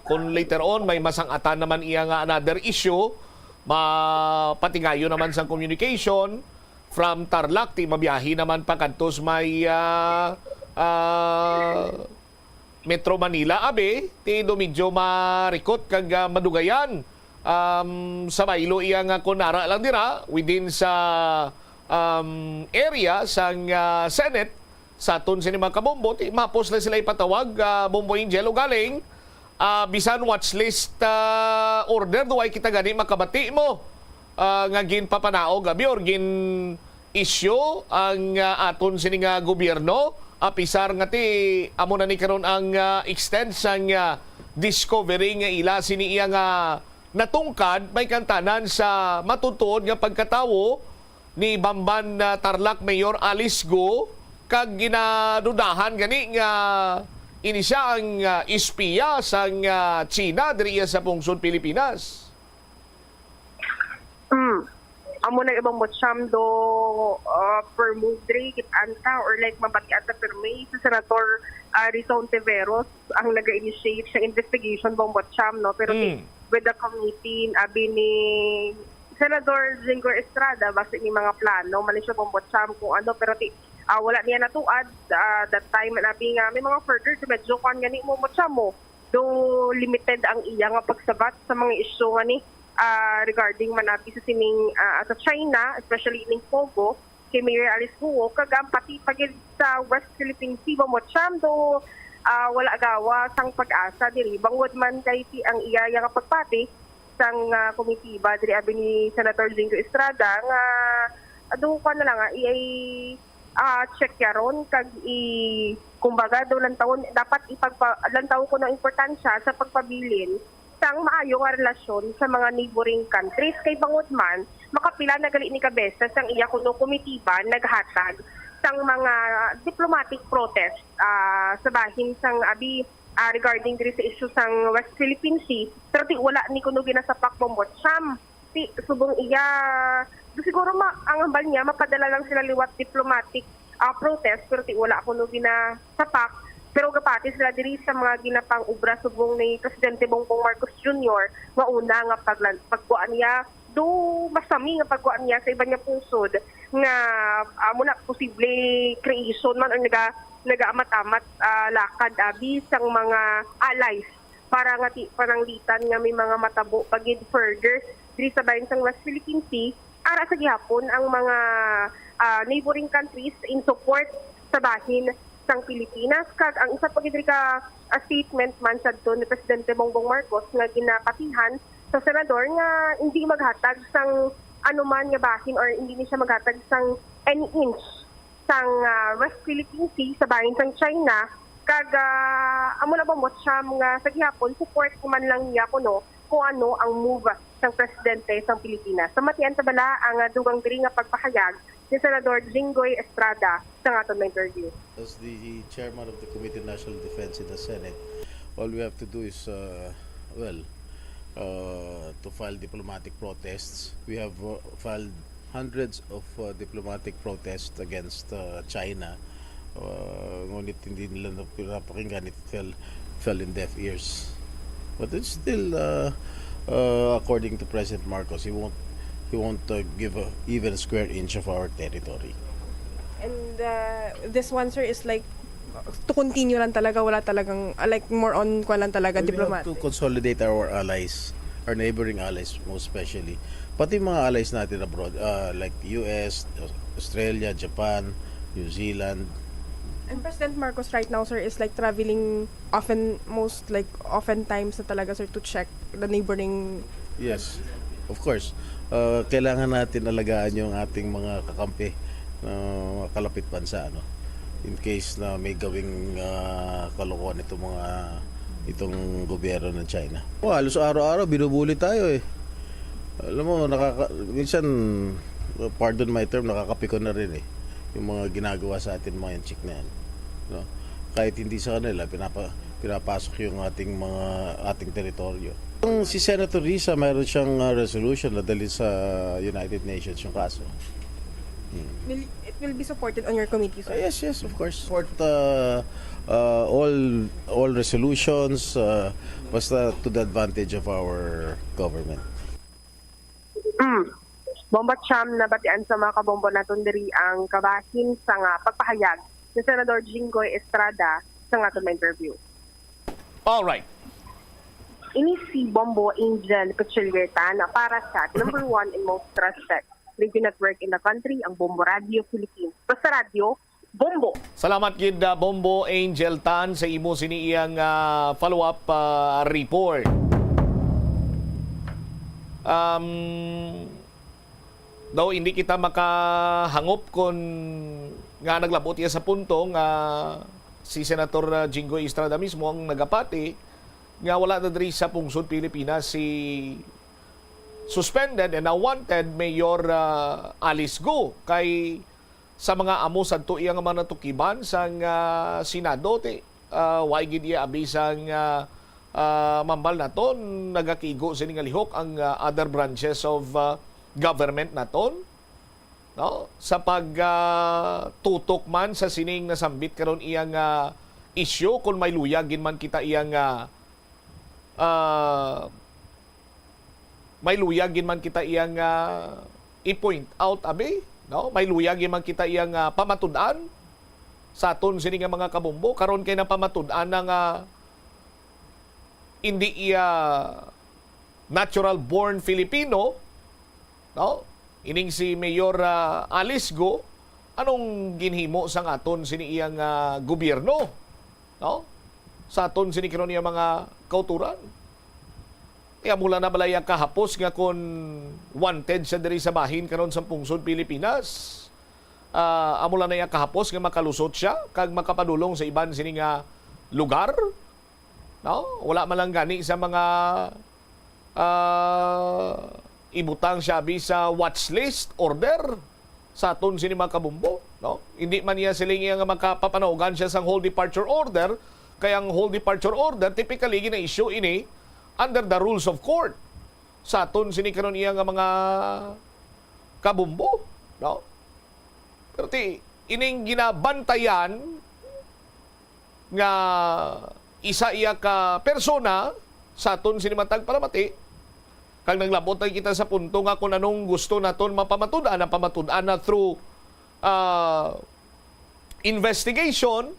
kung later on may masangatan naman iya nga another issue, mapatingayo naman sang communication from Tarlac, ti mabiyahe naman pa kadtos may ah, ah, Metro Manila, abi, ti do medyo marikot kag ah, madugayan, um, sa baylo iya nga kunara lang dira within sa um, area sang ah, Senate. Sa aton sini mga kabombo, ti mapos na sila ipatawag, ah, Bombo Angel, ugaling ah, bisan watch list ah, order, duway kita gani makabati mo ah, nga ginpapanaog abi or gin issue ang ah, aton sini nga gobyerno, apisar nga ti amo na ni karon ang ah, extent sang ah, discovery nga ila sini iya nga natungkad, may kantanan sa matutuod nga pagkatawo ni Bamban ah, Tarlac Mayor Alice Go, kag ginadudahan gani nga ini siya ang ah, espiya sang ah, China diri iya sa pungsod Pilipinas. Mm. Amo na ibang Bocham do uh, per move dre kit anta or like mabatian ta permi sa Senator uh, Rizal Ontiveros ang naga-initiate sa investigation bang Bocham, no, pero ti, Mm. with the committee abi ni Senador Jinggoy Estrada basi ni mga plano man siya bang Bocham kung ano, pero ti ah, wala niya natuad uh, that time man abi nga may mga further medyo kwan gani mo Bocham mo do limited ang iya nga pagsabat sa mga isyu nga ni ah, regarding man abi sa sining ah, sa China, especially ining Pogo, kay Mayor Alice Guo, kag ang pati pa gid sa West Philippine Sea, Bombot Siam, do ah, wala gawa sang pag-asa diri. Bangod man kay ti ang iya iya nga pagpati sang ah, komitiba diri abi ni Senator Jinggoy Estrada nga ado ko na lang nga i ah, check yaron kag i kumbaga do lantawon dapat ipagpa lantaw ko ng importansya sa pagpabilin sang maayo nga relasyon sa mga neighboring countries kay bangod man makapila na gali ni ka beses ang iya kuno komitiba naghatag sang mga diplomatic protest ah, sa bahin sang abi ah, regarding diri sa issue sang West Philippine Sea, pero ti wala ni kuno ginasapak bombot siyam. Ti subong iya do siguro ma ang hambal niya mapadala lang sila liwat diplomatic ah, protest pero ti wala kuno ginasapak. Pero gapati sila diri sa mga ginapang-obra subong ni Presidente Bongbong Marcos Junior nga una nga paglan- pagkuha niya do masami nga pagkuha niya sa iban nga pungsod nga amo na posible creation man or naga nagaamat-amat ah, lakad abi sang mga allies para nga ti pananglitan nga may mga matabo pa gid further diri sa bahin sang West Philippine Sea ara sa gihapon ang mga ah, neighboring countries in support sa bahin sang Pilipinas kag ang isa pa gid diri ka ah, statement man sadto ni Presidente Bongbong Marcos nga ginapatihan sa senador nga hindi maghatag sang anuman nga bahin or hindi ni siya maghatag sang any inch sang ah, West Philippine Sea sa bahin sang China kag ah, amo na ba mo siyam nga sa gihapon support man lang niya kuno kung ano ang move sang presidente sang Pilipinas. Sa matian ta bala ang ah, dugang diri nga pagpahayag ni Senador Jinggoy Estrada sa aton nga interview. As the chairman of the Committee on National Defense in the Senate, all we have to do is, uh, well, uh, to file diplomatic protests. We have uh, filed hundreds of uh, diplomatic protests against uh, China. Uh, ngunit hindi nila nap- napakinggan, it fell, fell in deaf ears. But it's still, uh, uh, according to President Marcos, he won't, he won't uh, give a, even a square inch of our territory. And uh, this one, sir, is like to continue lang talaga, wala talagang, uh, like, more on, kwan lang talaga, We have diplomatic. To consolidate our allies, our neighboring allies most especially. Pati mga allies natin abroad, uh, like U S, Australia, Japan, New Zealand. And President Marcos right now, sir, is like traveling often, most like oftentimes na talaga, sir, to check the neighboring. Yes, of course. Uh, kailangan natin alagaan yung ating mga kakampi na kalapit bansa, ano, in case na may gawing uh, kalokohan itong mga itong gobyerno ng China. Oh, halos araw-araw binubuli tayo eh. Alam mo, nakaka minsan, pardon my term, nakakapikon na rin eh yung mga ginagawa sa atin mga inchik na yan. No? Kahit hindi sa kanila, pinapa, pinapasok yung ating mga ating teritoryo. Yung si Senator Risa, mayroon siyang uh, resolution na dali sa United Nations yung kaso. Will, it will be supported on your committee, Uh, sir. yes, yes, of course. Support uh, uh, all all resolutions uh, basta to the advantage of our government. Mm. Bombo Cham, nabatian sa mga kabombo naton diri ang kabahin sa nga pagpahayag ni Senador Jinggoy Estrada sa nga aton interview. All right. Ini si Bombo Angel Kuchilyer Tan, para sa number one and most trusted radio network in the country, ang Bombo Radio Philippines. Basta radyo, Bombo. Salamat gid, uh, Bombo Angel Tan, sa imo sini iyang uh, follow-up uh, report. Um, daw hindi kita makahangop kon nga naglabot iya sa punto nga si Senator uh, Jinggoy Estrada mismo ang nagapati nga wala na diri sa pungsod Pilipinas si suspended and now wanted Mayor uh, Alice Go kay sa mga amo sadto iya nga mga natukiban sang uh, Senado ti uh, way gid iya abi sang uh, uh, mambal naton nagakigo sini nga lihok ang uh, other branches of uh, government naton, no, sa pag uh, tutok man sa sining nasambit karon iya nga issue kung may luyag gid man kita iya nga uh, may luyag gid man kita iya nga i-point out abi, no, may luyag gid man kita iya nga pamatud-an sa aton sini nga mga kabombo karon kay napamatud-an na nga hindi iya natural born Filipino, no? Ining si Mayor uh, Alice Go, anong ginhimo sang aton sini iyang uh, gobyerno, no? Sa aton sini karon niya mga kauturan. Kaya mula na balay kahapos nga kon wanted siya diri sa bahin karon sa pungsod Pilipinas. Uh, amo lang na iya kahapos nga makalusot siya kag makapadulong sa iban sini nga lugar. No? Wala man lang gani sa mga uh, ibutang siya abi sa watch list order sa aton sini mga kabumbo, no? Hindi man niya siling iya nga makapapanawgan siya sang hold departure order, kay ang hold departure order typically gina-issue ini under the rules of court sa aton sini karon iya nga mga kabumbo, no? Pero ti ining ginabantayan nga isa iya ka persona sa aton sini matag palamati, kag naglabot na kita sa punto nga kung anong gusto naton mapamatud-an, napamatud-an na through uh, investigation,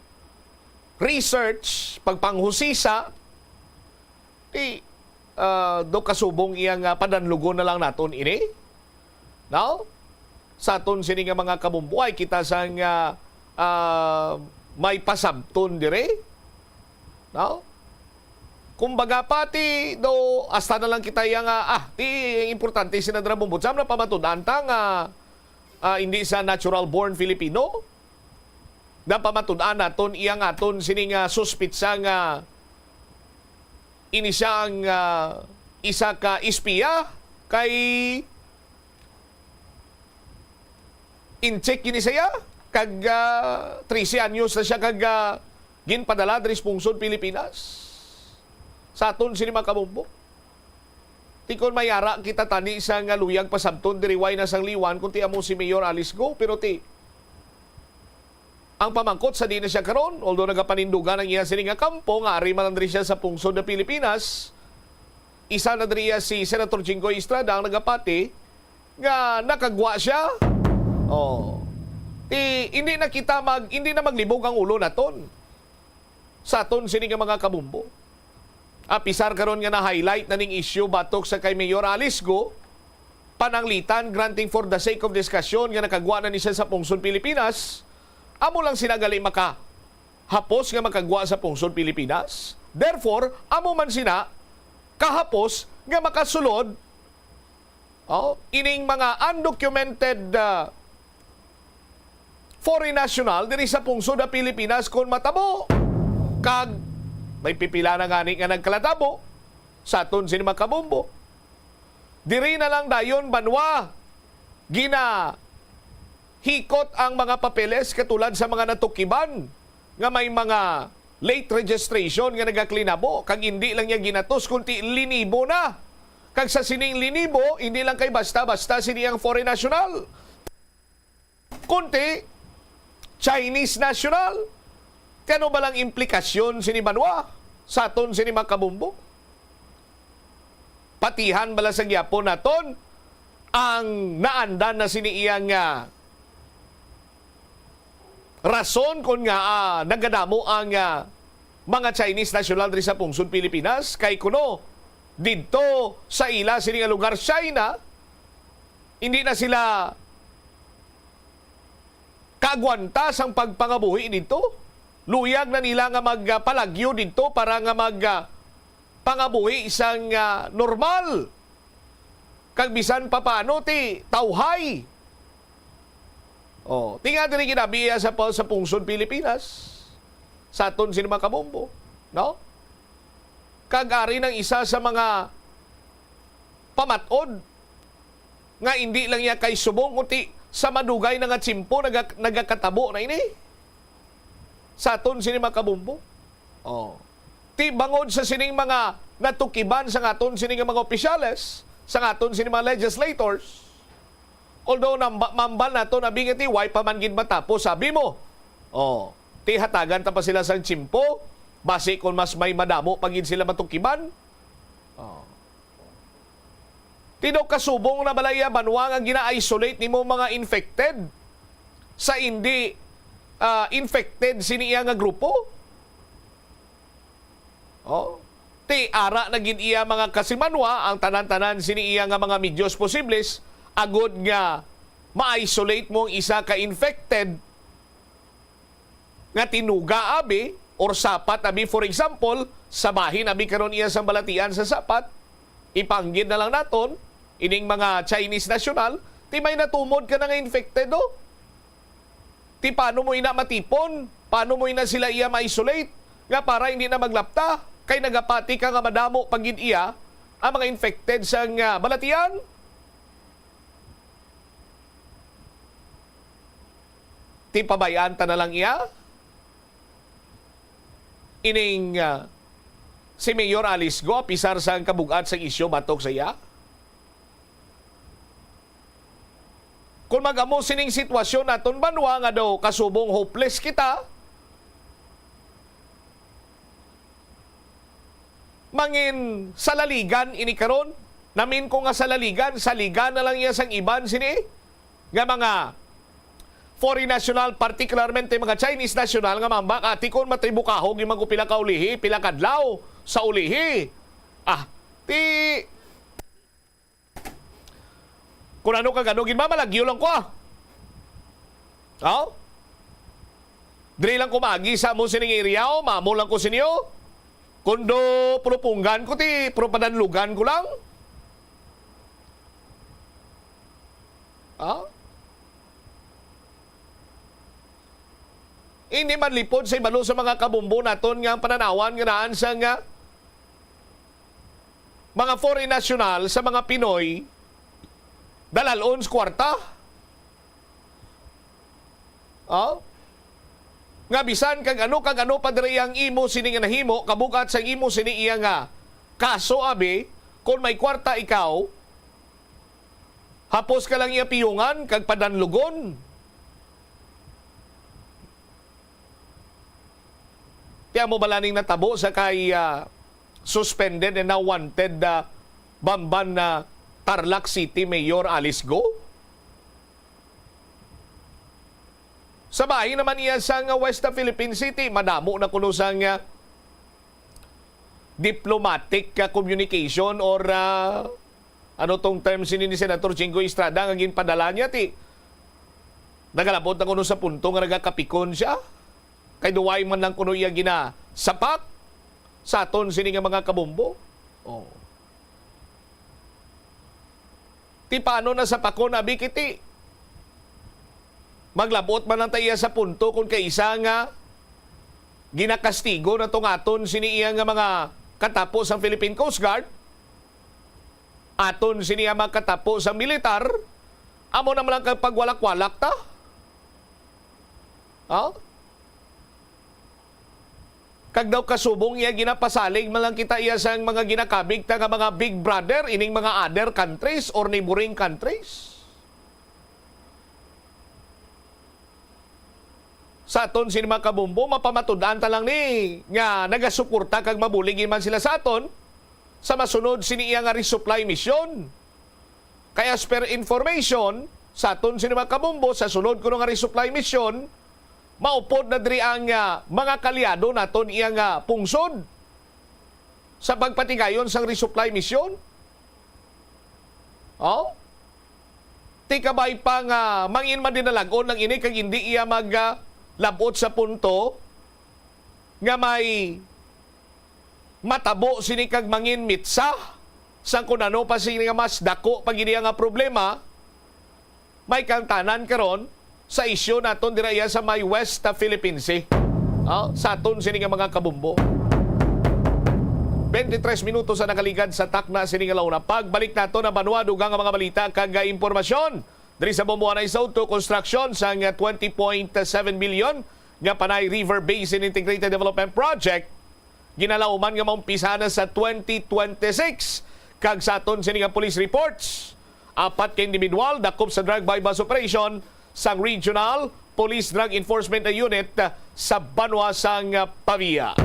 research, pagpanghusisa, di uh, do kasubong iya nga padanlugon na lang naton ini. No? Sa aton sini nga mga kabumbuay, kita sang uh, uh, may pasabton dire. No? Kumbaga pati do hasta na lang kita iya nga ah, ti importante si Nadra Bumbot. Sa na pamatud-an ta nga uh, hindi sa natural born Filipino. Napamatud-an naton iya nga aton sini nga suspitsa nga ini siya ang uh, isa ka espiya kay incheck ini siya kag uh, trese anyos na siya kag uh, ginpadala diri sa pungsod Pilipinas sa aton sini mga kabombo. Ti kon may ara kita tani sa nga luyag pasabton diri way na sang liwan kun ti amo si Mayor Alice Go, pero ti ang pamangkot sa di na siya karon, although nagapanindugan ang iya sini nga kampo nga ari man lang diri siya sa pungsod na Pilipinas, isa na diri iya si Senator Jinggoy Estrada ang nagapati nga nakagwa siya. Oh. Ti, hindi na kita mag, hindi na maglibog ang ulo naton sa aton sini nga mga kabumbo. Apisar karon nga na-highlight na ning issue batok sa kay Mayor Alice Go, pananglitan, granting for the sake of discussion nga nakagwa na ni siya sa pungsod Pilipinas, amo lang sina gali makahapos nga makagwa sa pungsod Pilipinas. Therefore, amo man sina kahapos nga makasulod, oh, ining mga undocumented, ah, foreign national diri sa pungsod sa Pilipinas kon matabo. Kag may pipila na gani nga nagkalatabo sa aton sini mga kabumbo. Diri na lang dayon banwa ginahikot ang mga papeles katulad sa mga natukiban nga may mga late registration nga nagaklinabo kag hindi lang niya ginatos kundi linibo na. Kag sa sining linibo, hindi lang kay basta-basta sini ang foreign national. Kundi Chinese national. Kano ba lang implikasyon sini banwa sa aton sini mga kabumbo? Patihan bala sa gyapon naton ang naandan na sini iya nga rason kon nga, ah, nagadamo ang, ah, mga Chinese national diri sa pungsod Pilipinas, kay kuno didto sa ila sini nga lugar, China, hindi na sila kaagwanta sang pagpangabuhi didto. Luyag na nila nga magpalagyo didto para nga mag, ah, pangabuhi sang, ah, normal kag bisan pa paano ti tawhay. Oh, tinga diri ginabiya sa pa-, sa pungsod Pilipinas, sa aton sini mga kabumbo, no? Kag ari nang isa sa mga pamat-od nga indi lang niya kay subong, kundi sa madugay na nga tiyempo naga-, nagakatabo na ini sa aton sini mga kabumbo. Oh. Ti bangod sa sining mga natukiban sa aton sini nga mga opisyales, sa aton sini mga legislators, although namba-, mambal nato na bingi ti, "Why pa man gid matapos?" sabi mo. Oh, ti hatagan ta pa sila sang tiyempo, basi kung mas may madamo pa gid sila matukiban. Oh. Ti daw kasubong na bala iya banwa nga gina-isolate nimo mga infected sa indi, ah, infected sini iya nga grupo? Oh. Ti ara na gid iya mga kasimanwa ang tanan-tanan sini iya nga mga medios posibles agod nga ma-isolate mo ang isa ka infected nga tinuga abi or sapat abi, for example, sa bahin abi karon iya sang balatian sa sapat, ipanggid na lang naton ining mga Chinese national, ti may natumod ka na nga infected, oh. Ti paano mo ina matipon? Paano mo ina sila iya ma-isolate nga para hindi na maglapta? Kay nagapati ka nga madamo pa gid iya ang mga infected sang, ah, balatian. Ti pabay-an ta na lang iya? Ining, ah, si Mayor Alice Go, apisar sang kabug-at sang isyu batok sa iya? Kung mag-amo sining sitwasyon naton banwa nga daw kasubong hopeless kita, mangin salaligan ini karon. Namin ko nga salaligan, saligan na lang iya sang iban sini nga mga foreign national, particularmente mga Chinese national nga mambak, ati kon matribo kahog yung mga pila ka ulihi, pila kadlaw sa ulihi. Ah, ti, kung ano kag ano, ginmamalagyo lang ko, ah. Aw? Diri lang ko maagi sa amo sining area, oh, mamo lang ko sinyo. Kundo pulupunggan ko, ti, pero padanlugan ko lang. Ah? Hindi man lipod sa ibalo sa mga kabumbo naton nga ang pananawan nga naan sa nga mga foreign national sa mga Pinoy, dalalon sa kwarta. Oh? Nga bisan kag ano, kag ano pa diri ang imo sini nga nahimo, kabugat sang imo sini iya nga kaso, abi, kung may kwarta ikaw, hapos ka lang iya piyungan kag padanlugon. Ti amo bala ning natabo sa kay, ah, suspended and now wanted, ah, Bamban na Tarlac City Mayor Alice Go? Sa bahin naman iya sang West Philippine City, madamo na kuno sang, ah, diplomatic, ah, communication or, ah, ano tong term sini ni Senator Jinggoy Estrada nga ginpadala niya, ti nagalabot na kuno sa punto nga nagakapikon siya. Kay duway man lang kuno iya ginasapak sa aton sini nga mga kabombo. Oh. Ti paano na sa pakon, abi, kiti? Maglabot man lang ta iya sa punto kung kaisa nga ginakastigo na tong aton sini iya nga mga katapo sang Philippine Coast Guard, aton sini ang mga katapo sang militar, amo na man lang kag pagwalak-walak ta. Ha? Kag daw kasubong iya ginapasalig man lang kita iya sang mga ginakabig ta nga mga big brother ining mga other countries or neighboring countries. Sa aton sini mga kabombo, mapamatud-an ta lang ni nga nagasuporta kag mabulig man sila sa aton sa masunod sini iya nga resupply mission. Kay as per information, sa aton sini mga kabombo, sa sunod kuno nga resupply mission, maupod na diri ang, ah, mga kaalyado naton iya nga pungsod sa pagpatigayon sang resupply mission. Oh? Ti kabay pa nga mangin madinalag-on lang ini kag hindi iya mag, ah, labot sa punto nga may matabo sini kag mangin mitsa sang kun ano pa sini nga mas dako pa gid iya nga problema, may kaltanan karon sa isyu naton dira iya sa may West Philippine Sea. Ah, sa aton sini nga mga kabombo. Twenty-tres minutos ang nakaligad sa takna sini nga launa. Pagbalik nato na banwa, dugang nga mga balita kag, ah, impormasyon. Diri sa Bomboanay South, construction sang twenty point seven billion nga Panay River Basin Integrated Development Project ginalauman nga maumpisa na sa twenty twenty-six. Kag sa aton sini nga police reports, apat ka individual dakop sa drug buy-bust operation sang Regional Police Drug Enforcement Unit sa banwa sang Pavia.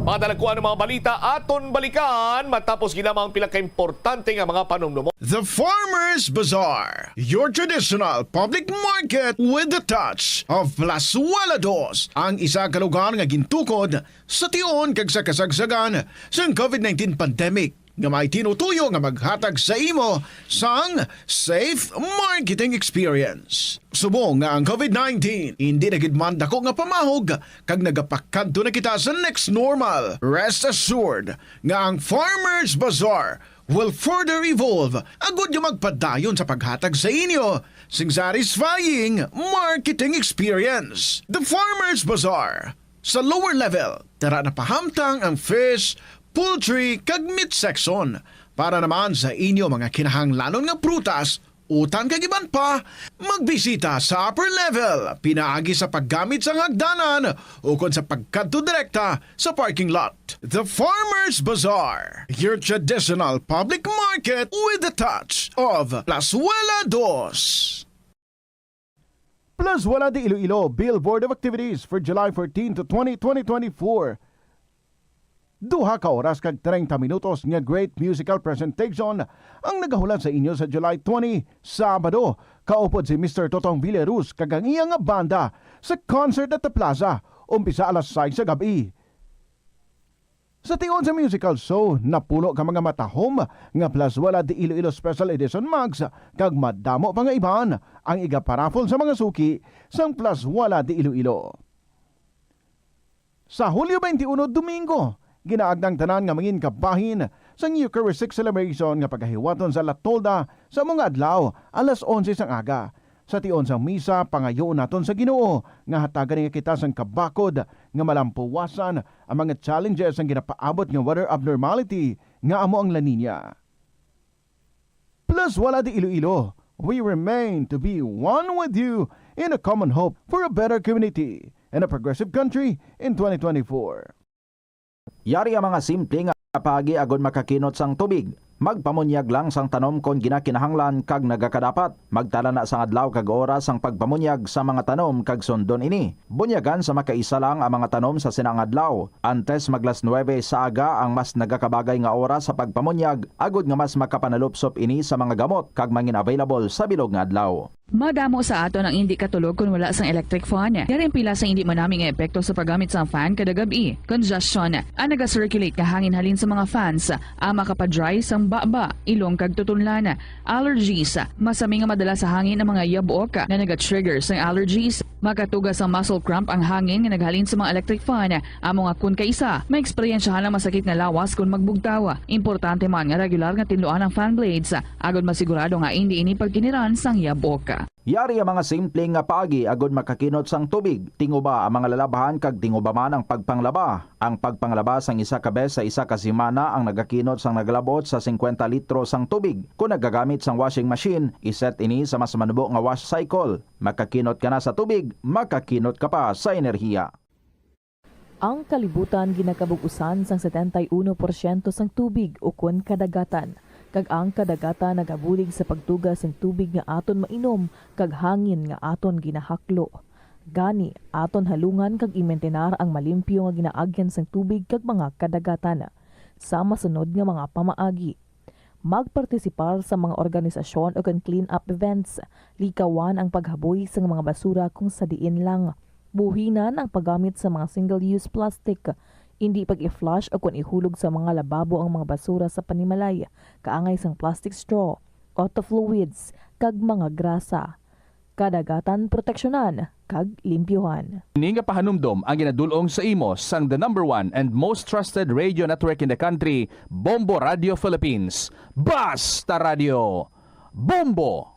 Mga talagkuan, ang mga balita aton balikan matapos gid lamang ang pila ka importante nga mga panumdumon. The Farmers Bazaar, your traditional public market with the touch of Plazuela Dos, ang isa ka lugar nga gintukod sa tion kag sa kasagsagan sang covid nineteen pandemic, nga may tinutuyo nga maghatag sa imo sang safe marketing experience. Subong nga ang covid nineteen indi na gid man dako nga pamahog kag nagapakadto na kita sa next normal, rest assured nga ang Farmers Bazaar will further evolve agud nga magpadayon sa paghatag sa inyo sing satisfying marketing experience. The Farmers Bazaar, sa lower level, tara na pahamtang ang fish, poultry, kag meat section. Para naman sa inyo mga kinahanglanon nga prutas, utan kag iban pa, magbisita sa upper level pinaagi sa paggamit sang hagdanan ukon sa pagkadto direkta sa parking lot. The Farmers Bazaar, your traditional public market with the touch of Plazuela Dos. Plazuela de Iloilo, Bill Board of Activities for July fourteen to twenty, twenty twenty-four. Duha ka oras kag treinta minutos nga great musical presentation ang nagahulat sa inyo sa July twenty, Sabado, kaupod si Mister Totong Villaruz kag ang iya nga banda sa concert at the plaza, umpisa alas sais sa gab-i. Sa tion sa musical show, napuno ka mga matahom nga Plazuela de Iloilo Special Edition mugs kag madamo pa nga iban ang igaparaffle sa mga suki sang Plazuela de Iloilo. Sa Hulyo twenty-one, Domingo, ginaagda ang tanan nga mangin kabahin sang Eucharistic Celebration nga pagahiwaton sa La Tolda sa mga adlaw, alas onse sang aga. Sa tion sang misa, pangayoon naton sa Ginoo nga hatagan niya kita sang kabakod nga malampuwasan ang mga challenges sang ginapaabot nga weather abnormality nga amo ang La Niña. Plazuela de Iloilo, we remain to be one with you in a common hope for a better community and a progressive country in twenty twenty-four. Yari ang mga simple nga paagi agud makakinot sang tubig. Magpamunyag lang sang tanom kon ginakinahanglan kag nagakadapat. Magtala na sang adlaw kag oras sang pagpamunyag sa mga tanom kag sundon ini. Bunyagan sa makaisa lang ang mga tanom sa sina nga adlaw. Antes maglas nuwebe sa aga ang mas nagakabagay nga oras sa pagpamunyag, agud nga mas makapanalupsop ini sa mga gamot kag mangin available sa bilog nga adlaw. Madamo sa aton ang indi katulog kon wala sang electric fan. Yari ang pila sa indi manami nga epekto sa paggamit sang fan kada gab-i. Congestion. Ang naga-circulate nga hangin halin sa mga fans, ang makapa-dry sang baba, ilong kag tutunlan. Allergies. Masami nga madala sa hangin ang mga yabok nga naga-trigger sang allergies. Makatuga sang muscle cramp ang hangin nga naghalin sa mga electric fan. Amo nga kon kaisa, maeksperiensyahan ang masakit nga lawas kon magbugtaw. Importante man nga regular nga tinluan ang fan blades, agod masigurado nga indi ini pagkiniran sang yabok. Yari ang mga simple nga paagi agod makakinot sang tubig. Tinguba ang mga lalabhan kag tinguba man ang pagpanglaba. Ang pagpanglaba sang isa ka bes sa isa ka semana ang nagakinot sang nagalabot sa singkwenta litro sang tubig. Kon nagagamit sang washing machine, iset ini sa mas manubo nga wash cycle. Makakinot ka na sa tubig, makakinot ka pa sa enerhiya. Ang kalibutan ginakabug-usan sang setenta y uno porsyento sang tubig ukon kadagatan, kag ang kadagatan nagabulig sa pagtuga sing tubig nga aton mainom kag hangin nga aton ginahaklo. Gani, aton halungan kag imintinar ang malimpyo nga ginaagyan sang tubig kag mga kadagatan. Sa masunod nga mga pamaagi, magpartisipar sa mga organisasyon ukon clean-up events. Likawan ang paghaboy sang mga basura kung sa diin lang. Buhinan ang paggamit sa mga single-use plastic. Indi pag-i-flush ukon ihulog sa mga lababo ang mga basura sa panimalay, kaangay sang plastic straw, auto fluids, kag mga grasa. Kadagatan proteksyonan kag limpyuhan. Ini nga pahanumdom ang ginadul-ong sa imo sang the number one and most trusted radio network in the country, Bombo Radio Philippines. Basta Radio! Bombo!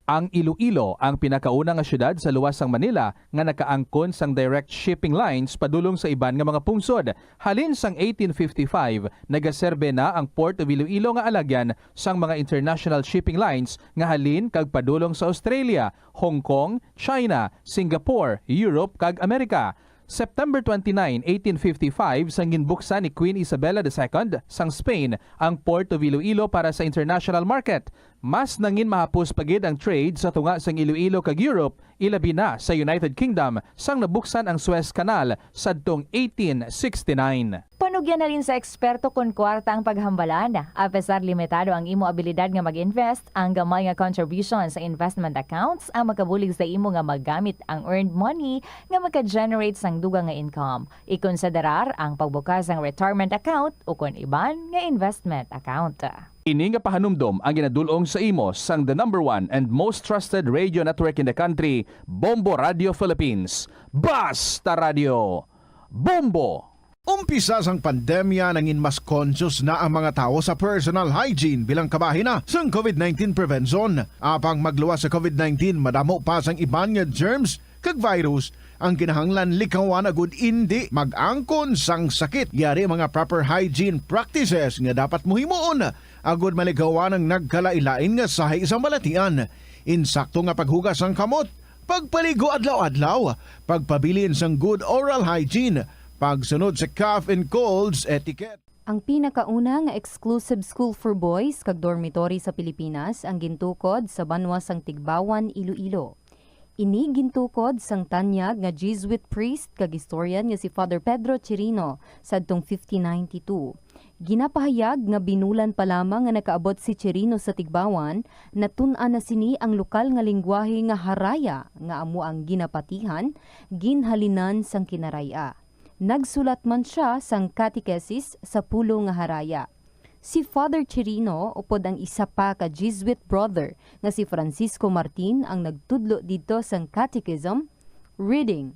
Ang Iloilo ang pinakauna nga siyudad sa luwas sang Manila nga nakaangkon sang direct shipping lines padulong sa iban nga mga pungsod. Halin sang eighteen fifty-five, nagaserbe na ang Port of Iloilo nga alagyan sang mga international shipping lines nga halin kag padulong sa Australia, Hong Kong, China, Singapore, Europe, kag Amerika. September twenty-nine, eighteen fifty-five, sang ginbuksan ni Queen Isabella the Second sang Spain ang Port of Iloilo para sa international market, mas nangin mahapos pa gid ang trade sa tunga sang Iloilo kag Europe, ilabi na sa United Kingdom, sang nabuksan ang Suez Canal sadtong eighteen sixty-nine. Panugyan halin sa eksperto kon kwarta ang paghambalan. Apesar limitado ang imo abilidad nga mag-invest, ang gamay nga contribution sa investment accounts ang makabulig sa imo nga magamit ang earned money nga maka-generate sang dugang nga income. Ikonsiderar ang pagbukas sang retirement account ukon iban nga investment account. Ini nga pahanumdom ang ginadul-ong sa imo sang the number one and most trusted radio network in the country, Bombo Radio Philippines. Basta Radio! Bombo! Umpisa sang pandemya, nangin mas conscious na ang mga tawo sa personal hygiene bilang kabahin na sang COVID nineteen prevention. Apang magluwas sa COVID nineteen, madamo pa sang iban nga germs kag virus ang kinahanglan likawan agud indi mag-angkon sang sakit. Yari mga proper hygiene practices nga dapat mohimuon agud malikawan ang nagkalain-lain nga sahi sang balatian. Insakto nga paghugas sang kamot, pagpaligo adlaw-adlaw, pagpabilin sang good oral hygiene, pagsunod sa cough and colds etiquette. Ang pinakauna nga exclusive school for boys kag dormitory sa Pilipinas ang gintukod sa banwa sang Tigbawan, Iloilo. Ini gintukod sang tanyag nga Jesuit priest kag historian nga si Father Pedro Chirino sadtong fifteen ninety-two. Ginapahayag nga binulan pa lamang nga nakaabot si Chirino sa Tigbawan, natun-an na sini ang lokal nga linggwahe nga Haraya, nga amo ang ginapatihan, ginhalinan sang Kinaray-a. Nagsulat man sia sang catechesis sa pulo nga Haraya. Si Father Chirino upod ang isa pa ka Jesuit brother nga si Francisco Martin ang nagtudlo didto sang catechism, reading,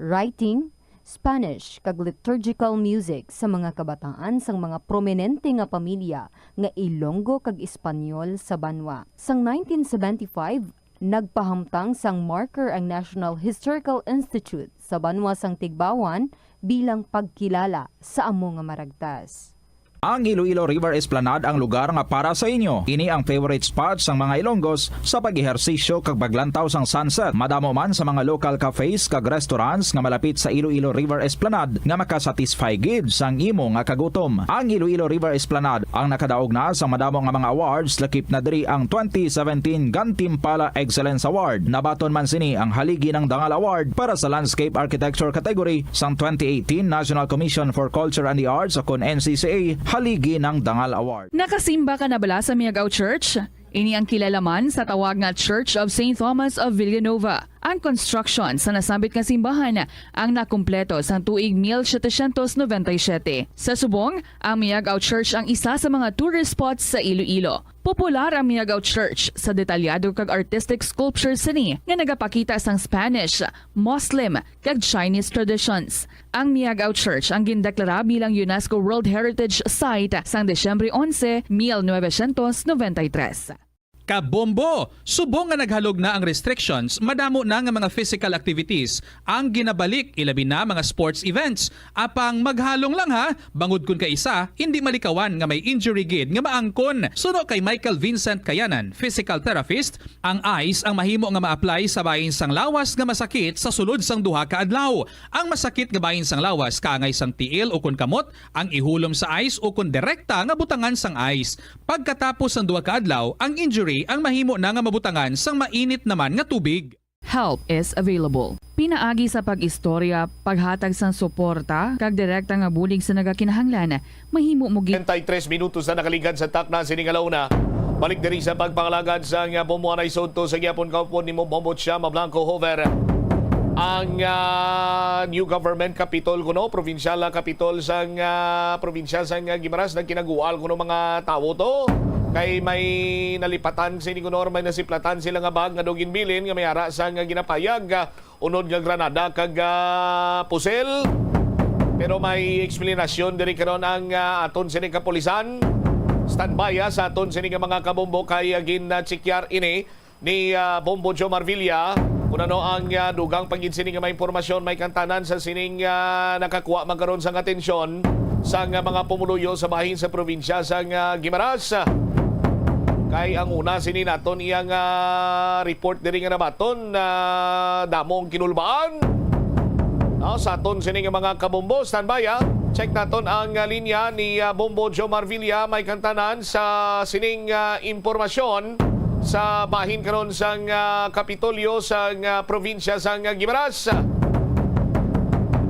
writing, Spanish, kag liturgical music sa mga kabataan sang mga prominente nga pamilya nga Ilonggo kag Espanyol sa banwa. Sang nineteen seventy-five, nagpahamtang sang marker ang National Historical Institute sa banwa sang Tigbawan bilang pagkilala sa amo nga maragtas. Ang Iloilo River Esplanade ang lugar nga para sa inyo. Ini ang favorite spot sang mga Ilonggos sa pag-ehersisyo kag paglantaw sang sunset. Madamo man sa mga local cafes kag restaurants nga malapit sa Iloilo River Esplanade nga makasatisfy gid sang imo nga kagutom. Ang Iloilo River Esplanade ang nakadaog na sa madamo nga mga awards, lakip na diri ang twenty seventeen Gantimpala Excellence Award. Nabaton man sini ang Haligi ng Dangal Award para sa Landscape Architecture category sang twenty eighteen National Commission for Culture and the Arts o kon N C C A Haligi ng Dangal Award. Nakasimba ka na bala sa Miagao Church? Ini ang kilalaman sa tawag nga Church of Saint Thomas of Villanova. Ang construction sa nasambit nga simbahan ang nakumpleto sang tuig mil setecientos noventa y siete. Sa subong, ang Miagao Church ang isa sa mga tourist spots sa Iloilo. Popular ang Miagao Church sa detalyado kag artistic sculpture sini nga nagapakita sang Spanish, Muslim, kag Chinese traditions. Ang Miagao Church ang gindeklara bilang UNESCO World Heritage Site sang Disyembre onse, mil novecientos noventa y tres. Kabombo! Subong nga naghalog na ang restrictions, madamo na nga mga physical activities ang ginabalik, ilabi na mga sports events. Apang maghalong lang ha, bangod kun kaisa, hindi malikawan nga may injury gid nga maangkon. Suno kay Michael Vincent Kayanan, physical therapist, ang ice ang mahimo nga ma-apply sa bahin sang lawas nga masakit sa sulod sang duha ka adlaw. Ang masakit nga bahin sang lawas kaangay sang tiil ukon kamot ang ihulom sa ice ukon direkta nga butangan sang ice. Pagkatapos sang duha ka adlaw, ang injury ang mahimo na nga mabutangan sang mainit naman nga tubig. Help is available. Pinaagi sa pag-istorya, paghatag sang suporta, kag direkta nga bulig sa nagakinahanglan, mahimo mo gi- Treinta y tres minutos na nakaligad sa takna sini nga launa. Balik diri sa pagpangalagad sang, ah, Bombo Anay Sudto sa gihapon kaupod nimo, Bombo Chama Blanco Hover. Ang, ah, new government capitol kuno, provincial, ah, capitol sang, ah, probinsya sang, ah, Guimaras, nagkinagual kuno mga tawo to. Kay may nalipatan sini kuno, or may nasiplatan sila nga bag nga daw ginbilin nga may ara sang, ah, ginapayag, ah, unod nga granada kag, ah, pusil. Pero may eksplanasyon diri karon ang, ah, aton sini kapulisan. Standby, ah, sa aton sini nga mga kabombo kay, ah, gin-, ah, check-yar ini ni, ah, Bombo Joe Marvilla kung ano ang, ah, dugang pa gid sini nga mga impormasyon may kantanan sa sining, ah, nakakuha man karon sang atensyon sang, ah, mga pumuluyo sa bahin sa probinsya sang, ah, Guimaras. Kay ang una sini naton iyang, ah, report diri nga nabaton, ah, damo ang kinulbaan. No, sa aton sini nga mga kabombo, standby, ah. Check naton ang, ah, linya ni, ah, Bombo Joe Marvilla may kantanan sa sining, ah, impormasyon sa bahin karon sang, ah, Kapitolyo sang, ah, probinsya sang, ah, Guimaras.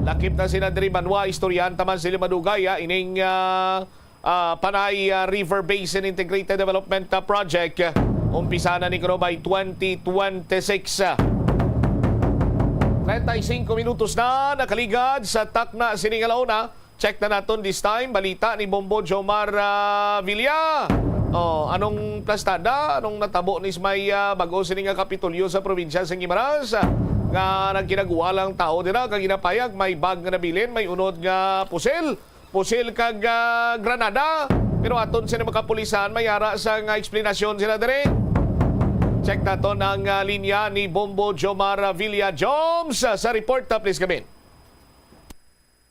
Lakip na sila diri, Banwa, istoryahan ta man sila madugay, ah, ining, ah, ah, Panay, ah, River Basin Integrated Development, ah, Project. Umpisa na ni kuno by twenty twenty-six. Treinta y cinco minutos na nakaligad sa takna sini nga launa. Check na naton this time, balita ni Bombo Jomar, ah, Villa. Oh, anong plastada? Anong natabo ni may, ah, bag-o sini nga Kapitolyo sa probinsya sa Guimaras? Nga nagkinaguwal ang tao dira, kag ginapayag, may bag nga nabilin, may unod nga pusil, pusil kag, ah, granada. Pero aton sini mga kapulisan, may ara sa nga eksplanasyon sila diri. Check naton ang, ah, linya ni Bombo Jomar Villa. Joms, ah, sa report, ah, please, gamin.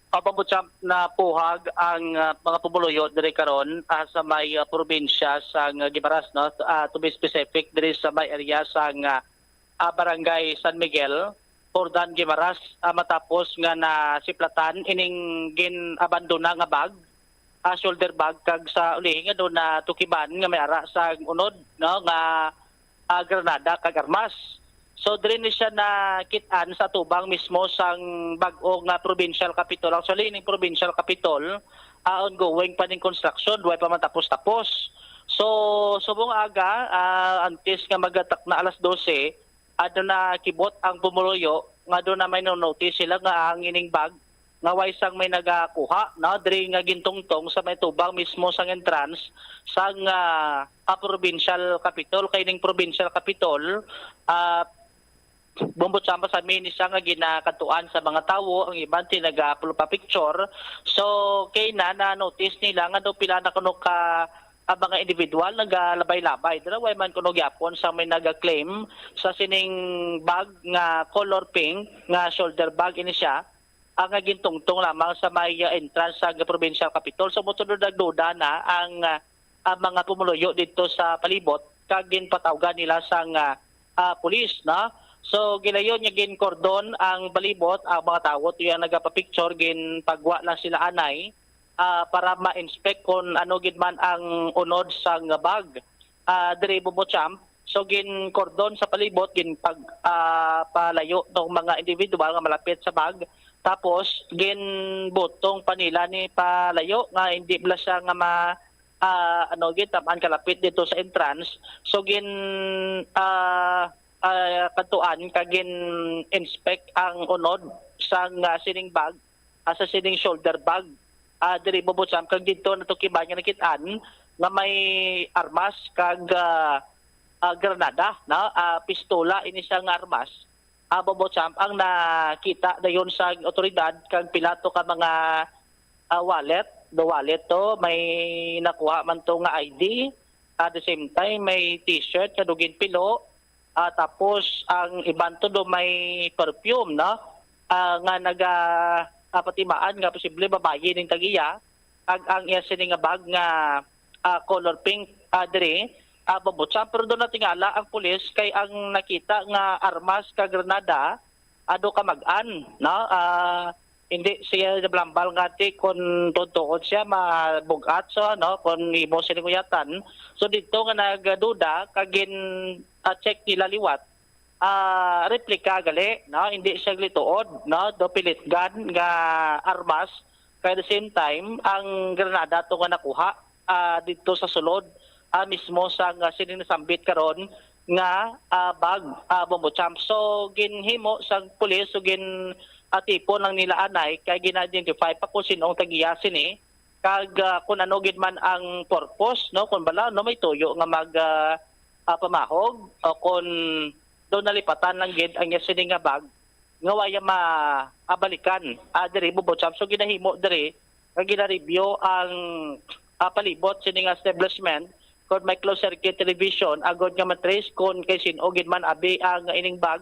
Pabambutsamp na puhag ang, ah, mga pumuluyo diri karon, ah, sa may, ah, probinsya sang Guimaras, no? Ah, to be specific, diri sa may area sang, ah, ah, Barangay San Miguel, Jordan, Guimaras, ah, matapos nga nasiplatan ining gin-abandona nga bag, ah, shoulder bag, kag sa ulihi nga daw natukiban nga may ara sa unod, no, nga, ah, granada kag armas. So, diri ni siya nakit-an sa atubang mismo sang bag-o nga provincial capitol. Actually, ining provincial capitol, ah, ongoing pa ning construction, way pa man tapos-tapos. So, subong aga, ah, antes nga magatakna alas dose, ano, nakibot ang pumuluyo nga daw na may no-notice sila nga ang ining bag nga way sang may nagakuha, no, diri nga gintungtong sa may tubang mismo sang entrance sang, ah, ah, provincial capitol. Kay ning provincial capitol, ah, bumbot sa sa mini siya nga ginakadtuan sa mga tawo, ang iban ti nag-upload pa picture. So, kay na, na-notice nila nga daw pila na kuno ka, ah, mga individual nagalabay-labay. Dira way man kuno gyapon sa may nag-claim sa sining bag nga color pink nga shoulder bag ini siya, ang nga gintungtong lamang sa may, ah, entrance sa provincial capitol. So, mo nagduda na ang, ah, ang mga pumuluyo didto sa palibot, kag ginpatawgan nila sang, ah, ah, pulis, no? So, gilayon nga gin-cordon ang palibot, ang mga tawo tuyo ang nagapapicture, ginpagwa lang sila anay, ah, para ma-inspect kung ano gid man ang unod sang bag, ah, diri, Bombo Champ. So, gin-cordon sa palibot, ginpag-, ah, palayo tong mga individual nga malapit sa bag. Tapos, ginbutong pa nila ni palayo nga hindi bala siya nga ma-, ah, ano gid, tamaan kalapit dito sa entrance. So gin ah, ah, kadtuan kag gin-inspect ang unod sang ah, sining bag, ah, sa sining shoulder bag. Ah, diri, Bobo Champ, kag dito natukiban nga nakit-an nga may armas kag ah, ah, granada, no? Ah, pistola ini siya nga armas. Ah, Bobo Champ, ang nakita dayon sa otoridad kag pila to ka mga ah, wallet, the wallet to, may nakuha man to nga I D, at the same time may t-shirt nga dugin pilo, ah, tapos ang iban to do may perfume, no? Ah, nga naga ah, patimaan nga posible babayi ning tag-iya, ag ang iya sini nga bag nga ah, color pink, ah, diri, ah, Bobo Champ. Pero do natingala ang pulis kay ang nakita nga armas ka granada ado ka mag-an, no? Ah, hindi siya nablambal nga ti kon tuod-tuod siya mabug-at, so, no, kon imo sini kuyatan. So didto nga nagduda kag gin ah, check nila liwat, ah, replica gali, no? Hindi siya gali tuod, no? Do pellet gun nga armas. Kay the same time, ang granada to nga nakuha ah, didto sa sulod ah, mismo sa nga sini nasambit karon nga ah, bag, ah, Bobo Champ. So ginhimo sang pulis, so gin ah, tipon lang nila anay kay gin-identify pa kung sino ang tag-iya sini kag ah, kung ano gid man ang purpose, no, kung bala, no, may tuyo nga mag ah, ah, pamahog o kung daw nalipatan lang gid ang iya sini nga bag nga waya maabalikan ah, diri, Bobo Champ. So ginahimo diri nga gina-review ang ah, palibot sini nga establishment kung may closed circuit television agod nga matrace kung kay sin-o gid man abi ang ining bag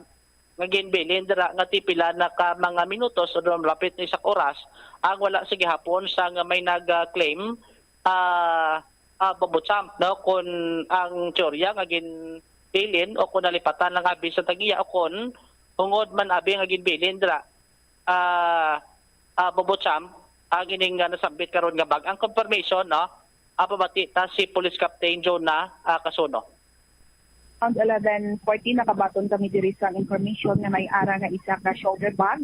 nga ginbilin dira nga ti pila na ka mga minutos o malapit na isa ka oras ang wala sa gihapon sa nga may nag-claim ah, ah, Bobo Champ, no, kung ang teorya nga ginbilin o kung nalipatan lang abi sa tag-iya o kung hungod man abi nga ginbilin dira ah, ah, Bobo Champ, ang ining nga nasambit karon nga bag. Ang confirmation, no, ah, pamati ta si Police Captain Jonah ah, Casuno. Around eleven forty, nakabaton kami diri sa information nga may ara nga isa ka shoulder bag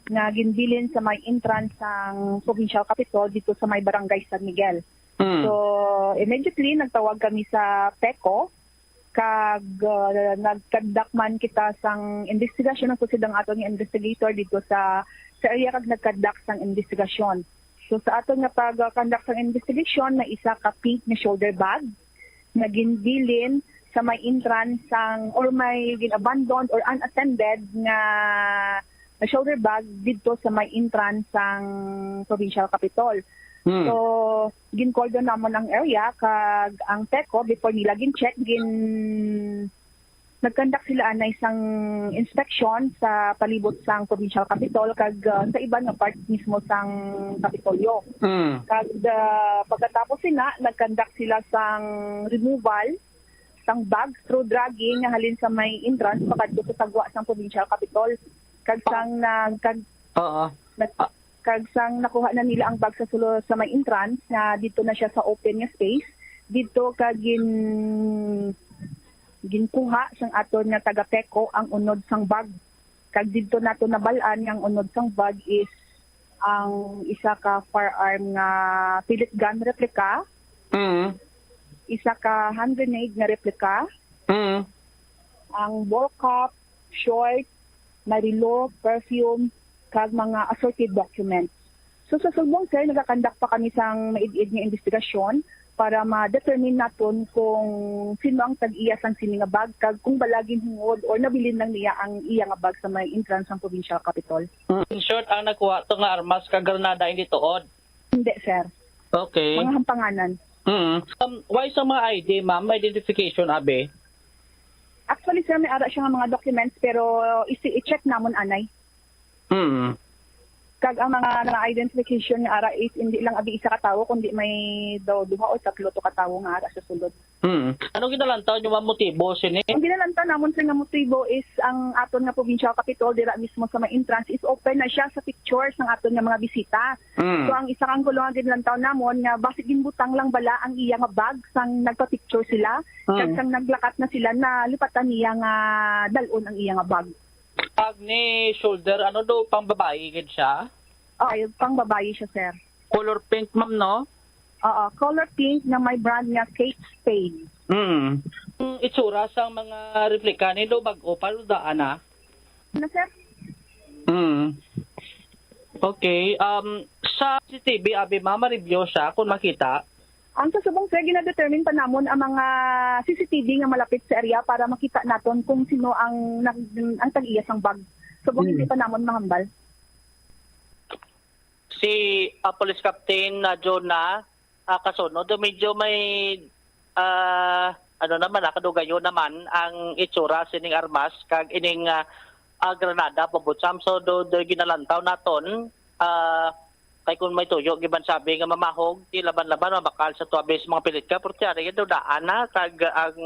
nga ginbilin sa may entrance sang Provincial Capitol dito sa may Barangay San Miguel. Mm. So, immediately nagtawag kami sa PECO kag uh, nag-conduct man kita sang investigasyon, nagpusid ang aton nga investigator dito sa sa area kag nag-conduct sang investigasyon. So sa aton nga pag-conduct sang investigation, may isa ka pink nga shoulder bag nga ginbilin sa may entrance sang, or may gin-abandoned or unattended nga, nga shoulder bag didto sa may entrance sang Provincial Capitol. Hmm. So, gin-cordon namon ang area kag ang PECO, before nila gin-check, gin nag-conduct sila anay sang inspection sa palibot sang Provincial Capitol kag ah, sa iban nga part mismo sang Kapitolyo. Mm. Kag ah, pagkatapos sina, nag-conduct sila sang removal sang bag through dragging nga halin sa may entrance pakadto sa tagwa sang Provincial Capitol. Kag sang nag kag Oo. nag- Ah. kag sang nakuha na nila ang bag sa sulo sa may entrance nga dito na siya sa open nga space, dito ka gin ginkuha sang aton nga taga PECO ang unod sang bag. Kag didto nato nabal-an nga ang unod sang bag is ang isa ka firearm nga pellet gun replica, Mm. isa ka hand grenade nga replica, Mm. ang ball cap, short, marilo, perfume, kag mga assorted documents. So sa subong, sir, nagakandak pa kami sang maid-id nga investigasyon para ma-determine naton kung sino ang tag-iya sang sini nga bag kag kung bala ginhingod or nabilin lang niya ang iya nga bag sa may entrance sang Provincial Capitol. In short, ang nakuha to nga armas kag granada hindi tuod? Hindi, sir. Okay. Mga hampanganan. Mm. Um, why sa mga I D, ma'am, may identification, abi? Actually, sir, may ara siya nga mga documents, pero isi- i-check namon anay. Mm. Kag ang mga na-identification nga ara is hindi lang abi isa ka tawo, kundi may daw duha o tatlo to ka tawo nga ara sa sulod. Mm. Ano ginalantaw nyo, ma'am, motibo sini? Ang ginalantaw namon, sir, nga motibo is ang aton nga provincial capitol dira mismo sa may entrance is open na siya sa picture sang aton nga mga bisita. Mm. So ang isa ka anggulo nga ginlantaw namon nga basig ginbutang lang bala ang iya nga bag sang nagpa-picture sila, Mm. kag sang naglakat na sila, nalipatan niya nga dal-on ang iya nga bag. Pag ni shoulder, ano do, pang babayi gid siya? Oh, ay, pang babayi siya, sir. Color pink, ma'am, no? Oo, color pink nga may brand nga Kate Spade. Mm. Ang itsura sa mga replika nito, bag-o pa, daan na? Na, sir? Mm. Okay, um, sa C C T V, abi, ma, ma-review siya kung makita. Ang sa subong, sir, gina-determine pa namon ang mga C C T V nga malapit sa area para makita naton kung sino ang nag-, ang tag-iya sang bag. Subong, Hmm. hindi pa namon mahambal. Si, ah, Police Captain, ah, Jonah, ah, Kasunod, do medyo may, ah, ano naman, ah, kadugayon naman ang itsura sining armas kag ining, ah, ah, granada, Bobocham. So, do, do ginalantaw naton, ah, kay kung may tuyo, giban sabi nga mamahog, ti laban-laban, mabakal sa tuwa base mga pilit ka, pero tiyari, do daan na, kag ang,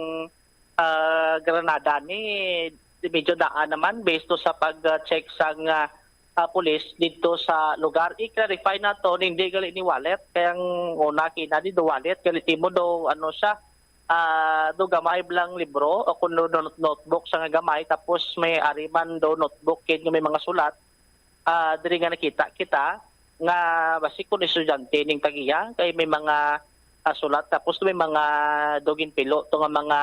ah, granada ni, di medyo daan naman, based to sa pag-check sang, ah, ah, pulis dito sa lugar. I-clarify naton, hindi gali ni wallet, kay ang una kina di do wallet, gali timo do, ano siya, ah, do gamay blang libro, o kung do not-, notebook sa nga gamay, tapos may ari man do notebook, kid nga may mga sulat, ah, diri nga nakita kita nga basi kun estudyante ning tag-iya, kay may mga, ah, sulat, tapos may mga do ginpilo to nga mga,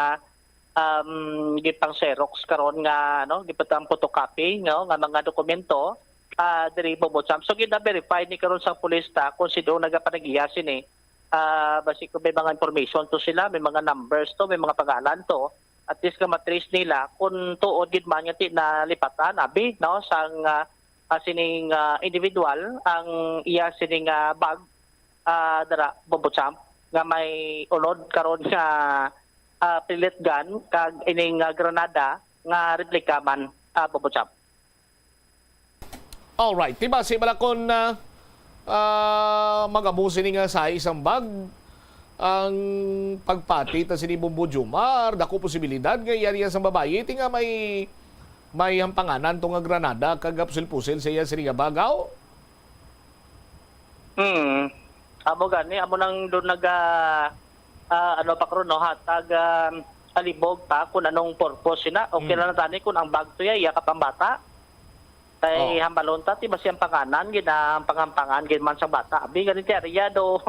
um, gipang-xerox karon nga, ano, gipatang photocopy, no, nga mga dokumento, ah, diri, Bobocham. So, gina-verify ni karon sa pulis ta kung sino nagapanag-iya sini. Ah, basi kung may mga information to sila, may mga numbers to, may mga pangalan to, at least nga matrace nila kung tuod gid man nga ti-, nalipatan, abi, no, sang, ah, ah, sining, ah, individual ang iya sining, ah, bag, ah, dara, Bobocham, nga may unod karon nga, ah, pellet gun kag ining, ah, granada nga replika man, ah, Bobocham. Alright, ti basi bala kon, ah, ah, mag-amo sini nga size ang bag, ang pagpati ta sini Bombo Jomar, dako posibilidad nga iya niya sang babayi, ti nga may, may hampanganan to nga granada kag pusil-pusil sa iya sini nga bagaw. Hmm. Amo gani, amo nang doon naga, ah, ano pa karon, no, hatag, ah, alibog pa kung anong purpose sina. Okay Hmm. lang na tani kung ang bag to ya, iya ka pambata. Kay Oh. hambalon ta, ti basi ang panganan, gina-, ang panghampangan, gid man sa bata. Abi, gani ti ariya do,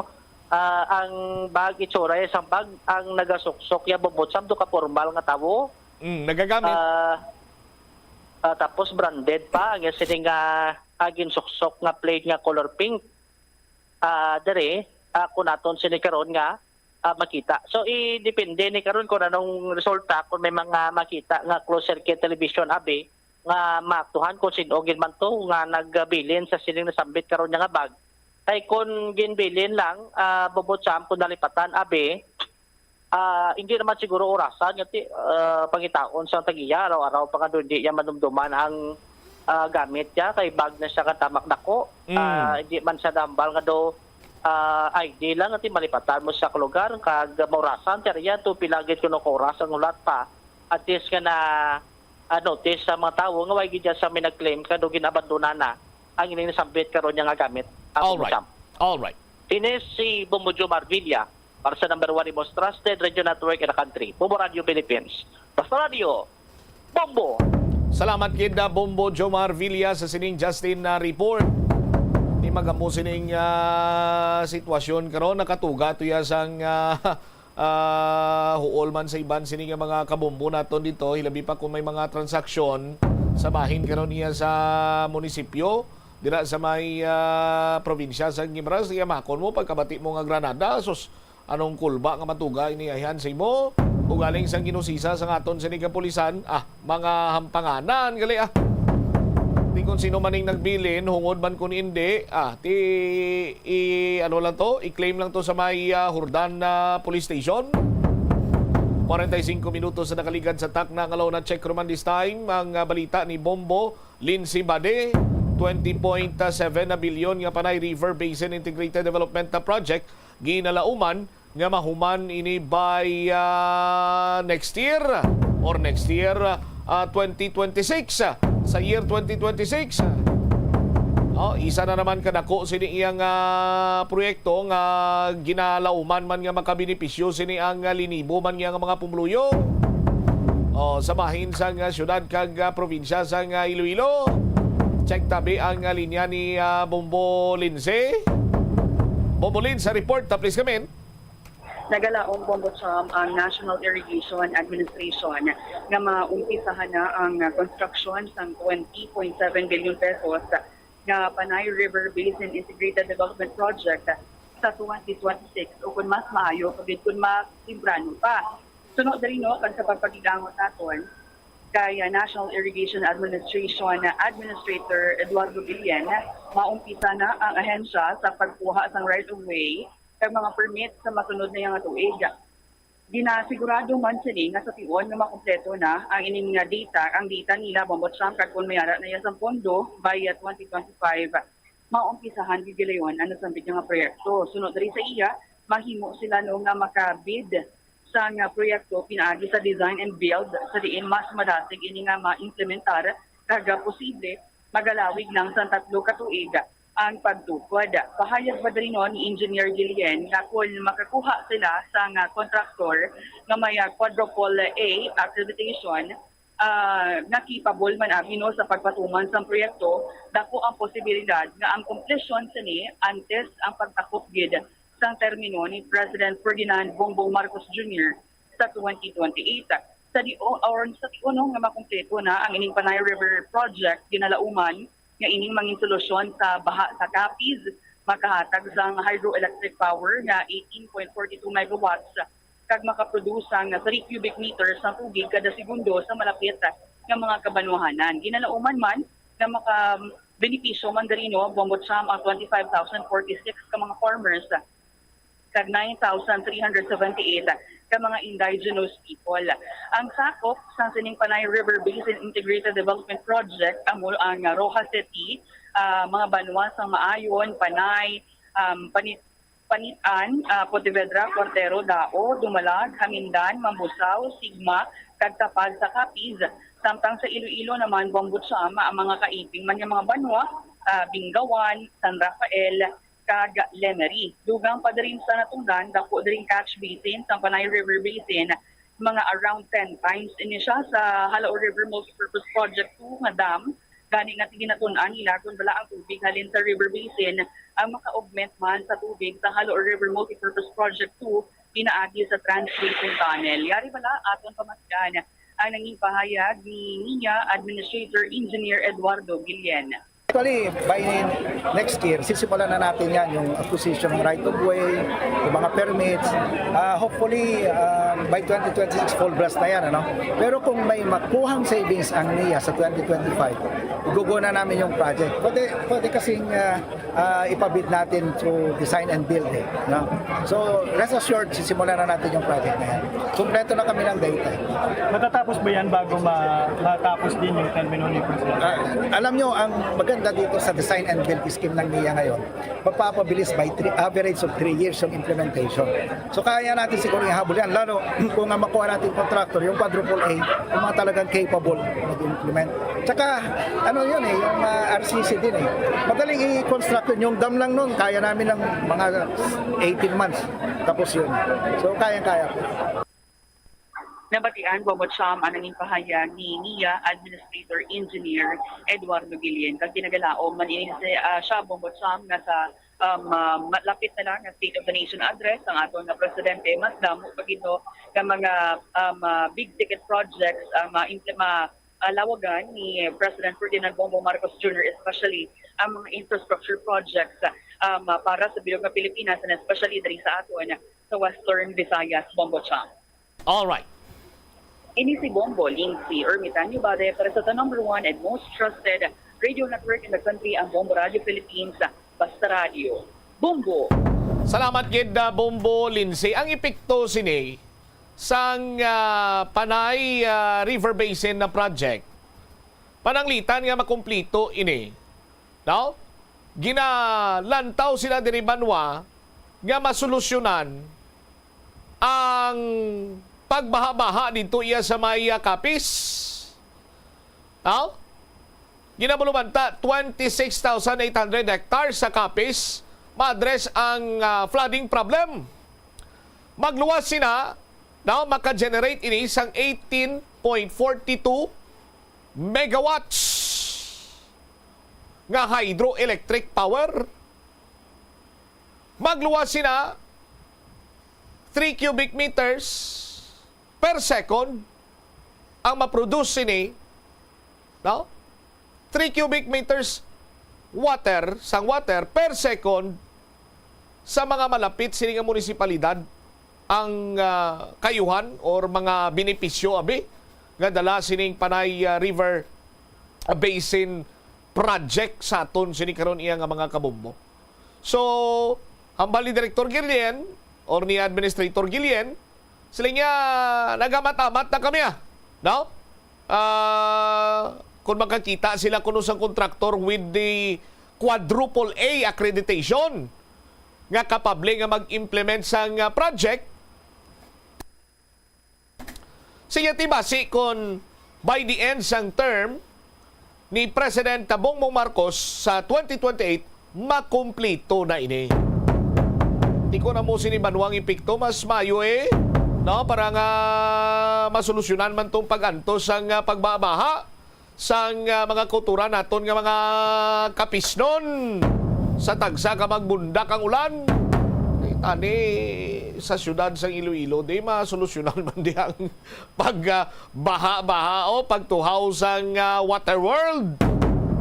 ah, ang bag, itsura ya sang bag, ang nagasuksok ya, Bobocham, do ka formal nga tawo. Mm, nagagamit. Ah, ah, tapos branded pa, ang iya sini nga, ah, ginsuksok nga plate nga color pink. Ah, diri, ah, kung naton sini karon nga, ah, makita. So, i-, depende ni karon kung anong resulta, kung may mga makita nga closed circuit television, abi, nga maaktuhan kung sin-o gid man to nga nagbilin sa sining nasambit karon niya nga bag. Kay kung ginbilin lang, ah, Bobocham, kung nalipatan, abi, ah, hindi naman siguro orasan nga ti-, ah, pangitaon sa tag-iya, araw-araw pa nga doon, di niya manumduman ang, ah, gamit niya, kay bag na siya nga tamak dako. Mm. Ah, hindi man siya dambal nga do, ah, I D lang, nga ti malipatan mo sa lugar, kag maurasan, ti ariya, to pila gid kuno ka oras ang hulat pa, at least nga na, ah, notice sa mga tawo nga way gid siya may nag-claim kado ginabandonan na ang ining nasambit karon niya nga gamit. Ako Alright. Sam. Alright. Ini si Bombo Jomar Villa para sa number one, the most trusted radio network in the country, Bombo Radio Philippines. Basta Radio, Bombo! Salamat gid na Bombo Jomar Villa sa sining Justin na report. Di magamo sining, ah, sitwasyon karon, nakatuga to ya sang, ah, ah, huol man sa iban sini nga mga kabombo naton dito, hilabi pa kung may mga transaksyon sa bahin karon niya sa munisipyo, dira sa may, ah, probinsya sa Guimaras, iya makon mo, pagkabati mo nga granada, sus, anong kulba nga matuga ini ayhan sa imo? Ugaling sang ginusisa sa ngaton sini kapulisan, ah, mga hampanganan, gali, ah. Di kung sino maning nagbilin, hungod man kun indi, ah, ti, i, ano lang to, i-claim lang to sa may, ah, Jordan na police station. Kwarenta y singko minutos sa nakaligad sa takna nga law na check roman this time. Ang, ah, balita ni Bombo Lindsay Bade, twenty point seven na bilyon nga Panay River Basin Integrated Development na Project, ginalauman nga mahuman ini by, ah, next year or next year, ah, twenty twenty-six, ah, sa year twenty twenty-six. Oh, isa na naman kadako sini iyang, ah, proyekto nga ginalauman man nga makabenepisyo sini ang, ah, linibo man nga, nga mga pumuluyo. Oh, sa bahin sa nga syudad kag, ah, probinsya sa nga Iloilo. Check tabi ang, ah, linya ni, ah, Bombo Lindsay. Bombolin sa report, ta please come in. Nagalaom, Bombo Cham, ang National Irrigation Administration nga maumpisahan na ang construction sang twenty point seven billion pesos nga Panay River Basin Integrated Development Project sa twenty twenty-six, o kung mas maayo pa gid kung mas temprano pa. Suno diri, no, kag sa pagpakigangot naton kay, ah, National Irrigation Administration Administrator Eduardo Guillen, maumpisa na ang ahensya sa pagkuha sang right of way kag mga permit sa masunod na nga tuig. Ginasigurado man sini nga sa tion nga makumpleto na ang ining nga data, ang data nila, Bombo Cham, kag kon may ara na iya sang pondo by, ah, twenty twenty-five, maumpisahan gid gilayon ang nasambit nga proyekto. Suno diri sa iya, mahimo sila, no, nga makabid sa nga proyekto pinaagi sa design and build, sa diin mas madasig ini nga ma-implementar kag posible magalawig lang sang tatlo ka tuig ang pagtukod. Pahayag pa diri, no, ni Engineer Guillen nga kon makakuha sila sang kontraktor nga may, ah, quadruple A accreditation, ah, nga capable man abi, no, sa pagpatuman sang proyekto, dako ang posibilidad nga ang komplisyon sini antes ang pagtakop gid sang termino ni President Ferdinand Bongbong Marcos Junior sa twenty twenty-eight. Sa di-, or sa tion, no, nga makumpleto na ang ining Panay River Project, ginalauman nga ining mangin solusyon sa baha sa Capiz, makahatag sang hydroelectric power nga eighteen point four two megawatts kag makaproduce sang three cubic meters sang tubig kada segundo sa malapit nga mga kabanwahanan. Ginalauman man nga makabenepisyo man diri, no, Bombo Cham, ang twenty-five thousand forty-six ka mga farmers kag nine thousand three hundred seventy-eight ka mga indigenous people. Ang sakop sang sining Panay River Basin Integrated Development Project amo ang Roxas City, ah, mga banwa sang Maayon, Panay, um, Panit-, Panit-an, ah, Pontevedra, Cuartero, Dao, Dumalag, Jamindan, Mambusao, Sigma, kag Tapal sa Capiz. Samtang sa Iloilo naman, Bombo Cham, ang mga kaiping man nga mga banwa, ah, Bingawan, San Rafael, kag Lemery. Dugang pa diri sa natungdan, dako diring catch basin sang Panay River Basin, mga around ten times ini siya sa Jalao River Multipurpose Project two nga dam. Gani nga ginatun-an nila kon bala ang tubig halin sa river basin ang maka-augment man sa tubig sa Jalao River Multipurpose Project two pinaagi sa Trans Basin Tunnel. Yari bala aton pamatian ang nanging pahayag ni Nia Administrator Engineer Eduardo Guillen. Actually, by next year, sisimulan na natin yan, yung acquisition ng right of way, yung mga permits. Ah, hopefully, um, by twenty twenty-six, full blast na yan, ano? Pero kung may makuhang savings ang NIA sa twenty twenty-five, igugo na namin yung project. Pwede, pwede kasing ah, ah, ipabid natin through design and build, eh, no? So, rest assured, sisimulan na natin yung project na yan. Kompleto na kami ng data. Matatapos ba yan bago ma- matapos din yung termino ni President? Ah, alam nyo, ang maganda dito sa design and build scheme ng NIA ngayon, mapapabilis by three, average of three years yung implementation. So, kaya natin siguro ihabol yan, lalo kung ang makuha natin contractor, yung quadruple A, yung mga talagang capable mag-implement. Tsaka, ano yun eh, yung ah, R C C din eh. Madaling i-construct yun. Yung dam lang nun, kaya namin ng mga eighteen months. Tapos yun. So, kayang-kaya po. Nabatian, Bombo Cham, ang nanging pahayag ni NIA Administrator Engineer Eduardo Guillen. Kag ginagalaom man ini si, ah, siya, Bombo Cham, nga sa, um, ah, malapit na lang nga State of the Nation Address ang aton nga presidente, mas damo pa gid, no, nga mga, um, ah, big ticket projects ang ma-, impl- ma-, ah, lawagan ni President Ferdinand Bongbong Marcos Junior, especially ang mga infrastructure projects, um, ah, para sa bilog nga Pilipinas, and especially diri sa aton sa Western Visayas, Bombo Cham. All right. Ini si Bombo Lindsay Ermitanio Bade para sa the number one and most trusted radio network in the country, ang Bombo Radio Philippines, Basta Radio. Bombo! Salamat gid, ah, Bombo Lindsay. Ang epekto sini sang ah, Panay ah, River Basin na project, pananglitan nga makumplito ini. No? Ginalantaw sila diri banwa nga masolusyonan ang pagbaha-baha didto iya sa may ah, Capiz. No? Ginabulumanta, twenty-six thousand eight hundred hectares sa Capiz ma-address ang ah, flooding problem. Magluwas sina, no, maka-generate ini sang eighteen point four two megawatts nga hydroelectric power. Magluwas sina three cubic meters per second ang ma-produce sini, no? Three cubic meters water, sang water per second sa mga malapit sini nga munisipalidad ang, ah, kayuhan or mga benepisyo, abi, nga dala sining Panay, ah, River Basin Project sa aton sini karon iya nga mga kabombo. So, hambal ni Director Guillen or ni Administrator Guillen, sila niya, "Nagamat-amat na kami, ah." No? Ah, kung makakita sila kuno sang contractor with the quadruple A accreditation nga kapable nga mag-implement sang, ah, project, siya ti basi kon by the end sang term ni President Bongbong Marcos sa twenty twenty-eight, makumplito na ini. Tiko na mo sini banwang epekto, mas maayo, eh, no, para nga masolusyonan man tong pag-antos sang, ah, pagbabaha sang, ah, mga kautoran naton nga mga kapisnon. Sa tagsa ka magbundak ang ulan, eh, tani sa siyudad sang Iloilo, di masolusyonan man di ang pag, ah, baha-baha o pagtuhaw sang, ah, Water World.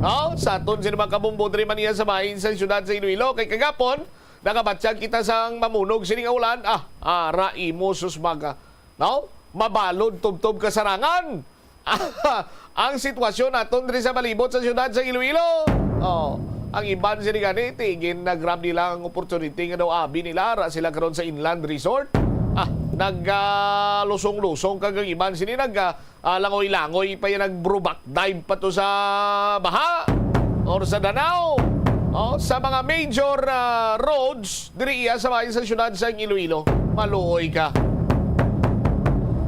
No? Sa aton sini mga kabombo diri man iya sa bahin sa siyudad sa Iloilo. Kay kagapon, nakabatyag kita sang mamunog sini nga ulan. Ah, ara imo, sus, maga. No? Mabalod tubtob kasarangan ang sitwasyon naton diri sa palibot sa siyudad sa Iloilo. Oh, ang iban sini gani, ti gin-grab nila ang opportunity nga daw abi nila, ara sila karon sa Inland Resort. Ah, naglusong-lusong kag ang iban sini nag, ah, ah, langoy-langoy pa yan, nag-brubac dive pa to sa baha or sa Danao. Oh, sa mga major, ah, roads diri iya sa bahin sa siyudad sa Iloilo. Maluoy ka.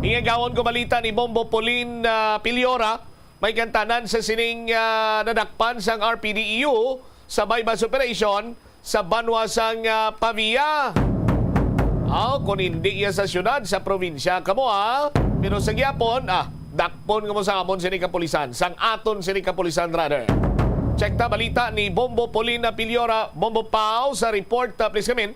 Ingagawon ko balita ni Bombo Pauline, ah, Piliora, may kantanan sa sining, ah, nadakpan sang R P D E U sa buy-bust operation sa banwa sang, ah, Pavia. Aw, kung hindi iya sa siyudad, sa probinsya kamo, ah. Pero sa gihapon, ah, dakpon kamo sa amon sini kapulisan, sang aton sini kapulisan, rather. Check ta balita ni Bombo Pauline Piliora. Bombo Pau sa report, ah, please come in.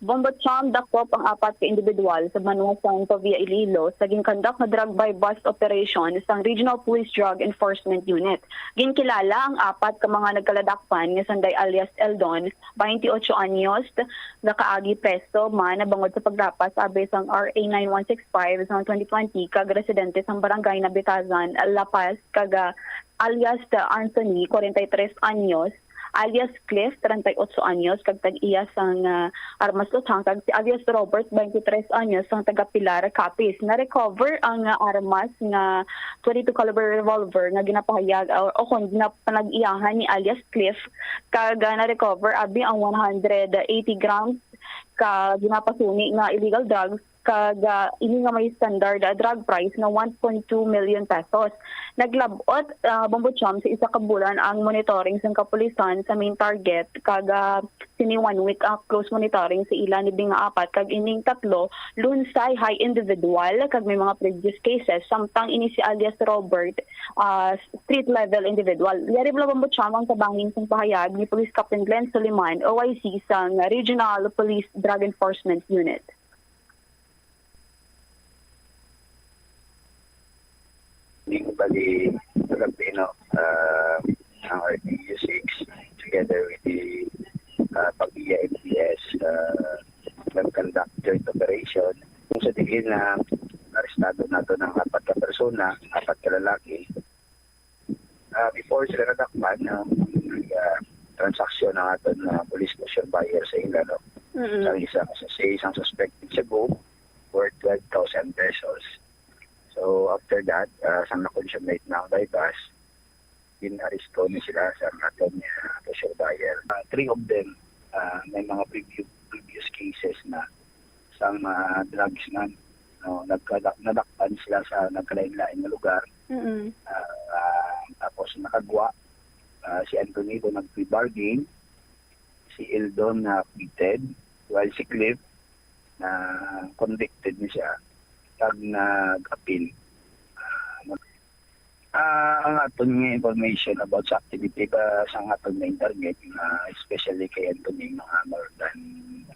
Bombo Cham, dakop ang apat ka individual sa banwa sang Pavia, Iloilo sa ginkandak nga drug buy-bust operation sang Regional Police Drug Enforcement Unit. Ginkilala ang apat ka mga nagkaladakpan nga sanday alias Eldon, twenty-ocho anyos, nakaagi preso man bangod sa paglapas abi sang R A nine one six five sang twenty twenty kag residente sang Barangay Nabitazan, La Paz, kag, ah, alias Anthony, forty-three anyos, alias Cliff, treinta y ocho anyos, kag tag-iya sang, ah, armas luthang, kag si alias Robert, twenty-three anyos, sang taga Pilar, Capiz. Na-recover ang, ah, armas nga twenty-two caliber revolver nga ginapahayag, ah, o kon ginapanag-iyahan ni alias Cliff, kag, ah, na-recover abi ang one hundred eighty grams ka ginapasuni nga illegal drugs, kag, ah, ini nga may standard, ah, drug price nga one point two million pesos. Naglab-ot, ah, Bombo Cham, sa isa ka bulan ang monitoring sang kapulisan sa main target, kag, ah, sini one week ang close monitoring sa ila ni nga apat, kag ining tatlo lunsay high individual kag may mga previous cases, samtang ini si alias Robert, ah, street level individual. Yari bala, Bombo Cham, ang kabahin sang pahayag ni Police Captain Glenn Soliman, O I C sang Regional Police Drug Enforcement Unit. Ning bali, kagabi, no, ah, ang R T U six together with the, ah, Pavia M P S, ah, nag-conduct joint operation kung sa diin na arestado nato ng apat ka persona, apat ka lalaki. Ah, before sila nadakpan, ah, may, ah, transaksyon ang aton, ah, police closure buyer sa ila, no? Mm-mm. Sa isa, sa, sa isang suspect sa Cebu, worth twelve thousand pesos. So, after that, ah, sang na-consummate na ang buy-bust, gin-aresto ni sila sa aton, ah, closure buyer. Ah, three of them, ah, may mga preview-, previous cases na sang mga drugs man, no, nagkadak-, nadakpan sila sa nagkalain-lain nga lugar. Mm-mm. Ah, ah, tapos nakagwa, ah, si Anthony do nag-plea bargain, si Eldon na acquitted, while si Cliff na convicted ni siya, kag nag-appeal. Ah, Ah, ang aton nga information about sa activity ba sa aton nga internet, ah, especially kay aton nga mga more than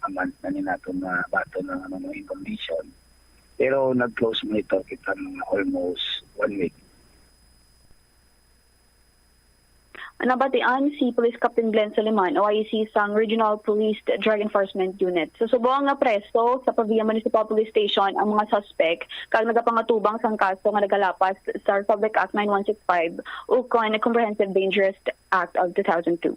a month na ni naton na baton ang, ano, mga information. Pero nag-close monitor kita mga almost one week. Nabatian si Police Captain Glenn Soliman, O I C sang Regional Police Drug Enforcement Unit. Sa subong nga preso sa Pavia Municipal Police Station ang mga suspect kag nagapangatubang sang kaso nga nagalapas sa Republic Act nine one six five ukon Comprehensive Dangerous Act of two thousand two.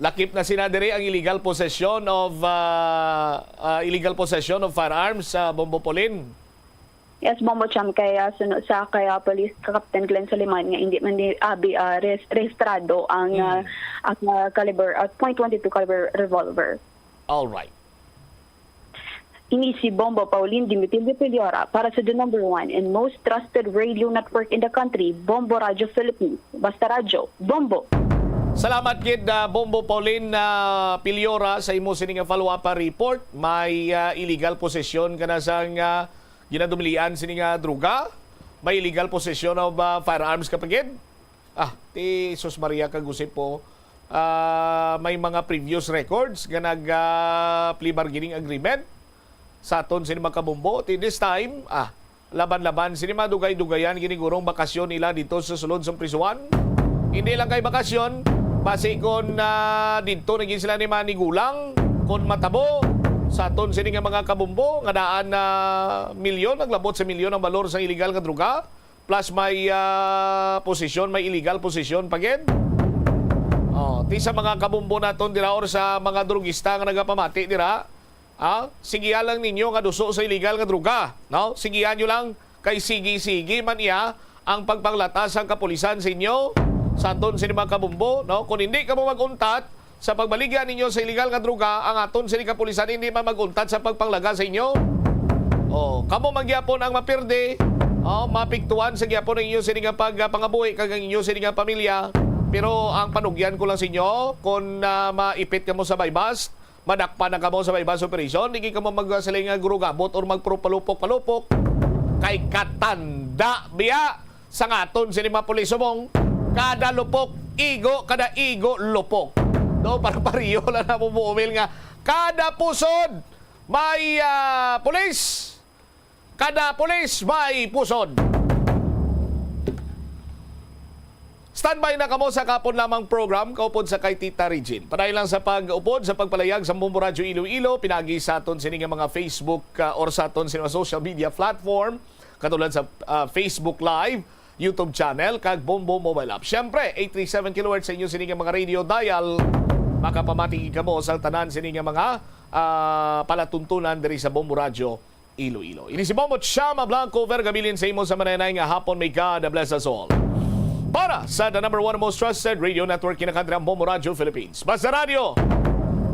Lakip na sina diri ang illegal possession of, ah, ah, illegal possession of firearms sa Bombo Polin. Yes, Bombo Cham, kay, ah, suno sa kay, ah, Police Captain Glenn Soliman nga hindi man di abi, ah, res- rehistrado ang, ah, ang, ah, caliber, ah, point twenty-two caliber revolver. All right. Ini si Bombo Pauline Dimitilio Piliora para sa the number one and most trusted radio network in the country, Bombo Radio Philippines. Basta Radyo, Bombo! Salamat gid, ah, Bombo Pauline, ah, Piliora, sa imo sini nga follow-up, ah, report. May, ah, illegal possession ka na sang, ah, ginadumilian sini nga droga. May illegal possession of, ah, firearms ka pa gid. Ah, ti sus Maria kag Jose po, ah, may mga previous records nga nag, ah, plea bargaining agreement sa aton sini mga kabombo. Ti this time, ah, laban-laban sini madugay-dugayan ginigurong bakasyon nila dito sa sulod sa prisuhan. Hindi lang kay bakasyon, basi kon, ah, didto na gid sila ni manigulang kon matabo sa aton sini nga mga kabombo nga daan na milyon, naglabot sa milyon ang balor sa illegal nga droga. Plus may, ah, posisyon, may illegal posisyon pa gid. Oh, ti sa mga kabombo naton dira or sa mga drugista nga nagapamati dira, ah, sige lang ninyo nga duso sa illegal nga droga, no? Sigihan nyo lang kay sige-sige man iya ang pagpanglata sang kapulisan sa inyo, sa aton sini mga kabombo, no? Kung hindi kamo mag-untat, sa pagbaligya ninyo sa illegal nga droga, ang aton sini kapulisan hindi man mag-untat sa pagpanglaga sa inyo. Oh, kamo man gyapon ang mapirde, oh, mapiktuan sa gyapon ang inyo sini nga pag, ah, pangabuhi kag ang inyo sini nga pamilya. Pero ang panugyan ko lang sa inyo, kung, ah, maipit kamo sa buy-bust, madakpan na kamo sa buy-bust operation, di gid kamo magsiling nga gurugabot or magpalupok-palupok. Kay katanda biya sang aton sini mga pulis subong, kada lupok, igo, kada igo, lupok. No, para pariyo lang na mo muumil nga, kada pusod, may, ah, pulis. Kada pulis, may pusod. Standby na kamo sa kapon lamang program, kaupod sa kay Tita Regine. Padayon lang sa pag-upod sa pagpalayag sa Bombo Radyo Iloilo, pinagi sa aton sini nga mga Facebook, ah, or sa aton sini nga social media platform. Katulad sa, ah, Facebook Live, YouTube channel, kag Bombo Mobile App. Siyempre, eight three seven kilohertz sa inyo sini nga mga radio dial. Makapamati kamo sa tanan sini nga mga, ah, palatuntunan diri sa Bombo Radyo Iloilo. Ini si Bombo Chama Blanco, Vergabilin sa imo sa mananay nga hapon. May God bless us all. Para sa the number one most trusted radio network, kinakadra ang Bombo Radyo Philippines. Basta Radyo,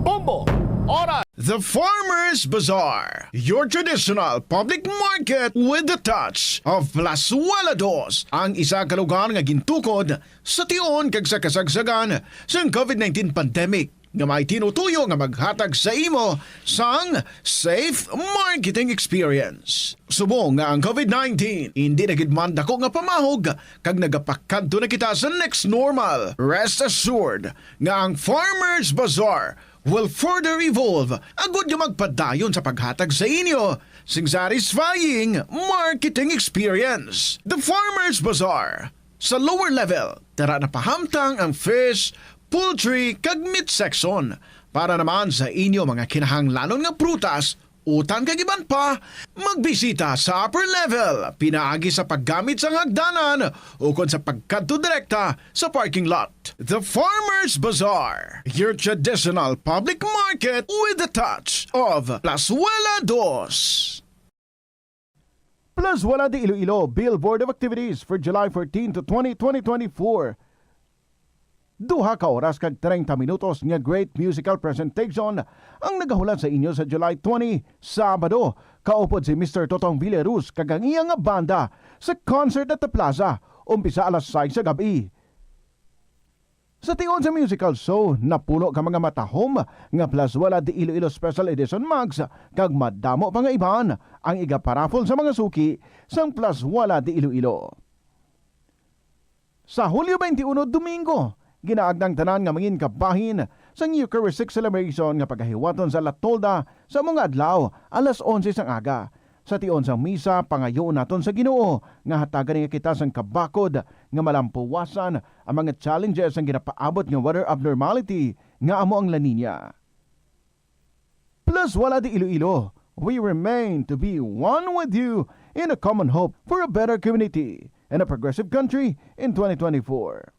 Bombo, Oras. The Farmers Bazaar, your traditional public market with the touch of Plazuela Dos, ang isa ka lugar nga gintukod sa tion kag sa kasagsagan sang COVID nineteen pandemic, nga may tinutuyo nga maghatag sa imo sang safe marketing experience. Subong nga ang COVID nineteen hindi na gid man dako nga pamahog kag nagapakadto na kita sa next normal, rest assured nga ang Farmers Bazaar will further evolve agud nga magpadayon sa paghatag sa inyo sing satisfying marketing experience. The Farmers Bazaar. Sa lower level, tara na pahamtang ang fish, poultry, kag meat section. Para naman sa inyo mga kinahanglanon nga prutas, utan kag iban pa, magbisita sa upper level pinaagi sa paggamit sang hagdanan ukon sa pagkadto direkta sa parking lot. The Farmers Bazaar, your traditional public market with a touch of Plazuela Dos. Plazuela de Iloilo, Billboard of Activities for July fourteen to twenty, twenty twenty-four. Duha ka oras kag treinta minutos nga great musical presentation ang nagahulat sa inyo sa July twenty, Sabado, kaupod si Mister Totong Villaruz kag ang iya nga banda sa concert at the plaza, umpisa alas sais sa gab-i. Sa tion sa musical show, napuno ka mga matahom nga Plus Wala di Iloilo Special Edition mugs kag madamo pa nga iban ang igaparaffle sa mga suki sang Plus Wala di Iloilo. Sa Hulyo twenty-one, Domingo, ginaagda ang tanan nga mangin kabahin sang Eucharistic Celebration nga pagahiwaton sa La Tolda sa mga adlaw, alas onse sang aga. Sa tion sang misa, pangayoon naton sa Ginoo nga hatagan niya kita sang kabakod nga malampuwasan ang mga challenges sang ginapaabot nga weather abnormality nga amo ang La Niña. Plus Wala di Iloilo, we remain to be one with you in a common hope for a better community and a progressive country in twenty twenty-four.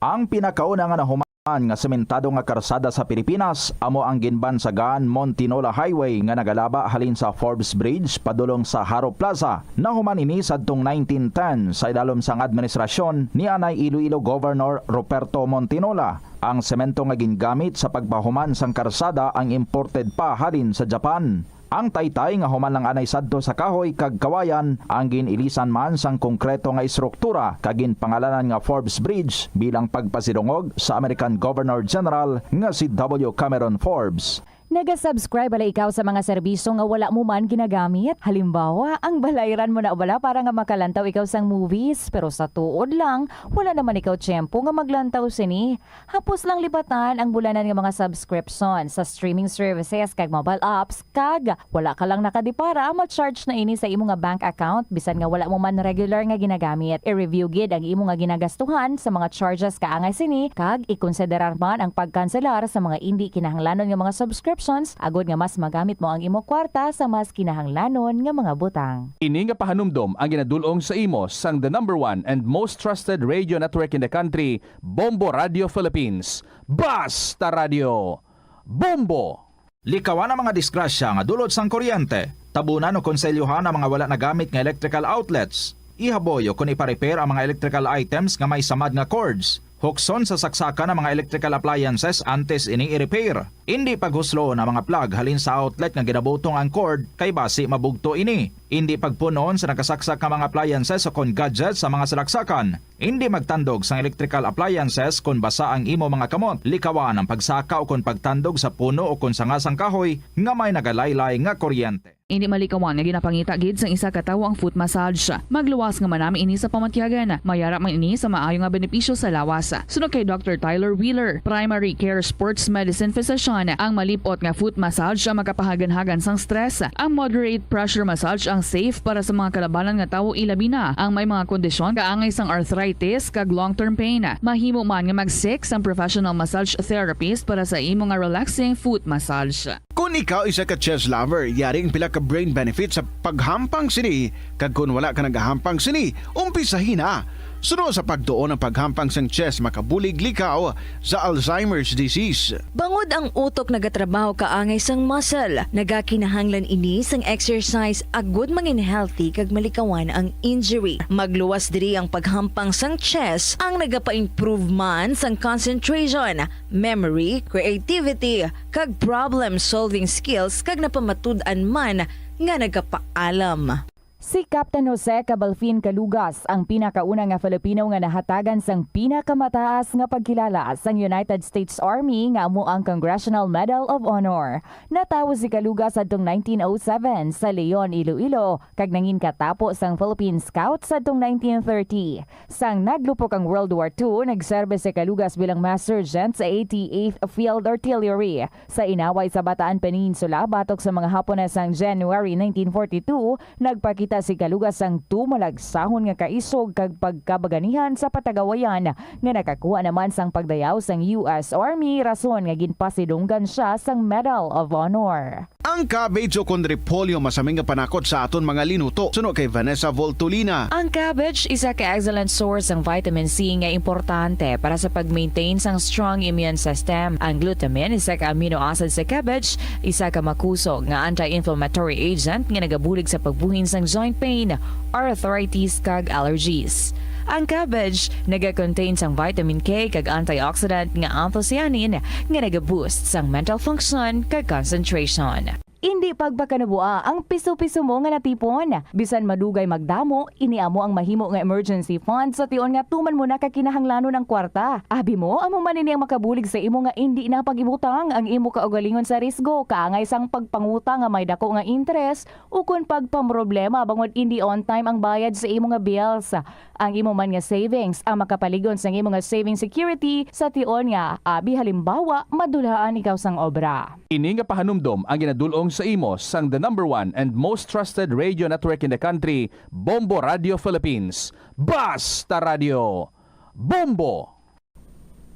Ang pinakauna nga nahuman nga sementado nga karsada sa Pilipinas amo ang ginbansagan Montinola Highway nga nagalaba halin sa Forbes Bridge padulong sa Jaro Plaza. Nahuman ini sadtong nineteen ten sa ilalom sang administrasyon ni anay Iloilo Governor Ruperto Montinola. Ang semento nga gingamit sa pagpahuman sang karsada ang imported pa halin sa Japan. Ang taytay nga human lang anay sadto sa kahoy kag kawayan ang gin-ilisan man sang konkreto nga estruktura kag ginpangalanan nga Forbes Bridge bilang pagpasidungog sa American Governor General nga si W. Cameron Forbes. Naga-subscribe bala ikaw sa mga serbisyo nga wala mo man ginagamit? Halimbawa, ang balayran mo na bala para nga makalantaw ikaw sang movies, pero sa tuod lang, wala naman ikaw tiyempo nga maglantaw sini. Hapos lang libatan ang bulanan nga mga subscription sa streaming services kag mobile apps, kag wala ka lang nakadipara, ma-charge na ini sa imo nga bank account bisan nga wala mo man regular nga ginagamit. I-review gid ang imo nga ginagastuhan sa mga charges kaangay sini, kag ikonsiderar man ang pagkanselar sa mga indi kinahanglanon nga mga subscriptions agod nga mas magamit mo ang imo kwarta sa mas kinahanglanon nga mga butang. Ini nga pahanumdom ang ginadul-ong sa imo sang the number one and most trusted radio network in the country, Bombo Radio Philippines. Basta Radio Bombo! Likawan ang mga disgrasya nga dulot sang kuryente. Tabunan o konselyuhan ang mga wala nagamit nga electrical outlets. Ihaboy o kon ipa-repair ang mga electrical items nga may samad nga cords. Hukson sa saksakan ang mga electrical appliances antes ini i-repair. Indi paghusloon ang mga plug halin sa outlet nga ginabutong ang cord, kay basi mabugto ini. Indi pagpun-on sa nakasaksak nga mga appliances o kon gadgets sa mga salaksakan. Indi magtandog sang electrical appliances kon basa ang imo mga kamot. Likawan ang pagsaka o kon pagtandog sa puno o kon sanga sang kahoy nga may nagalaylay nga kuryente. Indi malikawan nga ginapangita gid sang isa ka tawo ang foot massage. Magluwas nga manami ini sa pamatyagan. Mayara man ini sa maayo nga benepisyo sa lawas. Suno kay Doctor Tyler Wheeler, primary care sports medicine physician, ang malip-ot nga foot massage ang makapahaganhagan sang stress. Ang moderate pressure massage ang safe para sa mga kalabanan nga tawo, ilabi na ang may mga kondisyon kaangay sang arthritis kag long-term pain. Mahimo man nga mag-seek sang professional massage therapist para sa imo nga relaxing foot massage. Kon ikaw isa ka chess lover, yari ang pila ka brain benefits sa paghampang sini, kag kon wala ka nagahampang sini, umpisahi na. Suno sa pagtuon, ang paghampang sang chess makabulig likaw sa Alzheimer's disease. Bangod ang utok nagatrabaho kaangay sang muscle, nagakinahanglan ini sang exercise agud mangin healthy kag malikawan ang injury. Magluwas diri ang paghampang sang chess, ang nagapa-improve man sang concentration, memory, creativity, kag problem-solving skills, kag napamatud-an man nga nagapaalam. Si Captain Jose Cabalfin Calugas ang pinakauna nga Filipino nga nahatagan sang pinakamataas nga pagkilala sang United States Army, nga amo ang Congressional Medal of Honor. Natawo si Calugas sadtong nineteen oh seven sa Leon, Iloilo, kag nangin katapo sang Philippine Scout sadtong nineteen thirty. Sang naglupok ang World War Two, nagserbe si Calugas bilang mass sergeant sa eighty-eighth Field Artillery. Sa inaway sa Bataan Peninsula, batok sa mga Hapones sang January nineteen forty-two, nagpakita si Calugas sang tumalagsahon nga kaisog kag pagkabaganihan sa patagawayan, nga nakakuha naman sang pagdayaw sang U S Army, rason nga ginpasidunggan sia sang Medal of Honor. Ang cabbage o kon repolyo masami nga panakot sa aton mga linuto, suno kay Vanessa Voltolina. Ang cabbage isa ka excellent source sang vitamin C nga importante para sa pag-maintain sang strong immune system. Ang glutamine, isa ka amino acid sa cabbage, isa ka makusog nga anti-inflammatory agent nga nagabulig sa pagbuhin sang joint pain, arthritis, kag allergies. Ang cabbage naga-contain sang vitamin K kag antioxidant nga anthocyanin nga naga-boost sang mental function kag concentration. Indi pagpakanabua ang piso-piso mo nga natipon. Bisan madugay magdamo, ini amo ang mahimo nga emergency fund sa tion nga tuman mo na ka kinahanglanon ang kwarta. Abi mo, amo man ini ang makabulig sa imo nga indi na pag-ibutang ang imo kaugalingon sa risgo, kaangay sang pagpangutang nga may dako nga interes, ukon pagpamroblema bangod indi on time ang bayad sa imo nga bills. Ang imo man nga savings ang makapalig-on sang imo nga saving security sa tion nga, abi halimbawa, madulhaan ikaw sang obra. Ini nga pahanumdom ang ginadul-ong sa imo sang the number one and most trusted radio network in the country, Bombo Radio Philippines. Basta Radio, Bombo!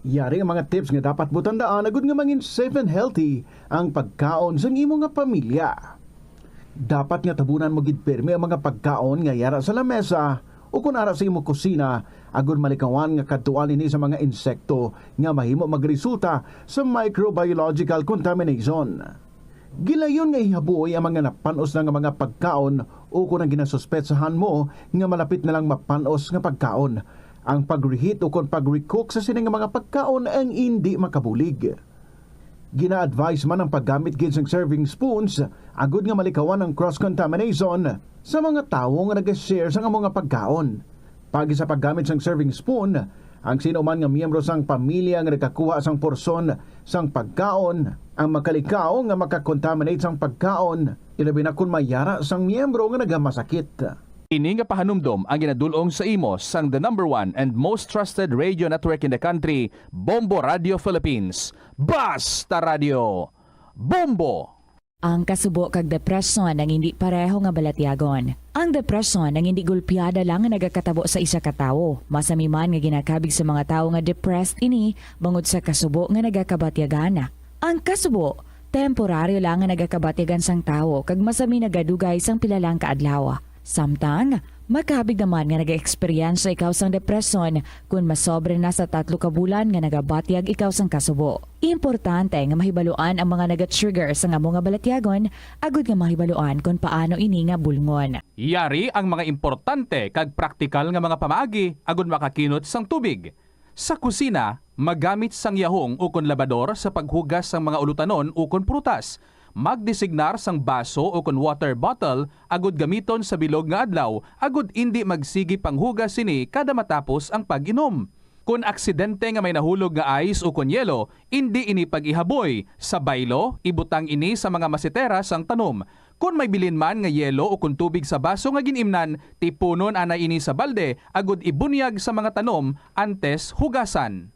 Yari ang mga tips nga dapat mo tandaan agud nga mangin safe and healthy ang pagkaon sang imo nga pamilya. Dapat nga tabunan mo gid pirmi ang mga pagkaon nga yara sa lamesa o kon ara sa imo kusina, agud malikawan nga kadtuan ini sa mga insekto nga mahimo magresulta sa microbiological contamination. Gilayon nga ihaboy ang mga napan-os na nga mga pagkaon o kon ang ginasuspetsahan mo nga malapit na lang mapan-os nga pagkaon. Ang pag-reheat o kon pag-recook sa sini nga mga pagkaon ang indi makabulig. Gina-advise man ang paggamit gid sang serving spoons agud nga malikawan ang cross-contamination sa mga tawo nga nag-share sang amo nga pagkaon. Paagi sa paggamit sang serving spoon, ang sino man nga miyembro sang pamilya nga nagakuha sang porsyon sang pagkaon ang makalikaw nga makakontaminate sang pagkaon, ilabi na kon may yara sang miyembro nga nagamasakit. Ini nga pahanumdom ang ginadul-ong sa imo sang the number one and most trusted radio network in the country, Bombo Radio Philippines. Basta Radio, Bombo! Ang kasubo kag depresyon ang indi pareho nga balatyagon. Ang depresyon ang indi gulpiada lang nga nagakatabo sa isa ka tawo. Masami man nga ginakabig sa mga tawo nga depressed ini bangod sa kasubo nga nagakabatyagan. Ang kasubo, temporaryo lang nga nagakabatyagan sang tawo kag masami nagadugay sang pila lang ka adlaw. Samtang, makabig naman nga nag-eksperyensya ikaw sang depresyon kon masobra na sa tatlo ka bulan nga nagabatyag ikaw sang kasubo. Importante nga mahibaluan ang mga naga-trigger sang amo nga balatyagon agud nga mahibaluan kon paano ini nga bulngon. Yari ang mga importante kag praktikal nga mga pamaagi agud makakinot sang tubig. Sa kusina, magamit sang yahong ukon labador sa paghugas sang mga ulutanon ukon prutas. Magdesignar sang baso ukon water bottle agud gamiton sa bilog nga adlaw agud indi magsigi panghugas sini kada matapos ang pag-inom. Kon aksidente nga may nahulog nga ice ukon yelo, indi ini pag-ihaboy. Sa baylo, ibutang ini sa mga masetera sang tanom. Kon may bilin man nga yelo ukon tubig sa baso nga gin-imnan, tipunon anay ini sa balde agud ibunyag sa mga tanom antes hugasan.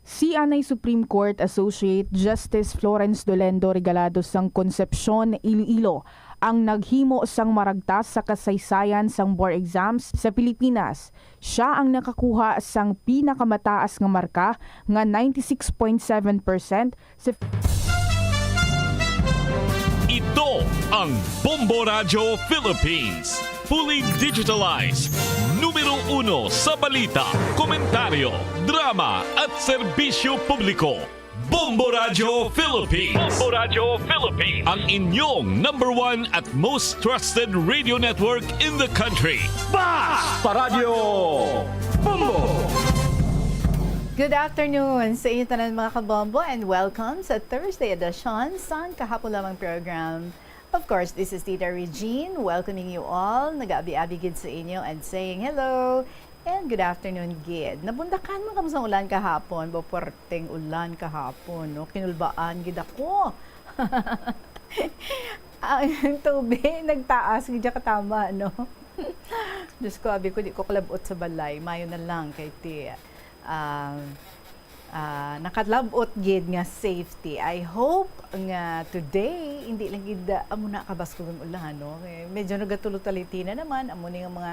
Si anay Supreme Court Associate Justice Florence Dolendo Regalado sang Concepcion, Iloilo, ang naghimo sang maragtas sa kasaysayan sang bar exams sa Pilipinas. Sia ang nakakuha sang pinakamataas nga marka nga ninety-six point seven percent sa Ito ang Bombo Radyo Philippines. Fully digitalized. Numero uno sa balita, komentaryo, drama at serbisyo publiko. Bombo Radyo Philippines. Bombo Radyo Philippines. Ang inyong number one at most trusted radio network in the country. Basta Radyo Bombo! Good afternoon sa inyo tanan, mga kabombo, and welcome sa Thursday edition sang Kahapon Lamang program. Of course, this is Tita Regine, welcoming you all. Nag-aabi-abi gid sa inyo and saying hello and good afternoon gid. Nabundakan man kamo sang ulan kahapon, ba, puwerteng ulan kahapon, no? Kinulbaan gid ako. Ang tubig nagtaas gid siya katama, no? Diyos ko, abi ko, di ko kalab-ot sa balay. Mayo na lang kay ti, ah, ah, nakalab-ot gid nga safety. I hope nga today, hindi lang gid, ah, amo na kabaskog ang ulan, no? Eh, medyo nagatulo-taliti na naman, amo ni nga mga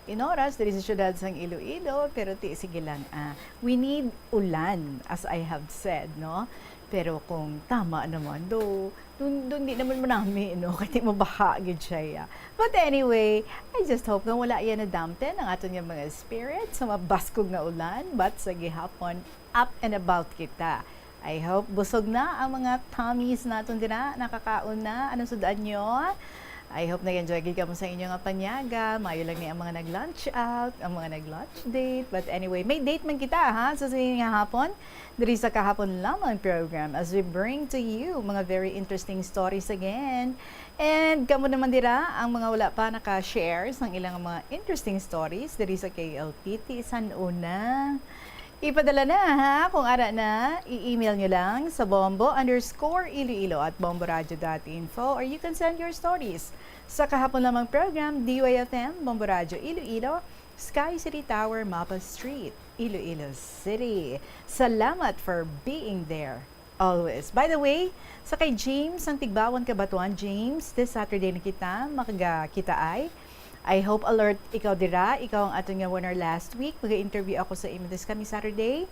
inoras diri sa siyudad sang Iloilo, pero ti, sige lang, ah, we need ulan, as I have said, no? Pero kung tama naman, do, dun, dun di naman manami, no? Kay di mabaha gid siya, ya. But anyway, I just hope nga wala yan na-dampen ang aton nga mga spirit sa mabaskog nga ulan, but sa gihapon, up and about kita. I hope busog na ang mga tummies naton dira, nakakaon na. Anong sudan nyo? I hope nag-enjoy gid kamo sa inyo nga panyaga. Maayo lang ni ang mga nag-lunch out, ang mga nag-lunch date. But anyway, may date man kita, ha? So, sa inyo nga hapon, diri sa Kahapon Lamang program, as we bring to you mga very interesting stories again. And kamo naman dira, ang mga wala pa naka-share sang ilang mga interesting stories diri sa K L T T, san una? Ipadala na, ha? Kung ara na, i-email nyo lang sa bombo underscore iloilo at bomboradio dot info, or you can send your stories sa Kahapon Lamang program, D Y F M, Bombo Radio Iloilo, Sky City Tower, Mapa Street, Iloilo City. Salamat for being there always. By the way, sa kay James, ang Tigbawan, Cabatuan, James, this Saturday na kita, makagakita ay. I hope alert ikaw dira, ikaw ang aton nga winner last week. Mag-interview ako sa imo this coming Saturday,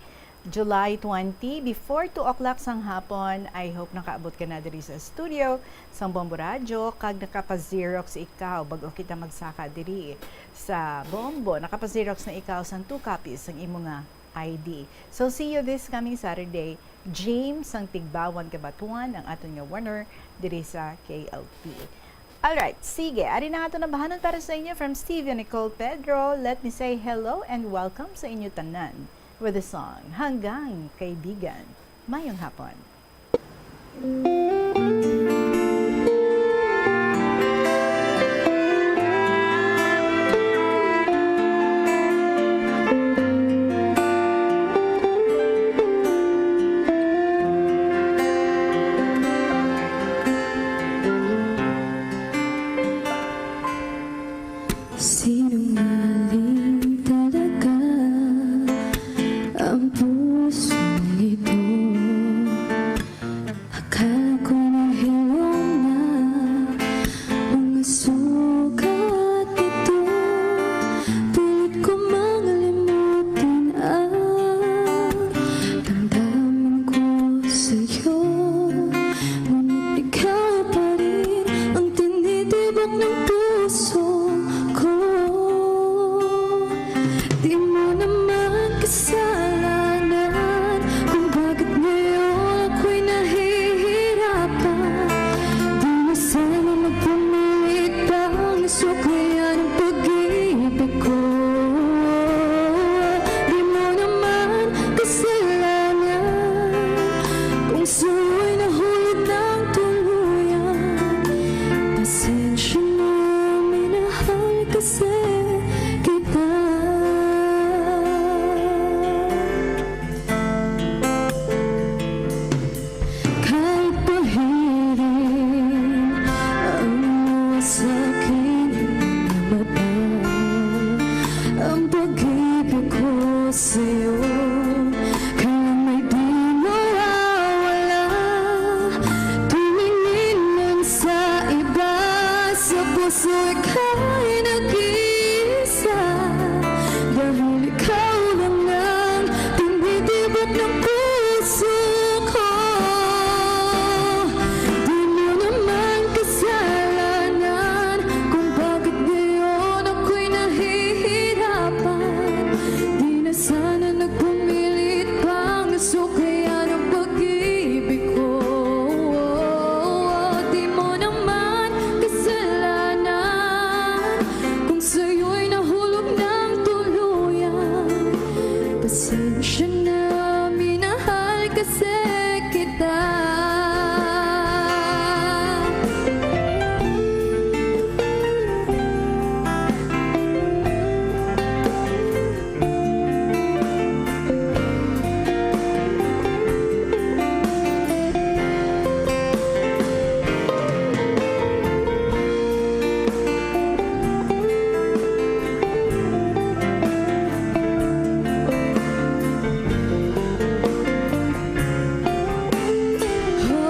July twenty, before two o'clock sang hapon. I hope nakaabot ka na diri sa studio sang Bombo Radyo, kag nakapa-Xerox ikaw bag-o kita magsaka diri sa Bombo. Nakapa-Xerox na ikaw sang two copies sang imo nga I D. So, see you this coming Saturday. James sang Tigbawan, Cabatuan, ang aton nga winner diri sa K L T. Alright, sige. Ari na nga to nabahanon para sa inyo from Stevie Nicole Pedro. Let me say hello and welcome sa inyo tanan with the song Hanggang Kaibigan. Mayong hapon. Sinungaling talaga ang pusong ito. Akala ko nahilom na mga sugat nito. Pilit ko mang limutin ang damdamin ko sa'yo. Ngunit ikaw pa rin ang tinitibok ng puso ko. Di mo naman kasalanan kung bakit ngayon ako'y nahihirapan. Di na sana magpumilit pang nasuklayan ang pag-ibig ko. Di mo naman kasalanan kung sa'yo'y nahulog ng tuluyan. Pasensya na, minahal kasi kita. Kahit pahirin ang luha sa aking mga mata, ang pag-ibig ko sa'yo, kailan may di mawawala. Tumingin man sa iba, sa puso ika'y nag-iisa. Dahil ikaw lang ang tinitibok ng puso ko. Di mo naman kasalanan kung bakit ngayon ako'y nahihirapan. Di na sana nagpumilit pang suklayan ang pag-ibig ko. Di mo naman kasalanan kung sa'yo'y nahulog ng tuluyan. Pasensya na, minahal kasi kita. Oh,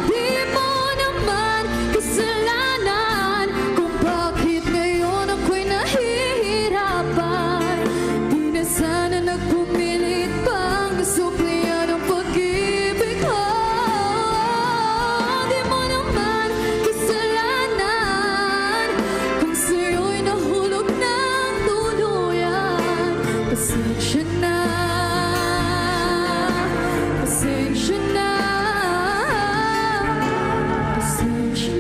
di mo naman kasalanan kung bakit ngayon ako'y nahihirapan. Di na sana nagpumilit pang suklian ang pag-ibig ko. Di mo naman kasalanan kung sa'yo'y nahulog ng tuluyan. Pasensya na, pasensya na, pasensya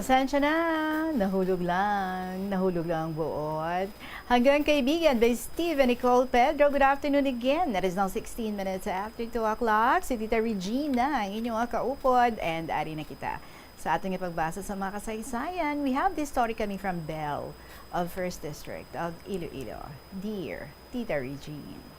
Pasensya na, nahulog lang, nahulog lang ang buot. Hanggang kaibigan by Steve and Nicole Pedro. Good afternoon again. It is now sixteen minutes after two o'clock. Si Tita Regina, ang inyong kaupod, and ari na kita sa ating ipagbasa sa mga kasaysayan. We have this story coming from Belle of First District of Iloilo. Dear Tita Regine.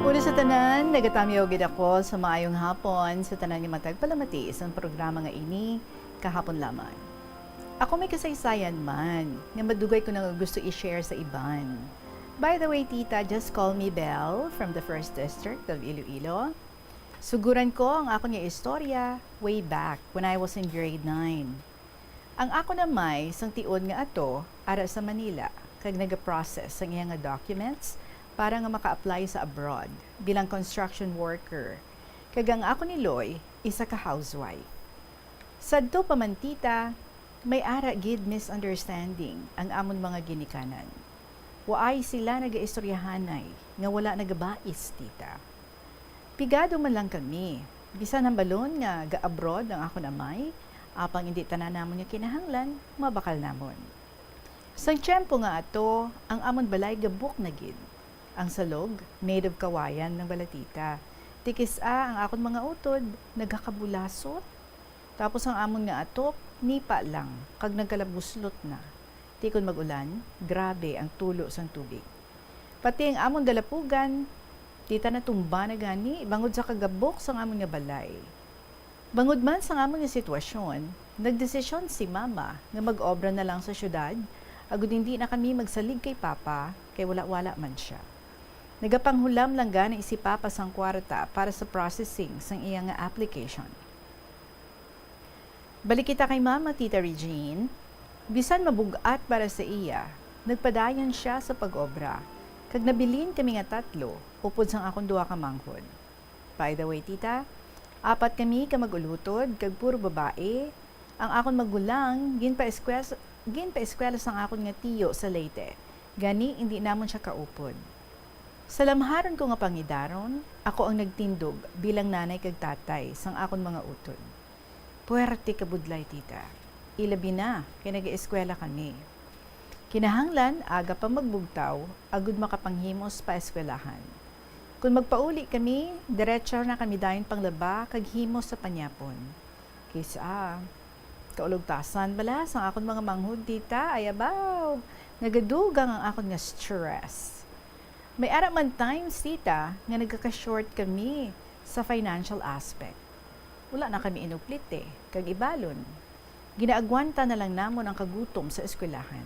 Una sa tanan, nagatamyaw gid ako sa maayong hapon sa tanan nga matagpalamati sa programa nga ini kahapon lamang. Ako may kasaysayan man nga madugay ko na nga gusto i-share sa iban. By the way, tita, just call me Belle from the First District of Iloilo. Suguran ko ang akon nga istorya way back when I was in grade nine. Ang akon amay sang tiod nga ato ara sa Manila kag nagaprocess sang iya nga documents para nga maka-apply sa abroad bilang construction worker, kag ang akon ni Loy isa ka housewife. Sadto pa man, tita, may ara gid misunderstanding ang amon mga ginikanan. Waay sila nagaistoryahanay nga wala nagabais, tita. Pigado man lang kami, bisan hambalon nga ga-abroad ang akon amay, apang indi tanan namon nga kinahanglan mabakal namon. Sang tiyempo nga ato, ang amon balay gabok na gid. Ang salog, made of kawayan lang bala, tita. Ti kis-a ang akon mga utod nagakabulasot. Tapos ang amon nga atop, nipa lang, kag nagkalabuslot na. Ti kon mag-ulan, grabe ang tulo sang tubig. Pati ang amon dalapugan, tita, natumba na gani bangod sa kagabok sang amon nga balay. Bangod man sang amon nga sitwasyon, nagdesisyon si Mama nga mag-obra na lang sa siyudad, agud hindi na kami magsalig kay Papa, kay wala-wala man sia. Nagapanghulam lang gani si Papa sang kwarta para sa processing sang iya nga application. Balik kita kay Mama, Tita Regine. Bisan mabug-at para sa iya, nagpadayon sia sa pag-obra, kag nabilin kami nga tatlo upod sang akon duha ka manghod. By the way, tita, apat kami ka mag-ulutod kag puro babae. Ang akon magulang ginpaeskwes-, ginpaeskwela sang akon nga tiyo sa Leyte, gani indi namon sia kaupod. Sa lamharon ko nga pangidaron, ako ang nagtindog bilang nanay kag tatay sang akon mga utod. Puwerte ka budlay, tita. Ilabi na kay nagaeskwela kami. Kinahanglan aga pa magbugtaw agud makapanghimos pa eskwelahan. Kon magpauli kami, diretso na kami dayon panglaba kag himos sa panyapon. Kis-a, kaulogtasan bala sang akon mga manghod, tita, ay abaw, nagadugang ang akon nga stress. May ara man times, tita, nga nagaka-short kami sa financial aspect. Wala na kami inuplite kag ibalon. Ginaagwanta na lang namon ang kagutom sa eskwelahan.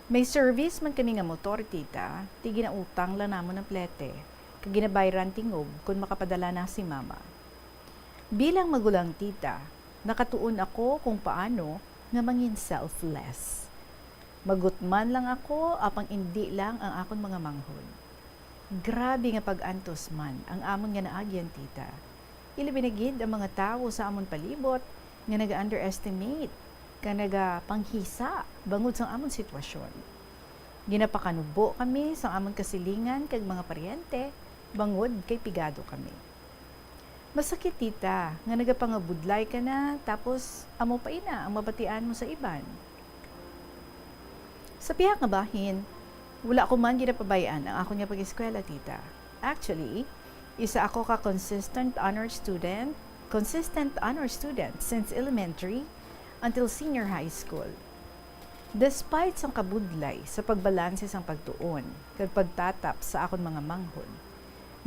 May service man kami nga motor, tita, ti ginautang lang namon ang plete, kag ginabayran tingob kon makapadala na si mama. Bilang magulang, tita, nakatuon ako kung paano nga mangin selfless. Magutman lang ako, apang indi lang ang akon mga manghod. Grabe nga pag-antos man ang amon nga naagyan, tita. Ilabi na gid ang mga tawo sa amon palibot nga naga-underestimate kag nagapanghisa bangod sang amon sitwasyon. Ginapakanubo kami sang amon kasilingan kag mga paryente bangod kay pigado kami. Masakit, tita, nga nagapangabudlay ka na, tapos amo pa ina ang mabatian mo sa iban. Sa pihak nga bahin, wala ko man ginapabay-an ang akon nga pag-eskwela, tita. Actually, isa ako ka consistent honor student, consistent honor student since elementary until senior high school. Despite sang kabudlay sa pagbalanse sang pagtuon kag pagtatap sa akon mga manghod,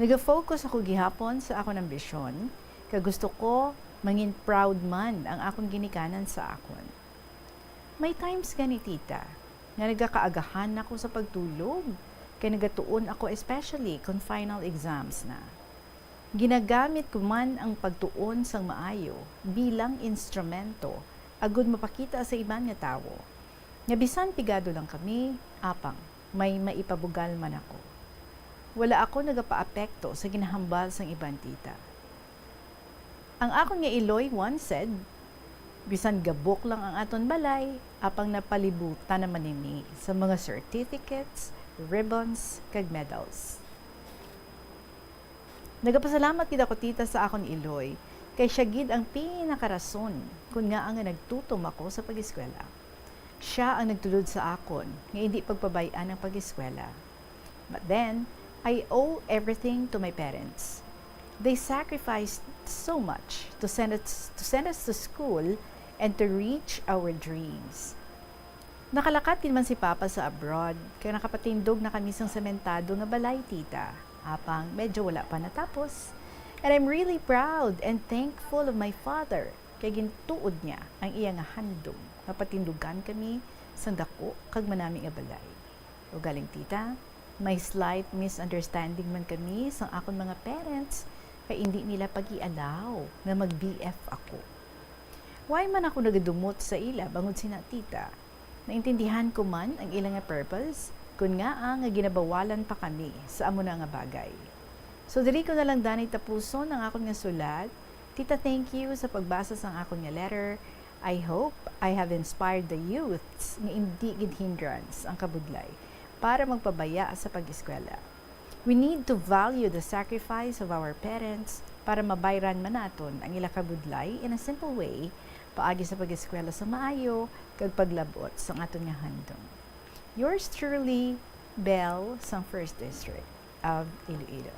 naga-focus ako gihapon sa akon ambisyon, kag gusto ko mangin proud man ang akon ginikanan sa akon. May times gani, tita, nga nagakaagahan ako sa pagtulog, kay nagatuon ako, especially kon final exams na. Ginagamit ko man ang pagtuon sang maayo bilang instrumento agud mapakita sa iban nga tawo Nga bisan pigado lang kami, apang may maipabugal man ako. Wala ako nagapaapekto sa ginahambal sang iban, tita. Ang akon nga iloy once said, "Bisan gabok lang ang aton balay, apang napalibutan naman ini sa mga certificates, ribbons, kag medals." Nagapasalamat gid ako, tita, sa akon iloy, kay sia gid ang pinakarason kon ngaa nga nagtutom ako sa pag-eskwela. Sia ang nagtulod sa akon nga indi pagpabay-an ang pag-eskwela. But then, I owe everything to my parents. They sacrificed so much to send us, to send us to school and to reach our dreams. Nakalakat gid man si Papa sa abroad, kay nakapatindog na kami sang sementado nga balay, tita. Apang medyo wala pa natapos. And I'm really proud and thankful of my father, kay gintuod niya ang iya nga handom nga patindugan kami sang dako kag manami nga balay. Ugaling, tita, may slight misunderstanding man kami sang akon mga parents, kay indi nila pag-i-allow nga mag-B F ako. Why man ako nagadumot sa ila bangod sina, tita? Naintindihan ko man ang ila nga purpose, kun ngaa nga ginabawalan pa kami sa amo na nga bagay. So, diri ko na lang danay tapuson ang akon nga sulat. Tita, thank you sa pagbasa sang akon nga letter. I hope I have inspired the youths nga indi gid hindrance ang kabudlay para magpabaya sa pag-eskwela. We need to value the sacrifice of our parents para mabayran man naton ang ila kabudlay in a simple way, paagi sa pag-eskwela sa maayo kag paglab-ot sang aton nga handom. Yours truly, Belle, sang First District of Iloilo.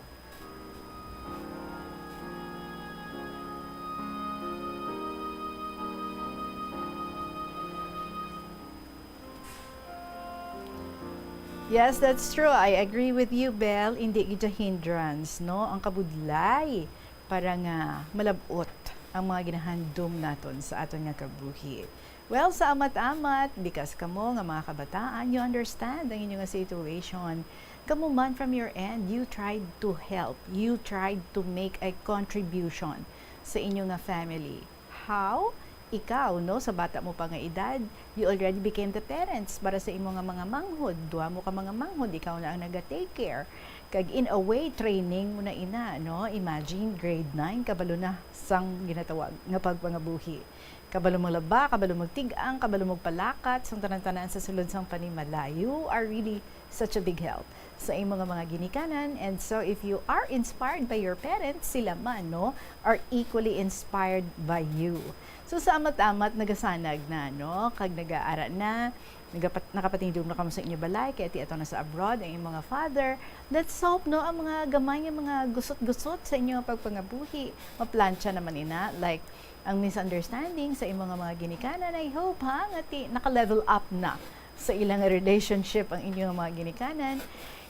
Yes, that's true. I agree with you, Belle. Hindi gid siya hindrance, no? Ang kabudlay para nga malab-ot ang mga ginahandom naton sa aton nga kabuhi. Well, sa amat-amat, bikas kamo nga mga kabataan, you understand ang inyo nga situation. Kamo man, from your end, you tried to help. You tried to make a contribution sa inyo nga family. How? Ikaw, no, sa bata mo pa nga edad, you already became the parents para sa imo nga mga manghod. Duha mo ka mga manghod, ikaw na ang naga-take care. Kag in a way, training mo na ina, no? Imagine, grade nine, kabalo na sang ginatawag nga pagpangabuhi. Kabalo maglaba, kabalo magtig-ang, kabalo magpalakat, sang tanan-tanan sa sulod sang panimala. You are really such a big help sa imo nga mga ginikanan. And so, if you are inspired by your parents, sila man, no, are equally inspired by you. So, sa amat-amat, nagasanag na, no, kag nagaara na, nagapat-, nakapatindog na kamo sa inyo balay, kay ati ato na sa abroad ang imo nga father. Let's hope, no, ang mga gamay nga mga gusot-gusot sa inyo nga pagpangabuhi, maplantsa naman ina, like, ang misunderstanding sa imo nga mga ginikanan. I hope, ha, nga ti, naka-level up na sa ilang relationship ang inyo nga mga ginikanan.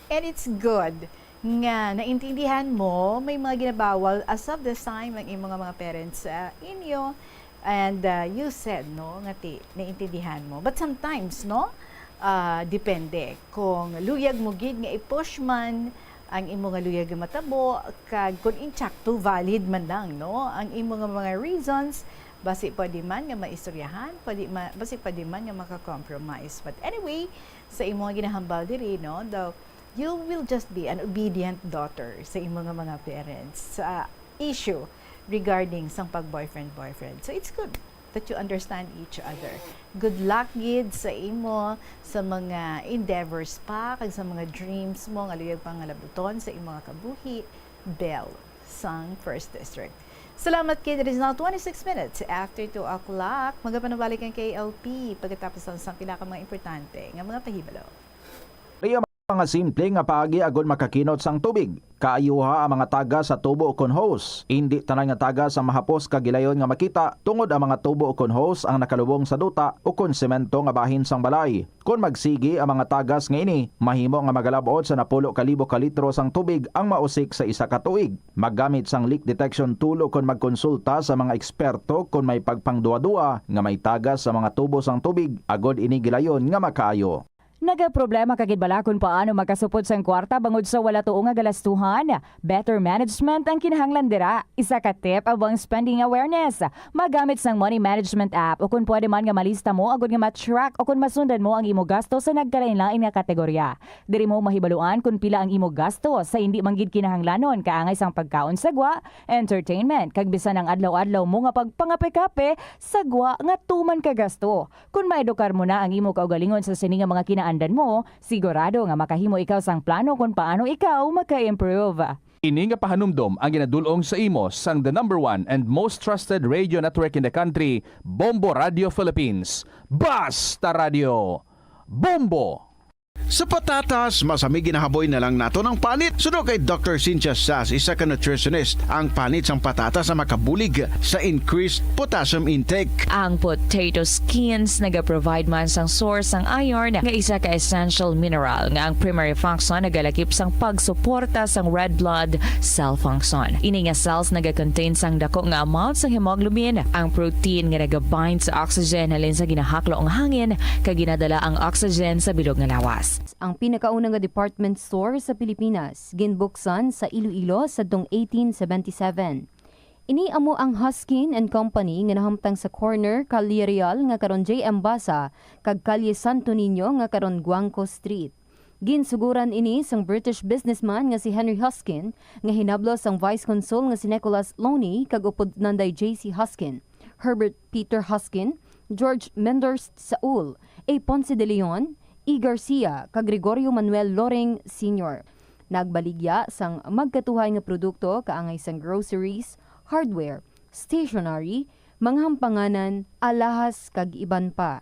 And it's good nga naintindihan mo, may mga ginabawal as of this time ang imo nga mga parents sa inyo. And, uh, you said, no, nga ti, naintindihan mo. But sometimes, no, ah, depende kung luyag mo gid nga i-push man ang imo nga luyag nga matabo, kag kung insakto, valid man lang, no, ang imo nga mga reasons, basi pwede man nga maistoryahan, pwede ma-, basi pwede man nga maka-compromise. But anyway, sa imo nga ginahambal diri, no, daw, you will just be an obedient daughter sa imo nga mga parents sa issue regarding sang pag-boyfriend-boyfriend. So, it's good that you understand each other. Good luck gid sa imo sa mga endeavors pa kag sa mga dreams mo nga luyag pangalabuton sa imo nga kabuhi. Belle sang First District. Salamat gid. It is now twenty-six minutes after two o'clock. Magapanubalik ang K L P pagkatapos sang, sang pinaka mga importante nga mga pahibalo. Mga simple nga paagi agod makakinot sang tubig. Kaayuha ang mga tagas sa tubo ukon hose. Indi tanan nga tagas ang mahapos kag gilayon nga makita, tungod ang mga tubo ukon hose ang nakalubong sa duta ukon semento nga bahin sang balay. Kon magsigi ang mga tagas nga ini, mahimo nga magalab-ot sa napulo ka libo ka litro sang tubig ang mausik sa isa ka tuig. Maggamit sang leak detection tool ukon magkonsulta sa mga eksperto kon may pagpangduha-duha nga may tagas sa mga tubo sang tubig agod ini gilayon nga makaayo. Nagaproblema ka gid bala kon paano makasupod sang kwarta bangod sa wala tuo nga galastuhan? Better management ang kinahanglan dira. Isa ka tip amo ang spending awareness. Magamit sang money management app o kon pwede man nga malista mo agud nga ma-track o kon masundan mo ang imo gasto sa nagkalainlain nga kategorya. Diri mo mahibaluan kon pila ang imo gasto sa indi man gid kinahanglanon, kaangay sang pagkaon sa gwa, entertainment, kag bisan ang adlaw-adlaw mo nga pagpangape-kape sa gwa nga tuman ka gasto. Kon maedukar mo na ang imo kaugalingon sa sini nga mga kinaandan mo, sigurado nga makahimo ikaw sang plano kon paano ikaw maka-improve. Ini nga pahanumdom ang ginadul-ong sa imo sang the number one and most trusted radio network in the country, Bombo Radio Philippines. Basta Radio, Bombo! Sa patatas, masami ginahaboy na lang naton ang panit. Suno kay Doctor Cynthia Sass, isa ka nutritionist, ang panit sang patatas ang makabulig sa increased potassium intake. Ang potato skins nagaprovide man sang source sang iron, nga isa ka essential mineral nga ang primary function nagalakip sang pagsuporta sang red blood cell function. Ini nga cells nagakontain sang dako nga amount sang hemoglobin. Ang protein nga nagabind sa oxygen halin sa ginahaklo nga hangin kag ginadala ang oxygen sa bilog nga lawas. Ang pinakauna nga department store sa Pilipinas ginbuksan sa Iloilo sadtong eighteen seventy-seven. Ini amo ang Hoskin and Company nga nahamtang sa corner Calle Real nga karon J M Basa kag Calle Santo Niño nga karon Guangco Street. Ginsuguran ini sang British businessman nga si Henry Hoskin, nga hinablos sang Vice Consul nga si Nicholas Loney kag upod Nanday J C Hoskin, Herbert Peter Hoskin, George Menders Saul, A. Ponce de Leon, E. Garcia, kag Gregorio Manuel Loring Senior. Nagbaligya sang magkatuhay nga produkto kaangay sang groceries, hardware, stationery, mga hampanganan, alahas, kag iban pa.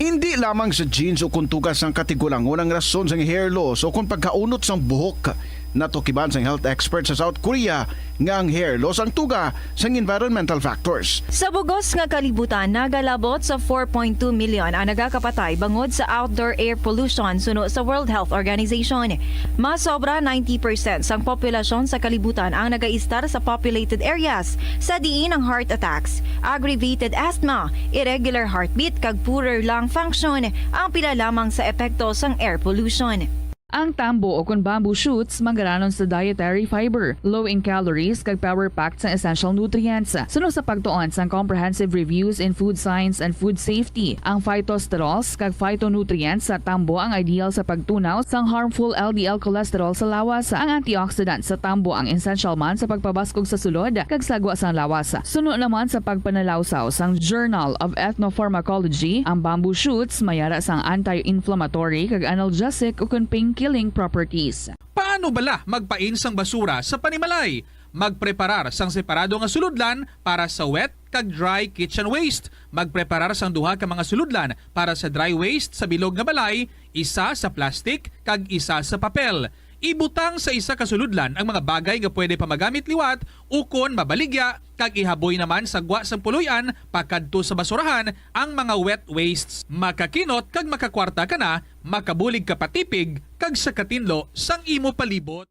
Indi lamang sa jeans o kon tugas sang katigulangon ang rason sang hair loss o kon pagkaunot sang buhok. Natukiban sang health expert sa South Korea nga ang hair loss ang tuga sang environmental factors. Sa bugos nga kalibutan, nagalabot sa four point two million ang nagakapatay bangod sa outdoor air pollution, suno sa World Health Organization. Masobra ninety percent sang populasyon sa kalibutan ang nagaistar sa populated areas, sa diin ang heart attacks, aggravated asthma, irregular heartbeat, kag poorer lung function ang pila lamang sa epekto sang air pollution. Ang tambo o kon bamboo shoots manggaranon sa dietary fiber, low in calories, kag power-packed sang essential nutrients. Suno sa pagtuon sang Comprehensive Reviews in Food Science and Food Safety, ang phytosterols kag phytonutrients sa tambo ang ideal sa pagtunaw sang harmful L D L cholesterol sa lawas. Ang antioxidant sa tambo ang essential man sa pagpabaskog sa sulod kag sagwa sang lawas. Suno naman sa pagpanalawsaw sang Journal of Ethnopharmacology, ang bamboo shoots may ara sang anti-inflammatory kag analgesic ukon pain-killing properties. Paano bala magpain sang basura sa panimalay? Magpreparar sang separado nga sulodlan para sa wet kag dry kitchen waste. Magpreparar sang duha ka mga sulodlan para sa dry waste sa bilog nga balay, isa sa plastic kag isa sa papel. Ibutang sa isa ka sulodlan ang mga bagay nga pwede pa magamit liwat ukon mabaligya, kag ihaboy naman sa gwa sang puloy-an pakadto sa basurahan ang mga wet wastes. Makakinot kag makakwarta ka na, makabulig ka patipig kag sa katinlo sang imo palibot.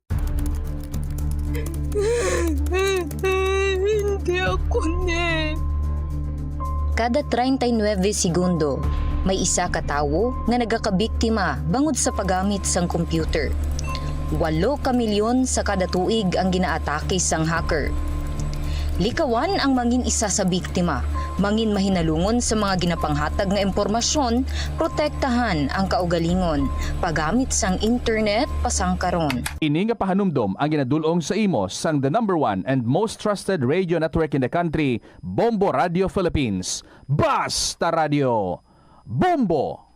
Hindi ako ni. Kada treinta y nueve segundo, may isa ka tawo nga nagakabiktima bangod sa paggamit sang computer. Walo ka milyon sa kada tuig ang ginaatake sang hacker. Likawan ang mangin isa sa biktima, mangin mahinalungon sa mga ginapanghatag nga impormasyon, protektahan ang kaugalingon, paggamit sang internet pasangkaron. Ini nga pahanumdom ang ginadul-ong sa imo sang the number one and most trusted radio network in the country, Bombo Radio Philippines. Basta Radio, Bombo!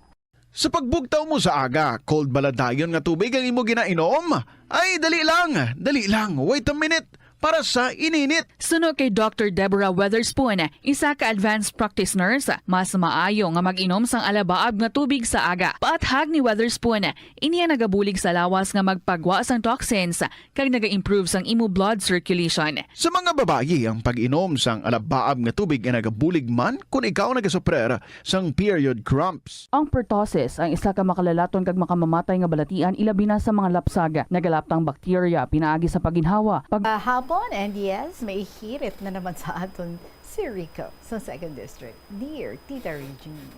Sa pagbugtaw mo sa aga, cold bala dayon nga tubig ang imo ginainom? Ay, dali lang, dali lang, wait a minute, para sa ininit. Suno kay Doctor Deborah Weatherspoon, isa ka advanced practice nurse, mas maayo nga mag-inom sang alabaab nga tubig sa aga. Paathag ni Weatherspoon, ini ang nagabulig sa lawas nga magpagwa sang toxins kag naga-improve sang imo blood circulation. Sa mga babayi, ang pag-inom sang alabaab nga tubig ay nagabulig man kon ikaw nagasuprer sang period cramps. Ang pertussis ang isa ka makalalaton kag makamamatay nga balatian, ilabi na sa mga lapsag. Nagalaptang bakterya pinaagi sa pagginhawa, pag- Ah, hapon, and yes, may hirit na naman sa aton si Rico sa Second District. Dear Tita Regine.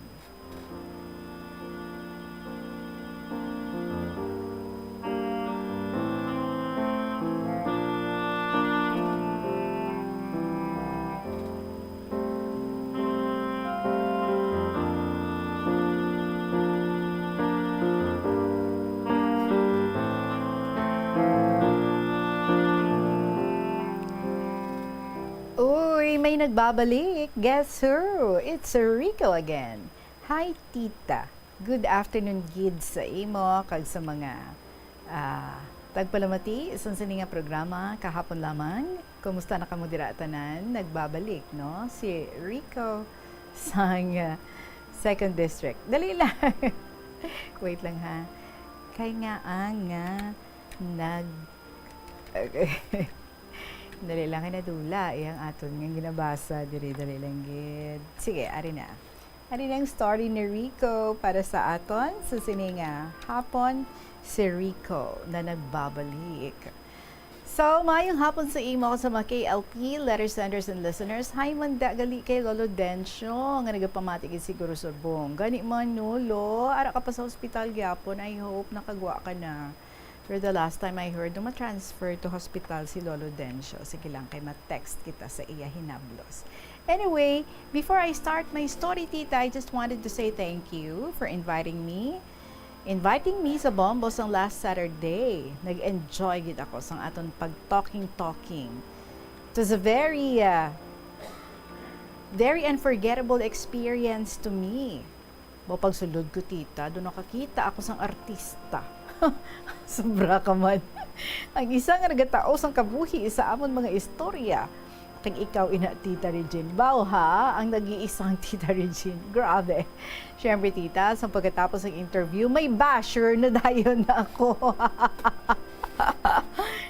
Nagbabalik, guess who? It's Rico again. Hi, tita. Good afternoon gid sa imo kag sa mga, ah, tagpalamati sa sini nga programa kahapon lamang. Kumusta na kamo dira tanan? Nagbabalik, no? Si Rico sang, ah, Second District. Dali lang. Wait lang, ha. Kay nga ang, ah, nag-, dali lang, kay nadula iyang aton nga ginabasa diri. Dali lang gid. Sige, ari na. Ari na ang story ni Rico para sa aton sa sini nga hapon, si Rico na nagbabalik. So, maayong hapon sa imo, sa mga K L P, letter senders and listeners. Hi man da gali kay Lolo Dencio, nga nagapamati gid siguro subong. Gani man, no, Lo, ara ka pa sa hospital gyapon. I hope nakagwa ka na. Pero the last time I heard, ma-transfer to hospital si Lolo Dencio. Sige lang, kay ma-text kita sa iya hinablos. Anyway, before I start my story, tita, I just wanted to say thank you for inviting me. Inviting me sa Bombo sang last Saturday. Nag-enjoy gid ako sang aton pag-talking-talking. It was a very, uh, very unforgettable experience to me. Mo pagsulod ko, tita, doon nakakita ako sang artista. Sobra ka man. Ang isa nga nagatao sang kabuhi sa amon mga istorya. Kag ikaw ina, Tita Regine. Baw, ha? Ang nag-iisang Tita Regine. Grabe. Siyempre, tita, sa pagkatapos ng interview, may basher na dayon na ako.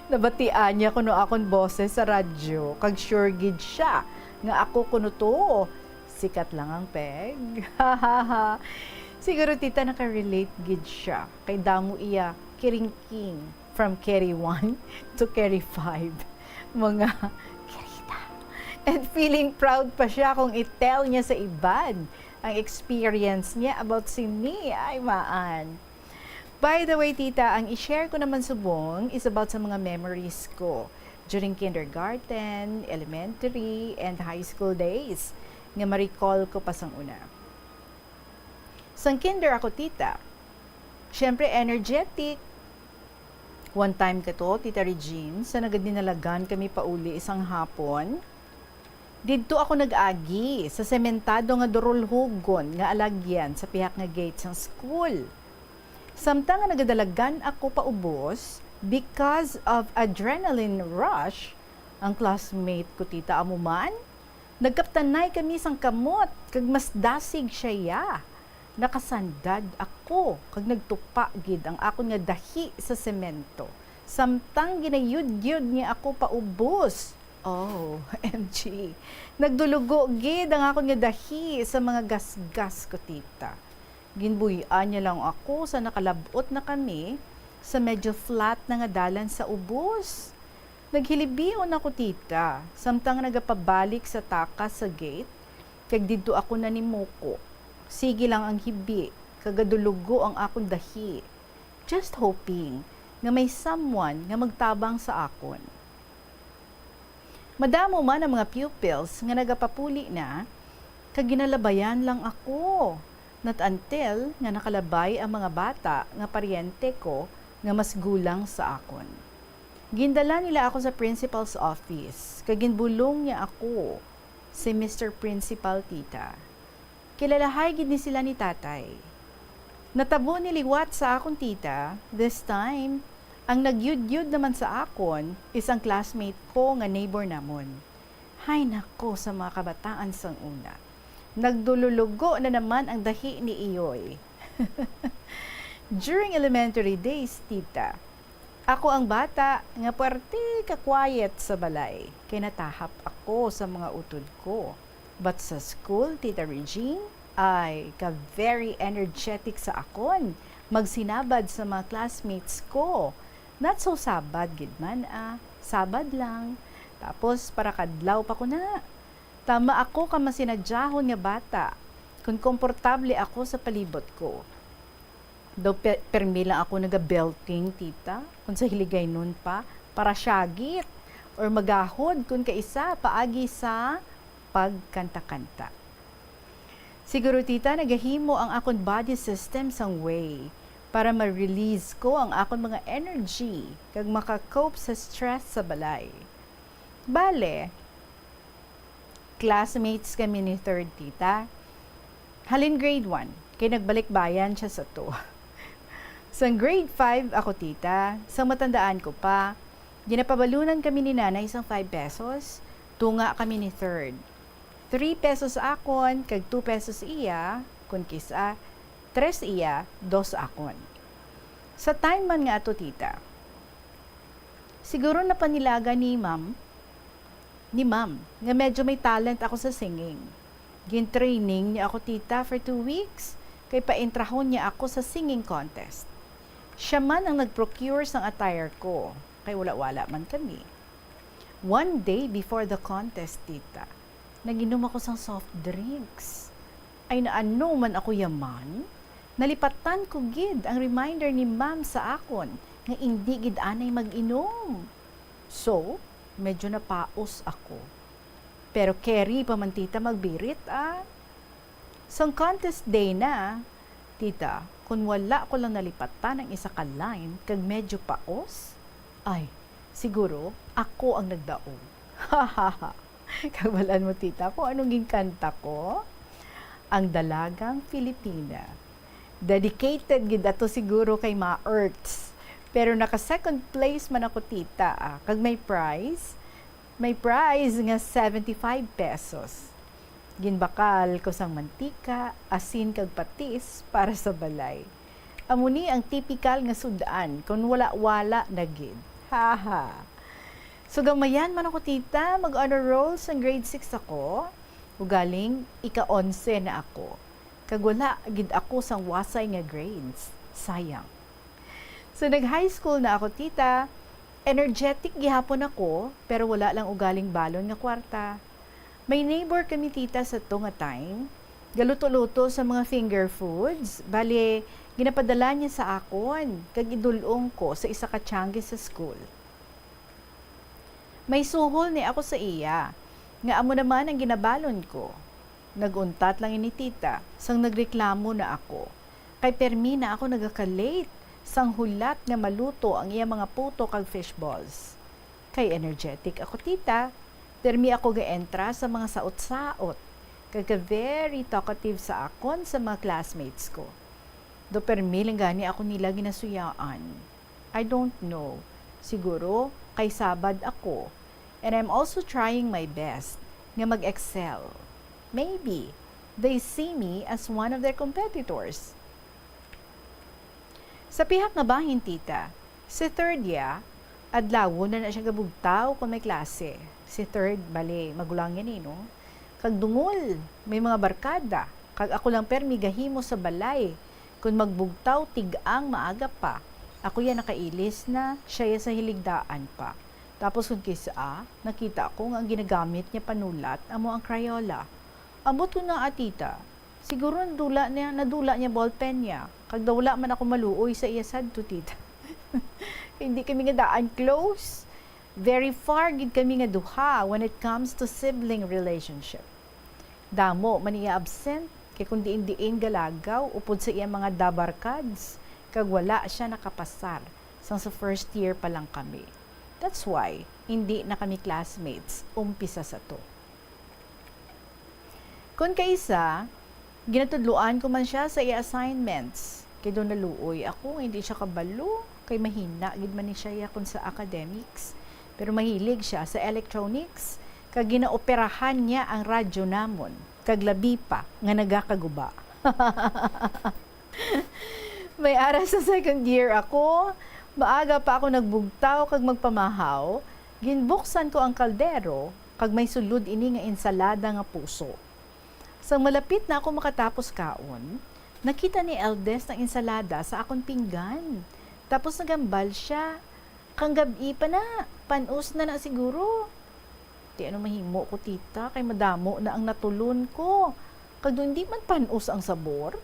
Nabatian niya kuno akon boses sa radyo. Kag sure gid siya nga ako kuno to. Sikat lang ang peg. Siguro, tita, nakarelate gid siya. Kay damo iya kiringking from Carry one to Carry five. Mga kirita. And feeling proud pa siya kung i-tell niya sa iban ang experience niya about si me. Ay, maan. By the way, tita, ang i-share ko naman subong is about sa mga memories ko during kindergarten, elementary, and high school days nga ma-recall ko pa sang una. Sang kinder ako, tita. Siyempre, energetic. One time ka to, Tita Regine, sa nagadinalagan kami pauli isang hapon, didto ako nag-agi sa sementado nga durulhugon nga alagyan sa pihak nga gate sang school. Samtang nga nagadalagan ako paubos, because of adrenaline rush, ang classmate ko, tita, amo man, nagkaptanay kami sang kamot, kag mas dasig siya ya. Nakasandad ako, kag nagtupa gid ang akon nga dahi sa semento, samtang ginayudyod niya ako paubos. Oh, M G. Nagdulugo gid ang akon nga dahi sa mga gasgas ko, tita. Ginbuy-an niya lang ako sa nakalab-ot na kami sa medyo flat na nga dalan sa ubos. Naghilibion ako, tita, samtang nagapabalik sa takas sa gate, kag didto ako nanimuko. Sige lang ang hibi, kag gadulugo ang akon dahi. Just hoping nga may someone nga magtabang sa akon. Madamo man ang mga pupils nga nagapapuli na, kag ginalabayan lang ako, not until nga nakalabay ang mga bata nga paryente ko nga mas gulang sa akon. Gindala nila ako sa principal's office, kag ginbulong niya ako, "Si Mister Principal, tita." Kilalahay gid ni sila ni tatay. Natabo ni liwat sa akon tita, this time, ang nagyudyod naman sa akon is ang classmate ko nga neighbor namon. Hay nako, sa mga kabataan sang una. Nagdululugo na naman ang dahi ni Iyoy. During elementary days, tita, ako ang bata nga puwerte ka quiet sa balay, kay natahap ako sa mga utod ko. But sa school, Tita Regine, ay ka very energetic sa akon. Magsinabad sa mga classmates ko. Not so sabad gid man, ah. Sabad lang. Tapos, para kadlaw pa ko na. Tama ako ka masinadyahon nga bata, kung komportable ako sa palibot ko. Daw pe-, permi lang ako naga-belting, tita, kung sa Hiligaynon pa, para syagit, or magahod kung kaisa paagi sa pagkanta-kanta. Siguro, tita, nagahimo ang akon body system sang way para ma-release ko ang akon mga energy kag maka-cope sa stress sa balay. Bale, Classmates kami ni third, tita. Halin grade one, kay nagbalikbayan siya sa two. Sang grade five ako, tita, sang matandaan ko pa, ginapabalunan kami ni nanay sang five pesos, tunga kami ni third. Three pesos akon, kag two pesos iya, kun kis-a, tres iya, dos akon. Sa time man nga ato, tita, siguro napanilaga ni ma'am, ni ma'am, nga medyo may talent ako sa singing. Gin-training niya ako, tita, for two weeks, kay paentrahon niya ako sa singing contest. Siya man ang nag-procure sang attire ko, kay wala-wala man kami. One day before the contest, tita, nag-inom ako sang soft drinks. Ay, naano man ako yaman? Nalipatan ko gid ang reminder ni ma'am sa akon nga indi gid anay mag-inom. So, medyo napaos ako. Pero carry pa man, tita, magbirit, ah. Sang contest day na, tita, kun wala ko lang nalipatan ang isa ka line kag medyo paos, ay, siguro ako ang nagdaog. Kag balaan mo, tita, kung anong ginkanta ko? Ang Dalagang Filipina. Dedicated gid ato siguro kay Ma Ertz. Pero naka second place man ako, tita, ah. Kag may prize, may prize nga seventy-five pesos. Ginbakal ko sang mantika, asin, kag patis para sa balay. Amo ni ang tipikal nga sud-an kon wala-wala na gid. Haha. So, gamayan man ako, tita, mag-honor roll sang grade six ako. Ugaling, ika-onse na ako. Kag wala gid ako sang wasay nga grades. Sayang. So, nag-high school na ako, tita. Energetic gihapon ako, pero wala lang ugaling balon nga kwarta. May neighbor kami, tita, sa to nga time. Galuto-luto sa mga finger foods. Bali, ginapadala niya sa akon, kag idul-ong ko sa isa ka tiangge sa school. May suhol ni ako sa iya, nga amo naman ang ginabalon ko. Nag-untat lang ini, tita, sang nagreklamo na ako. Kay permi na ako nagaka-late sang hulat nga maluto ang iya mga puto kag fish balls. Kay energetic ako, tita, permi ako ga-entra sa mga saot-saot, kag ka very talkative sa akon sa mga classmates ko. Do permi lang gani ako nila ginasuyaan. I don't know. Siguro, kay sabad ako. And I'm also trying my best nga mag-excel. Maybe, they see me as one of their competitors. Sa pihak nga bahin, tita, si third ya, adlawon na na siya gabugtaw kon may klase. Si third, bali, magulang yan eh, no? Kag dungol, may mga barkada. Kag ako lang permi gahimo sa balay. Kon magbugtaw, tig-ang maaga pa. Ako ya nakailis na, siya ya sa hiligdaan pa. Tapos kon kis-a, nakita ko nga ang ginagamit niya panulat amo ang Crayola. Ambot ko na, ah, tita, siguro nadula niya, nadula niya ballpen niya. Kag daw wala man ako maluoy sa iya sadto, tita. Hindi kami nga daan close. Very far gid kami nga duha when it comes to sibling relationship. Damo man iya absent, kay kun diin-diin galagaw upod sa iya mga dabarkads, kag wala siya nakapasar sang sa first year pa lang kami. That's why, hindi na kami classmates umpisa sa to. Kun kaisa, ginatudloan ko man siya sa iya assignments. Kay daw naluoy ako nga hindi siya kabalo, kay mahina gid man ni siya ya kon sa academics. Pero mahilig siya sa electronics, kag ginaoperahan niya ang radyo namon, kag labi pa nga nagakaguba. May ara sa second year ako, maaga pa ako nagbugtaw kag magpamahaw, ginbuksan ko ang kaldero, kag may sulod ini nga ensalada nga puso. Sang malapit na ako makatapos kaon, nakita ni Eldest ang ensalada sa akon pinggan. Tapos nagambal siya, "Kang gab-i pa na, pan-os na na siguro." Ti ano mahimo ko, tita, kay madamo na ang natulon ko. Kag daw hindi man pan-os ang sabor.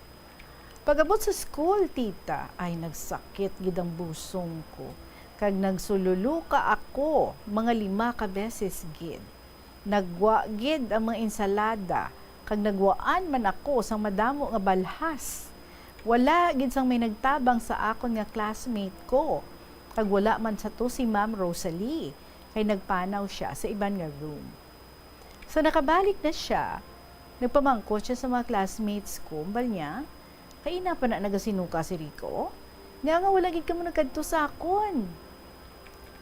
Pag-abot sa school, tita, ay nagsakit gid ang busong ko. Kag nagsululuka ako mga lima ka beses gid. Nagwa gid ang mga ensalada, kag nagwaan man ako sang madamo nga balhas. Wala gid sang may nagtabang sa akon nga classmate ko, kag wala man sa to si Ma'am Rosalie, kay nagpanaw sia sa iban nga room. So, nakabalik na siya. Nagpamangkot siya sa mga classmates ko, bal niya, "Kaina pa na nagasinuka si Rico? Nga nga wala gid kamo nagkadto sa akon?"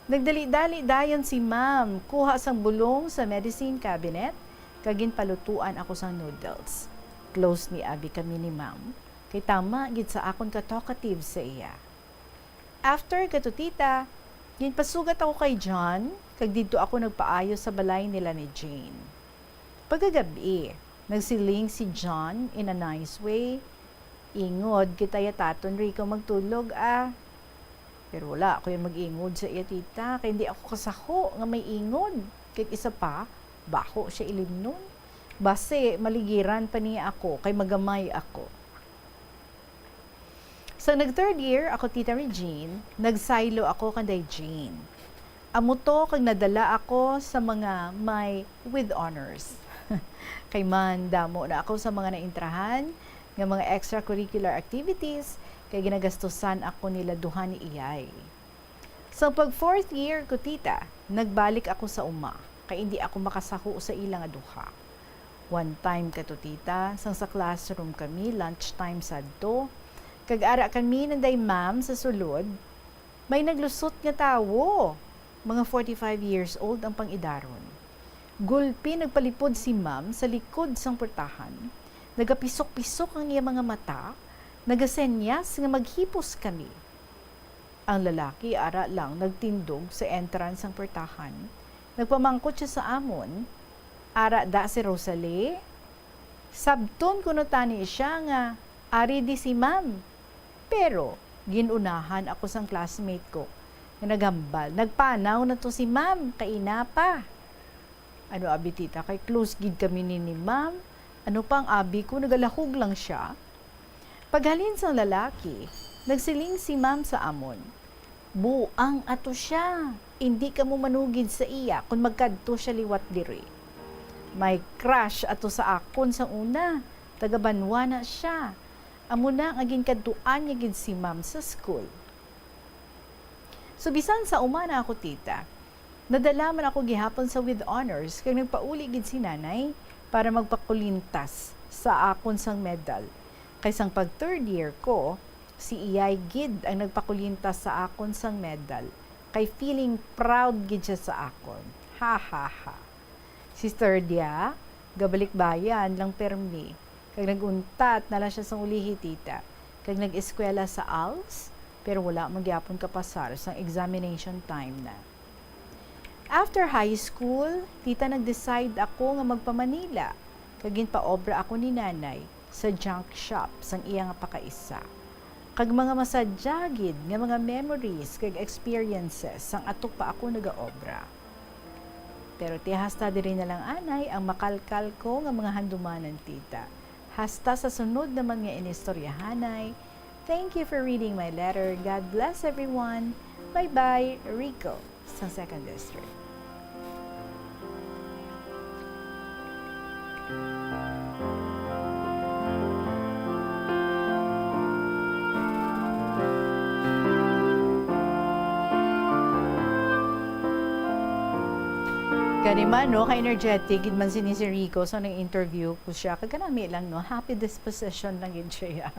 Nagdali-dali dayon si Ma'am kuha sang bulong sa medicine cabinet, kag ginpalutuan ako sang noodles. Close ni abi kami ni Ma'am, kay tama gid sa akon ka talkative sa iya. After kato, tita, ginpasugat ako kay John, kag didto ako nagpaayo sa balay nila ni Jane. Pagkagabi, nagsiling si John in a nice way, "Ingod kita ya taton Rico magtulog, ah." Pero wala ako yung mag-ingod sa iya, tita, kay hindi ako kasaho nga may ingod. Kay isa pa, baho siya ilimnon. Basi, maligiran pa niya ako, kay magamay ako. Sa nag-third year ako, Tita Regine, nagsaylo ako kanday Jane. Amo to kag nadala ako sa mga may with honors. Kay man, damo na ako sa mga naintrahan nga mga extracurricular activities, kay ginagastusan ako nila duha ni Iyay. Sa pag fourth year ko, tita, nagbalik ako sa uma, kay indi ako makasaho sa ila nga duha. One time kato, tita, sang sa classroom kami, lunch time sadto, kag ara kami nanday ma'am sa sulod, may naglusot nga tawo, mga forty-five years old ang pang-idaron. Gulpi nagpalipod si ma'am sa likod sang portahan, nagapisok-pisok ang iya mga mata, nagasenyas nga maghipos kami. Ang lalaki ara lang nagtindog sa entrance sang portahan. Nagpamangkot siya sa amon, "Ara da si Rosalie?" Sabton kuno tani siya nga ari di si ma'am. Pero gin-unahan ako sang classmate ko nga naghambal, "Nagpanaw na to si ma'am, kaina pa." Ano abi, tita, kay close gid kami ni, ni ma'am. Ano pa ang abi ko, nagalahog lang siya. Paghalin sang lalaki, nagsiling si ma'am sa amon, "Buang ato siya. Indi kamo manugid sa iya kon magkadto siya liwat diri. May crush ato sa akon sang una. Taga-banwa na siya. Amo na nga ginkadtuan niya gid si ma'am sa school." So, bisan sa uma na ako, tita, nadala man ako gihapon sa with honors, kag nagpauli gid si nanay para magpakulintas sa akon sang medal. Kay sang pag third year ko, si iyay gid ang nagpakulintas sa akon sang medal, kay feeling proud gid siya sa akon. Ha, ha, ha. Si Sturdia, gabalikbayan lang permi, kag nag-untat na lang siya sang ulihi, tita, kag nag-eskwela sa ALS, pero wala man gyapon kapasar sang examination time na. After high school, tita, nag-decide ako nga magpa-Manila, kag ginpaobra ako ni nanay sa junk shop sang iya nga pakaisa, kag mga masadya gid nga mga memories kag experiences sang ato pa ako nagaobra. Pero ti hasta diri na lang anay ang makalkal ko nga mga handumanan, tita. Hasta sa sunod naman nga inistoryahanay. Thank you for reading my letter. God bless everyone. Bye-bye, Rico, sa Second District. Gani man, no, ka-energetic gid man sini si Rico. So, nag-interview ko siya. Kag kanami lang, no, happy disposition lang gid siya.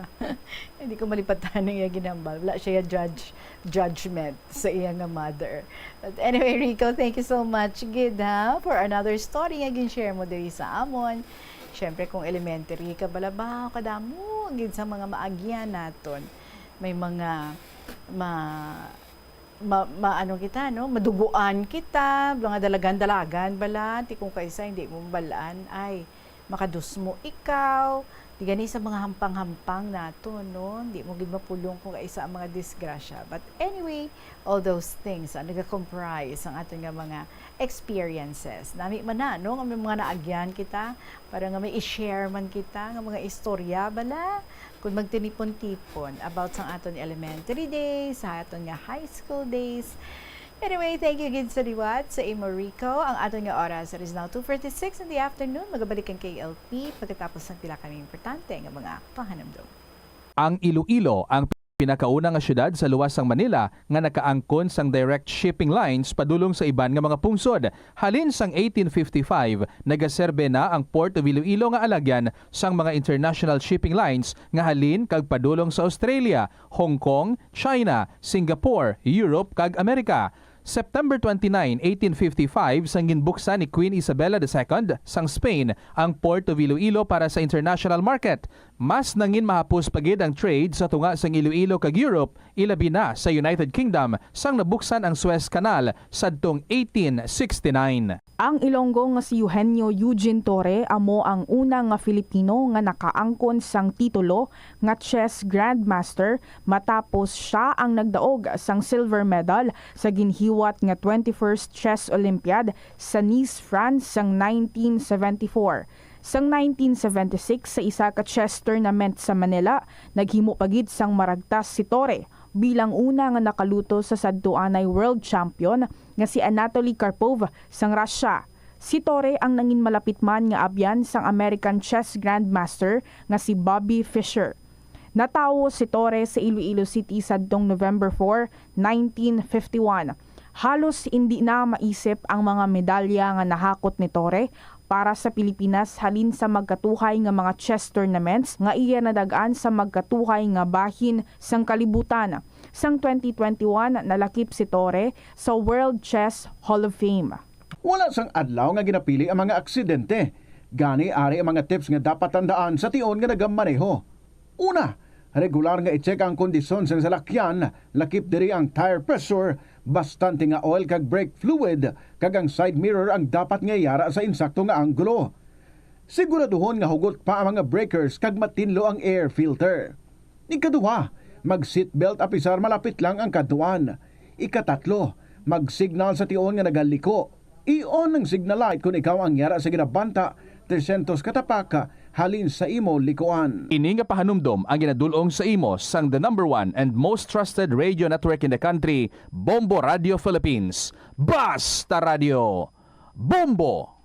Hindi ko malipatan ang iya ginhambal. Wala siya judge, judgment sa iya nga mother. But anyway, Rico, thank you so much gid, ha, for another story nga gin-share mo diri sa amon. Siyempre, kung elementary ka, bala ba, kadamo gid sa mga maagyan naton. May mga ma-, ma-, ma-, ano kita, no? Maduguan kita, mga dalagan-dalagan bala, ti kung kaisa hindi mo balaan, ay, makadusmo ikaw, di gani sa mga hampang-hampang nato, no? Hindi mo gid mapulong kung kaisa ang mga disgrasya. But anyway, all those things, ah, nagakomprise ang aton nga mga experiences. Nami man na, no? Nga may mga naagyan kita, para nga may i-share man kita, nga mga istorya bala, kung magtinipon-tipon about sa aton elementary days, sa aton nga high school days. Anyway, thank you gid sa liwat sa imo, Rico. Ang aton nga oras, it is now two forty-six in the afternoon. Magabalik ang K L P pagkatapos ng pila kami importante nga mga pahanumdom. Ang Iloilo, ang pinakauna nga siyudad sa luwas sang Manila nga nakaangkon sang direct shipping lines padulong sa iban nga mga pungsod. Halin sang eighteen fifty-five, nagaserbe na ang Port of Iloilo nga alagyan sang mga international shipping lines nga halin kag padulong sa Australia, Hong Kong, China, Singapore, Europe, kag Amerika. September twenty-nine, eighteen fifty-five, sang ginbuksan ni Queen Isabella the Second sang Spain ang Port of Iloilo para sa international market. Mas nangin mahapos pa gid ang trade sa tunga sang Iloilo kag Europe, ilabi na sa United Kingdom, sang nabuksan ang Suez Canal sadtong eighteen sixty-nine. Ang Ilonggo nga si Eugenio Eugene Torre amo ang una nga Filipino nga nakaangkon sang titulo nga chess grandmaster, matapos sia ang nagdaog sang silver medal sa ginhiwat nga twenty-first Chess Olympiad sa Nice, France, sang nineteen seventy-four. Sang nineteen seventy-six, sa isa ka chess tournament sa Manila, naghimo pa gid sang maragtas si Torre bilang una nga nakaluto sa sadtuanay world champion nga si Anatoly Karpov sang Russia. Si Torre ang nangin malapit man nga abyan sang American chess grandmaster nga si Bobby Fischer. Natawo si Torre sa Iloilo City sadtong November four, nineteen fifty-one. Halos indi na maisip ang mga medalya nga nahakot ni Torre para sa Pilipinas halin sa magkatuhay nga mga chess tournaments nga iya nadag-an sa magkatuhay nga bahin sang kalibutan. Sang twenty twenty-one, nalakip si Torre sa World Chess Hall of Fame. Wala sang adlaw nga ginapili ang mga aksidente. Gani, ari ang mga tips nga dapat tandaan sa tion nga nagamaneho. Una, regular nga i-check ang kondisyon sang salakyan, lakip diri ang tire pressure, bastante nga oil kag brake fluid, kag ang side mirror ang dapat nga yara sa insakto nga anggulo. Siguraduhon nga hugot pa ang mga breakers kag matinlo ang air filter. Ikaduha, mag-seatbelt apisar malapit lang ang kadtuan. Ikatatlo, mag-signal sa tion nga nagaliko. I-on ang signal light kon ikaw ang yara sa ginabanta tresyentos ka tapak halin sa imo likuan. Ini nga pahanumdom ang ginadul-ong sa imo sang the number one and most trusted radio network in the country, Bombo Radio Philippines. Basta Radio! Bombo!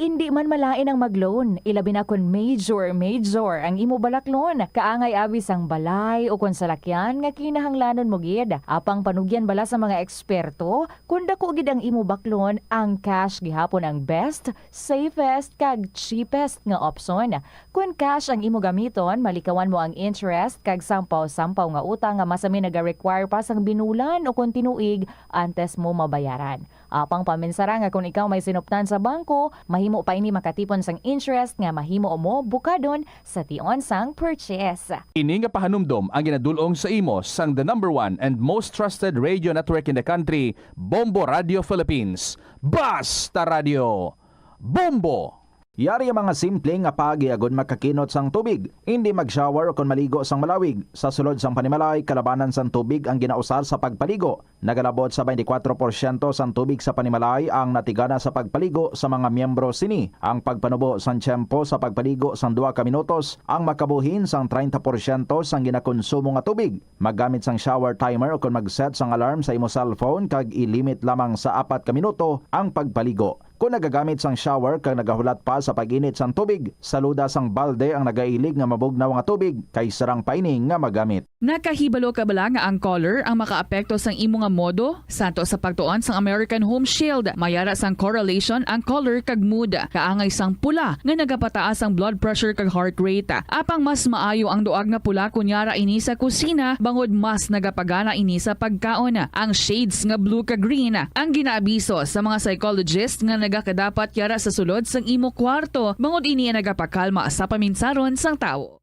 Indi man malain ang mag-loan, ilabi na kon major, major ang imo balaklon. Kaangay abi sang balay o kon salakyan nga kinahanglanon mo gid. Apang panugyan bala sa mga eksperto, kon dako gid ang imo baklon, ang cash gihapon ang best, safest, kag cheapest nga opsyon. Kon cash ang imo gamiton, malikawan mo ang interest kag sampaw-sampaw nga utang nga masami naga-require pa sang binulan o kon tinuig antes mo mabayaran. Apang paminsara nga kon ikaw may sinuptan sa bangko, mahimo pa ini makatipon sang interest nga mahimo mo bukadon sa tion sang purchase. Ini nga pahanumdom ang ginadul-ong sa imo sang the number one and most trusted radio network in the country, Bombo Radio Philippines. Basta Radio! Bombo! Yari ang mga simple nga paagi agud makakinot sang tubig. Indi mag-shower o kon maligo sang malawig. Sa sulod sang panimalay, kalabanan sang tubig ang ginausar sa pagpaligo. Nagalabot sa twenty-four porsyento sang tubig sa panimalay ang natigana sa pagpaligo sa mga miyembro sini. Ang pagpanubo sang tiyempo sa pagpaligo sang duha ka minutos ang makabuhin sang treinta porsyento sang ginakonsumo nga tubig. Maggamit sang shower timer ukon mag-set sang alarm sa imo cellphone kag i-limit lamang sa apat ka minuto ang pagpaligo. Kon nagagamit sang shower kag nagahulat pa sa pag-init sang tubig, saluda sang balde ang nagailig nga mabugnaw nga tubig kay sarang pa ini nga magamit. Nakahibalo ka bala nga ang color ang makaapekto sang imo nga modo? Santo sa pagtuon sang American Home Shield, mayara sang correlation ang color kag mood. Kaangay sang pula nga nagapataas ang blood pressure kag heart rate. Apang mas maayo ang duag nga pula kon yara ini sa kusina, bangod mas nagapagana ini sa pagkaon. Ang shades nga blue kag green ang ginaabiso sa mga psychologist nga nagakadapat yara sa sulod sang imo kwarto, bangod ini ang nagapakalma sa paminsaron sang tawo.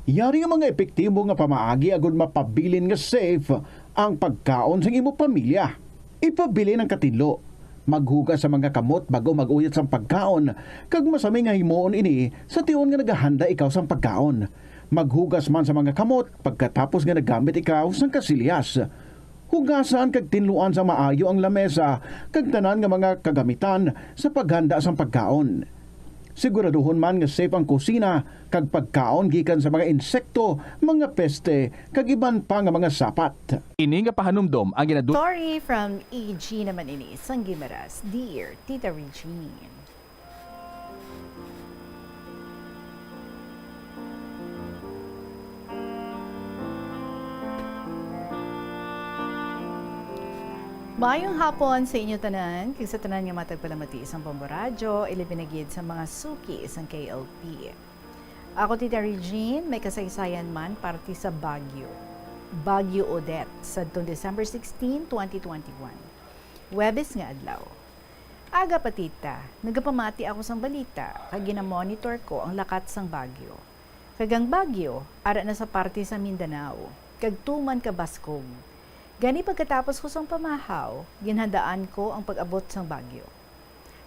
Yari nga mga epektibo nga pamaagi agud mapabilin nga safe ang pagkaon sang imo pamilya. Ipabilin ang katinlo. Maghugas sa mga kamot bag-o mag-uyat sang pagkaon, kag masami nga himuon ini sa tion nga nagahanda ikaw sang pagkaon. Maghugas man sa mga kamot pagkatapos nga nagamit ikaw sang kasilyas. Hugasan kag tinluan sa maayo ang lamesa kag tanan nga mga kagamitan sa paghanda sang pagkaon. Siguraduhon man nga safe ang kusina kag pagkaon gikan sa mga insekto, mga peste, kag iban pa nga mga sapat. Ini nga pahanumdom ang ginadu- Story from E G naman ini sang Guimaras. Dear Tita Regine. Mayong hapon sa inyo tanan, kag sa tanan nga matagpalamati sang Bombo Radyo, ilabi na gid sa mga suki sang K L P. Ako, Tita Regine, may kasaysayan man parte sa Baguio. Baguio Odette, sadtong December sixteen, twenty twenty-one. Huwebes nga adlaw. Aga pa, Tita, nagapamati ako sang balita, kag ginamonitor ko ang lakat sang bagyo. Kag ang bagyo, ara na sa parte sa Mindanao, kag tuman ka baskog. Gani pagkatapos ko sang pamahaw, ginhandaan ko ang pag-abot sang bagyo.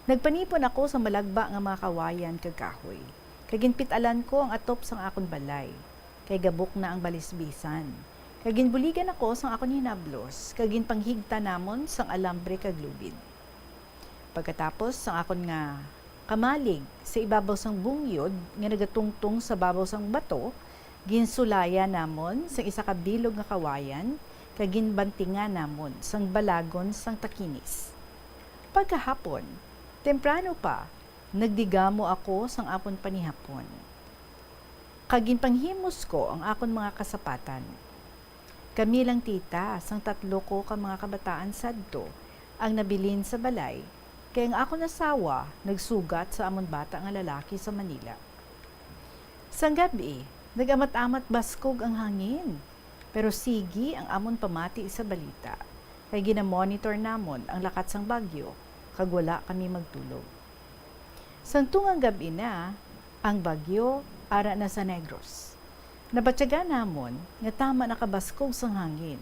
Nagpanipon ako sa malagba nga mga kawayan kag kahoy, kag ginpit-alan ko ang atop sang akon balay, kay gabok na ang balisbisan. Kag ginbuligan ako sang akon hinablos, kag ginpanghigta namon sang alambre kag lubid. Pagkatapos sang akon nga kamalig sa ibabaw sang bungyod nga nagatungtong sa babaw sang bato, ginsulayan namon sang isa ka bilog nga kawayan, kag ginbantingan namon sang balagon sang takinis. Pagkahapon, temprano pa, nagdigamo ako sang akon panihapon, kag ginpanghimos ko ang akon mga kasapatan. Kami lang, Tita, sang tatlo ko ka mga kabataan sadto ang nabilin sa balay, kay ang akon asawa nagsugat sa amon bata nga lalaki sa Manila. Sang gab-i, nag-amat-amat baskog ang hangin, pero sige ang amon pamati sa balita, kay ginamonitor namon ang lakat sang bagyo, kag wala kami magtulog. Sang tungang gab-i na, ang bagyo ara na sa Negros. Nabatyagan namon nga tama nakabaskog sang hangin.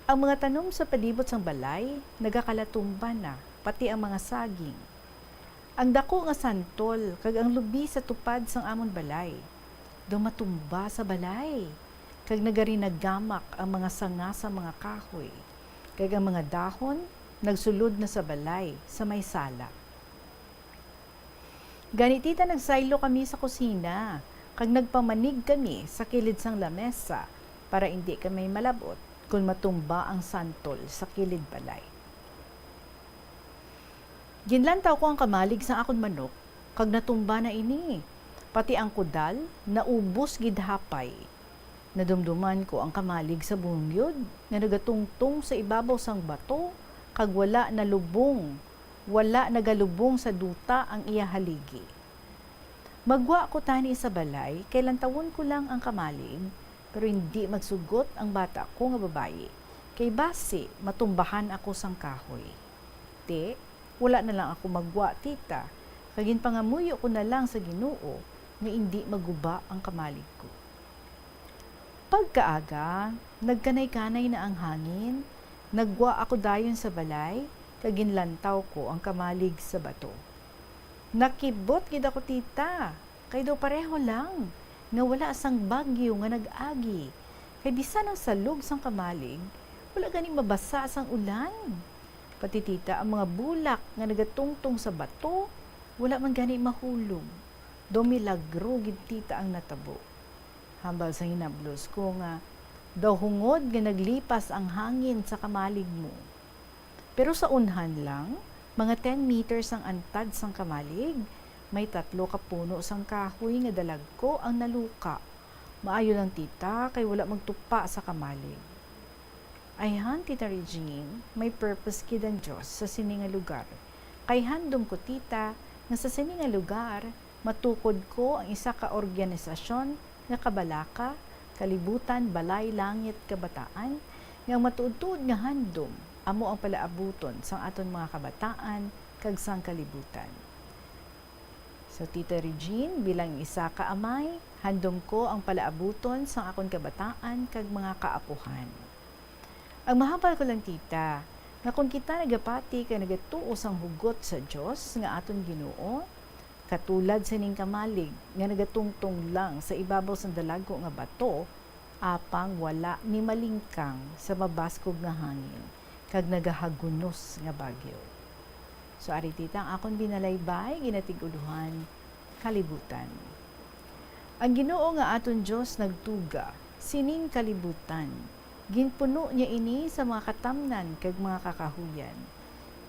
Ang mga tanom sa palibot sang balay nagakalatumba na, pati ang mga saging. Ang daku nga santol kag ang lubi sa tupad sang amon balay daw matumba sa balay, kag nagarinagamak ang mga sanga sa mga kahoy, kag ang mga dahon nagsulod na sa balay sa may sala. Gani, Tita, nagsaylo kami sa kusina, kag nagpamanig kami sa kilid sang lamesa, para indi kami malab-ot kon matumba ang santol sa kilid balay. Ginlantaw ko ang kamalig sang akon manok, kag natumba na ini. Pati ang kudal naubos gid hapay. Nadumduman ko ang kamalig sa bungyod nga nagatungtong sa ibabaw sang bato, kag wala nalubong, wala nagalubong sa duta ang iya haligi. Maggwa ko tani sa balay, kay lantawon ko lang ang kamalig, pero indi magsugot ang bata ko nga babayi, kay basi matumbahan ako sang kahoy. Ti, wala na lang ako maggwa, Tita, kag ginpangamuyo ko na lang sa Ginoo nga indi maguba ang kamalig ko. Pagkaaga, nagkanay-kanay na ang hangin, naggwa ako dayon sa balay, kag ginlantaw ko ang kamalig sa bato. Nakibot gid ako, Tita, kay daw pareho lang nga wala sang bagyo nga nag-agi, kay bisan ang salog sang kamalig, wala gani mabasa sang ulan. Pati, Tita, ang mga bulak nga nagatungtong sa bato, wala man gani mahulog. Daw milagro gid, Tita, ang natabo. Hambal sa hinablos ko nga daw hungod nga naglipas ang hangin sa kamalig mo. Pero sa unhan lang, mga ten meters ang antad sang kamalig, may tatlo ka puno sang kahoy nga dalagko ang naluka. Maayo lang, Tita, kay wala magtupa sa kamalig. Ayhan, Tita Regine, may purpose gid ang Dios sa sini nga lugar. Kay handom ko, Tita, nga sa sini nga lugar, matukod ko ang isa ka organisasyon nga kabalaka, Kalibutan, Balay, Langit, Kabataan, nga ang matuod-tuod nga handom amo ang palaabuton sang aton mga kabataan kag sang kalibutan. So, Tita Regine, bilang isa ka amay, handom ko ang palaabuton sang akon kabataan kag mga kaapuhan. Ang mahambal ko lang, Tita, nga kon kita nagapati kag nagatuo sang hugot sa Dios nga aton Ginoo, katulad sining kamalig nga nagatungtong lang sa ibabaw sang dalagko nga bato, apang wala ni malingkang sa mabaskog nga hangin, kag nagahagunos nga bagyo. So, ari, Tita, ang akon binalaybay, ginatig-ulohan, Kalibutan. Ang Ginoo nga aton Dios nagtuga sining kalibutan. Ginpuno niya ini sa mga katamnan kag mga kakahuyan.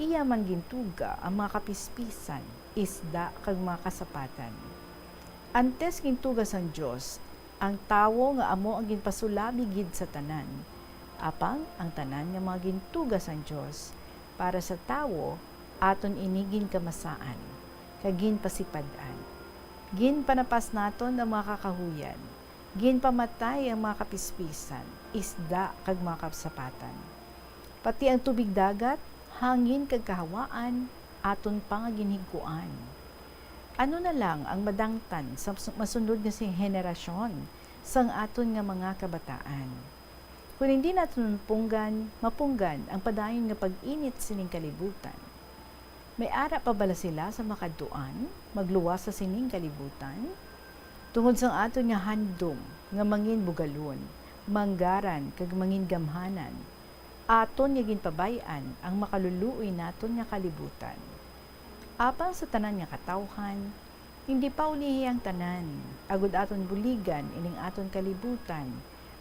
Iya man gintuga ang mga kapispisan, isda, kag mga kasapatan. Antes gintuga sang Dios ang tawo nga amo ang ginpasulabi gid sa tanan, Apang ang tanan nga mga gintuga sang Dios para sa tawo, aton ini ginkamasaan kag ginpasipad-an. Ginpanapas naton ang mga kakahuyan, ginpamatay ang mga kapispisan, isda kag mga kasapatan. Pati ang tubig dagat, hangin kag kahawaan, aton pa nga ginhigkuan. Ano na lang ang madangtan sa mas-, masunod nga si henerasyon sang aton nga mga kabataan? Kon hindi naton mapunggan, mapunggan ang padayon nga pag-init sining kalibutan. May ara pa bala sila sa makadtuan, magluwas sa sining kalibutan? Tungod sang aton nga handom nga mangin bugalon, manggaran kag mangin gamhanan, aton nga ginpabay-an ang makaluluoy naton nga kalibutan. Apang sa tanan nga katawhan, hindi pa ulihi ang tanan, agud aton buligan ining aton kalibutan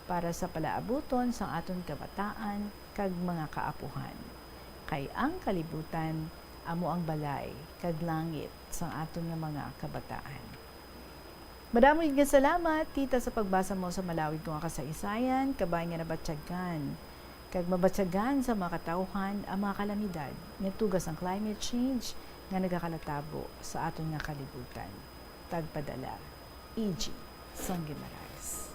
para sa palaabuton sang aton kabataan kag mga kaapuhan. Kay ang kalibutan amo ang balay kag langit sang aton nga mga kabataan. Madamo gid nga salamat, Tita, sa pagbasa mo sa malawig ko nga kasaysayan, kabay nga nabatyagan kag mabatyagan sa mga katawhan ang mga kalamidad nga tuga sang climate change nga nagakalatabo sa aton nga kalibutan. Tagpadala, E G sang Guimaras.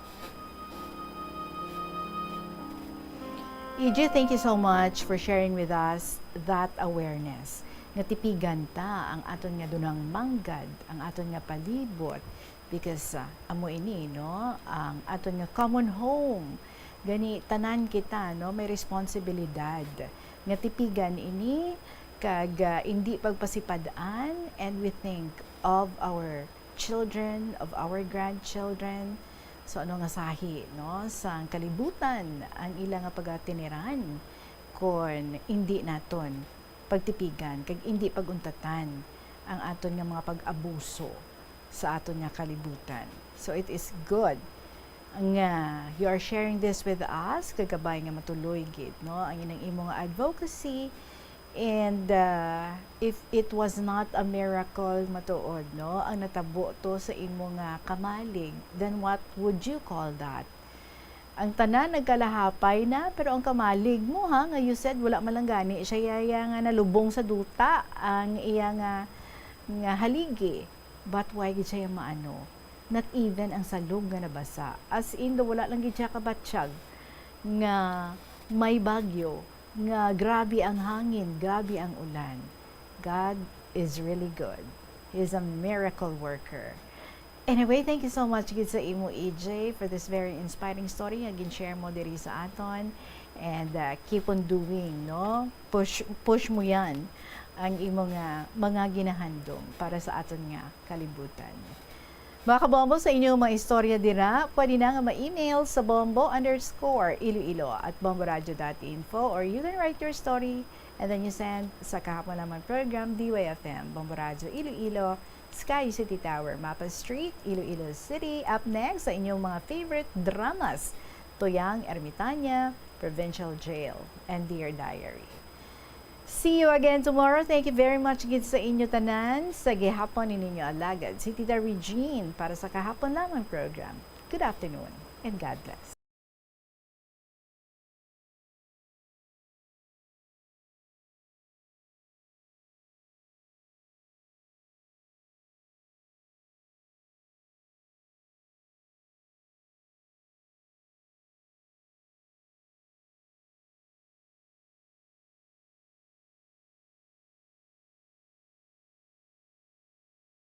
E G, thank you so much for sharing with us that awareness nga tipigan ta ang aton nga dunang manggad, ang aton nga palibot, because, ah, amo ini, no, ang aton nga common home. Gani, tanan kita, no, may responsibilidad nga tipigan ini kag, ah, indi pagpasipad-an, and we think of our children, of our grandchildren. So, ano nga sahi, no, sang kalibutan ang ila nga pagatiniran kon indi naton pagtipigan kag indi pag-untatan ang aton nga mga pag-abuso sa aton nga kalibutan. So, it is good nga you are sharing this with us, kag kabay nga matuloy gid, no, ang inang imo nga advocacy. And, uh, if it was not a miracle, matuod, no, ang natabo to sa imo nga kamalig, then what would you call that? Ang tanan nagkalahapay na, pero ang kamalig mo, ha, nga you said wala man lang gani siya yaya nga nalubong sa duta ang iya nga, nga haligi. But why gid siya maano? Not even ang salog nga nabasa. As in, daw wala lang gid siya kabatyag nga may bagyo, nga grabe ang hangin, grabe ang ulan. God is really good. He is a miracle worker. Anyway, thank you so much gid sa imo, E J, for this very inspiring story nga gin-share mo diri sa aton. And, uh, keep on doing, no? Push, push mo yan, ang imo nga mga ginahandom para sa aton nga kalibutan. Mga kabombo, sa inyong mga istorya dira, pwede na nga ma-email sa bombo underscore iloilo at bomboradio dot info, or you can write your story and then you send sa Kahapon Lamang Program, D Y F M, Bombo Radio Iloilo, Sky City Tower, Mapa Street, Iloilo City. Up next, sa inyong mga favorite dramas, Tuyang Ermitanya, Provincial Jail, and Dear Diary. See you again tomorrow. Thank you very much gid sa inyo tanan. Sa gihapon, ininyo alagad, si Tita Regine, para sa Kahapon Lamang Program. Good afternoon and God bless.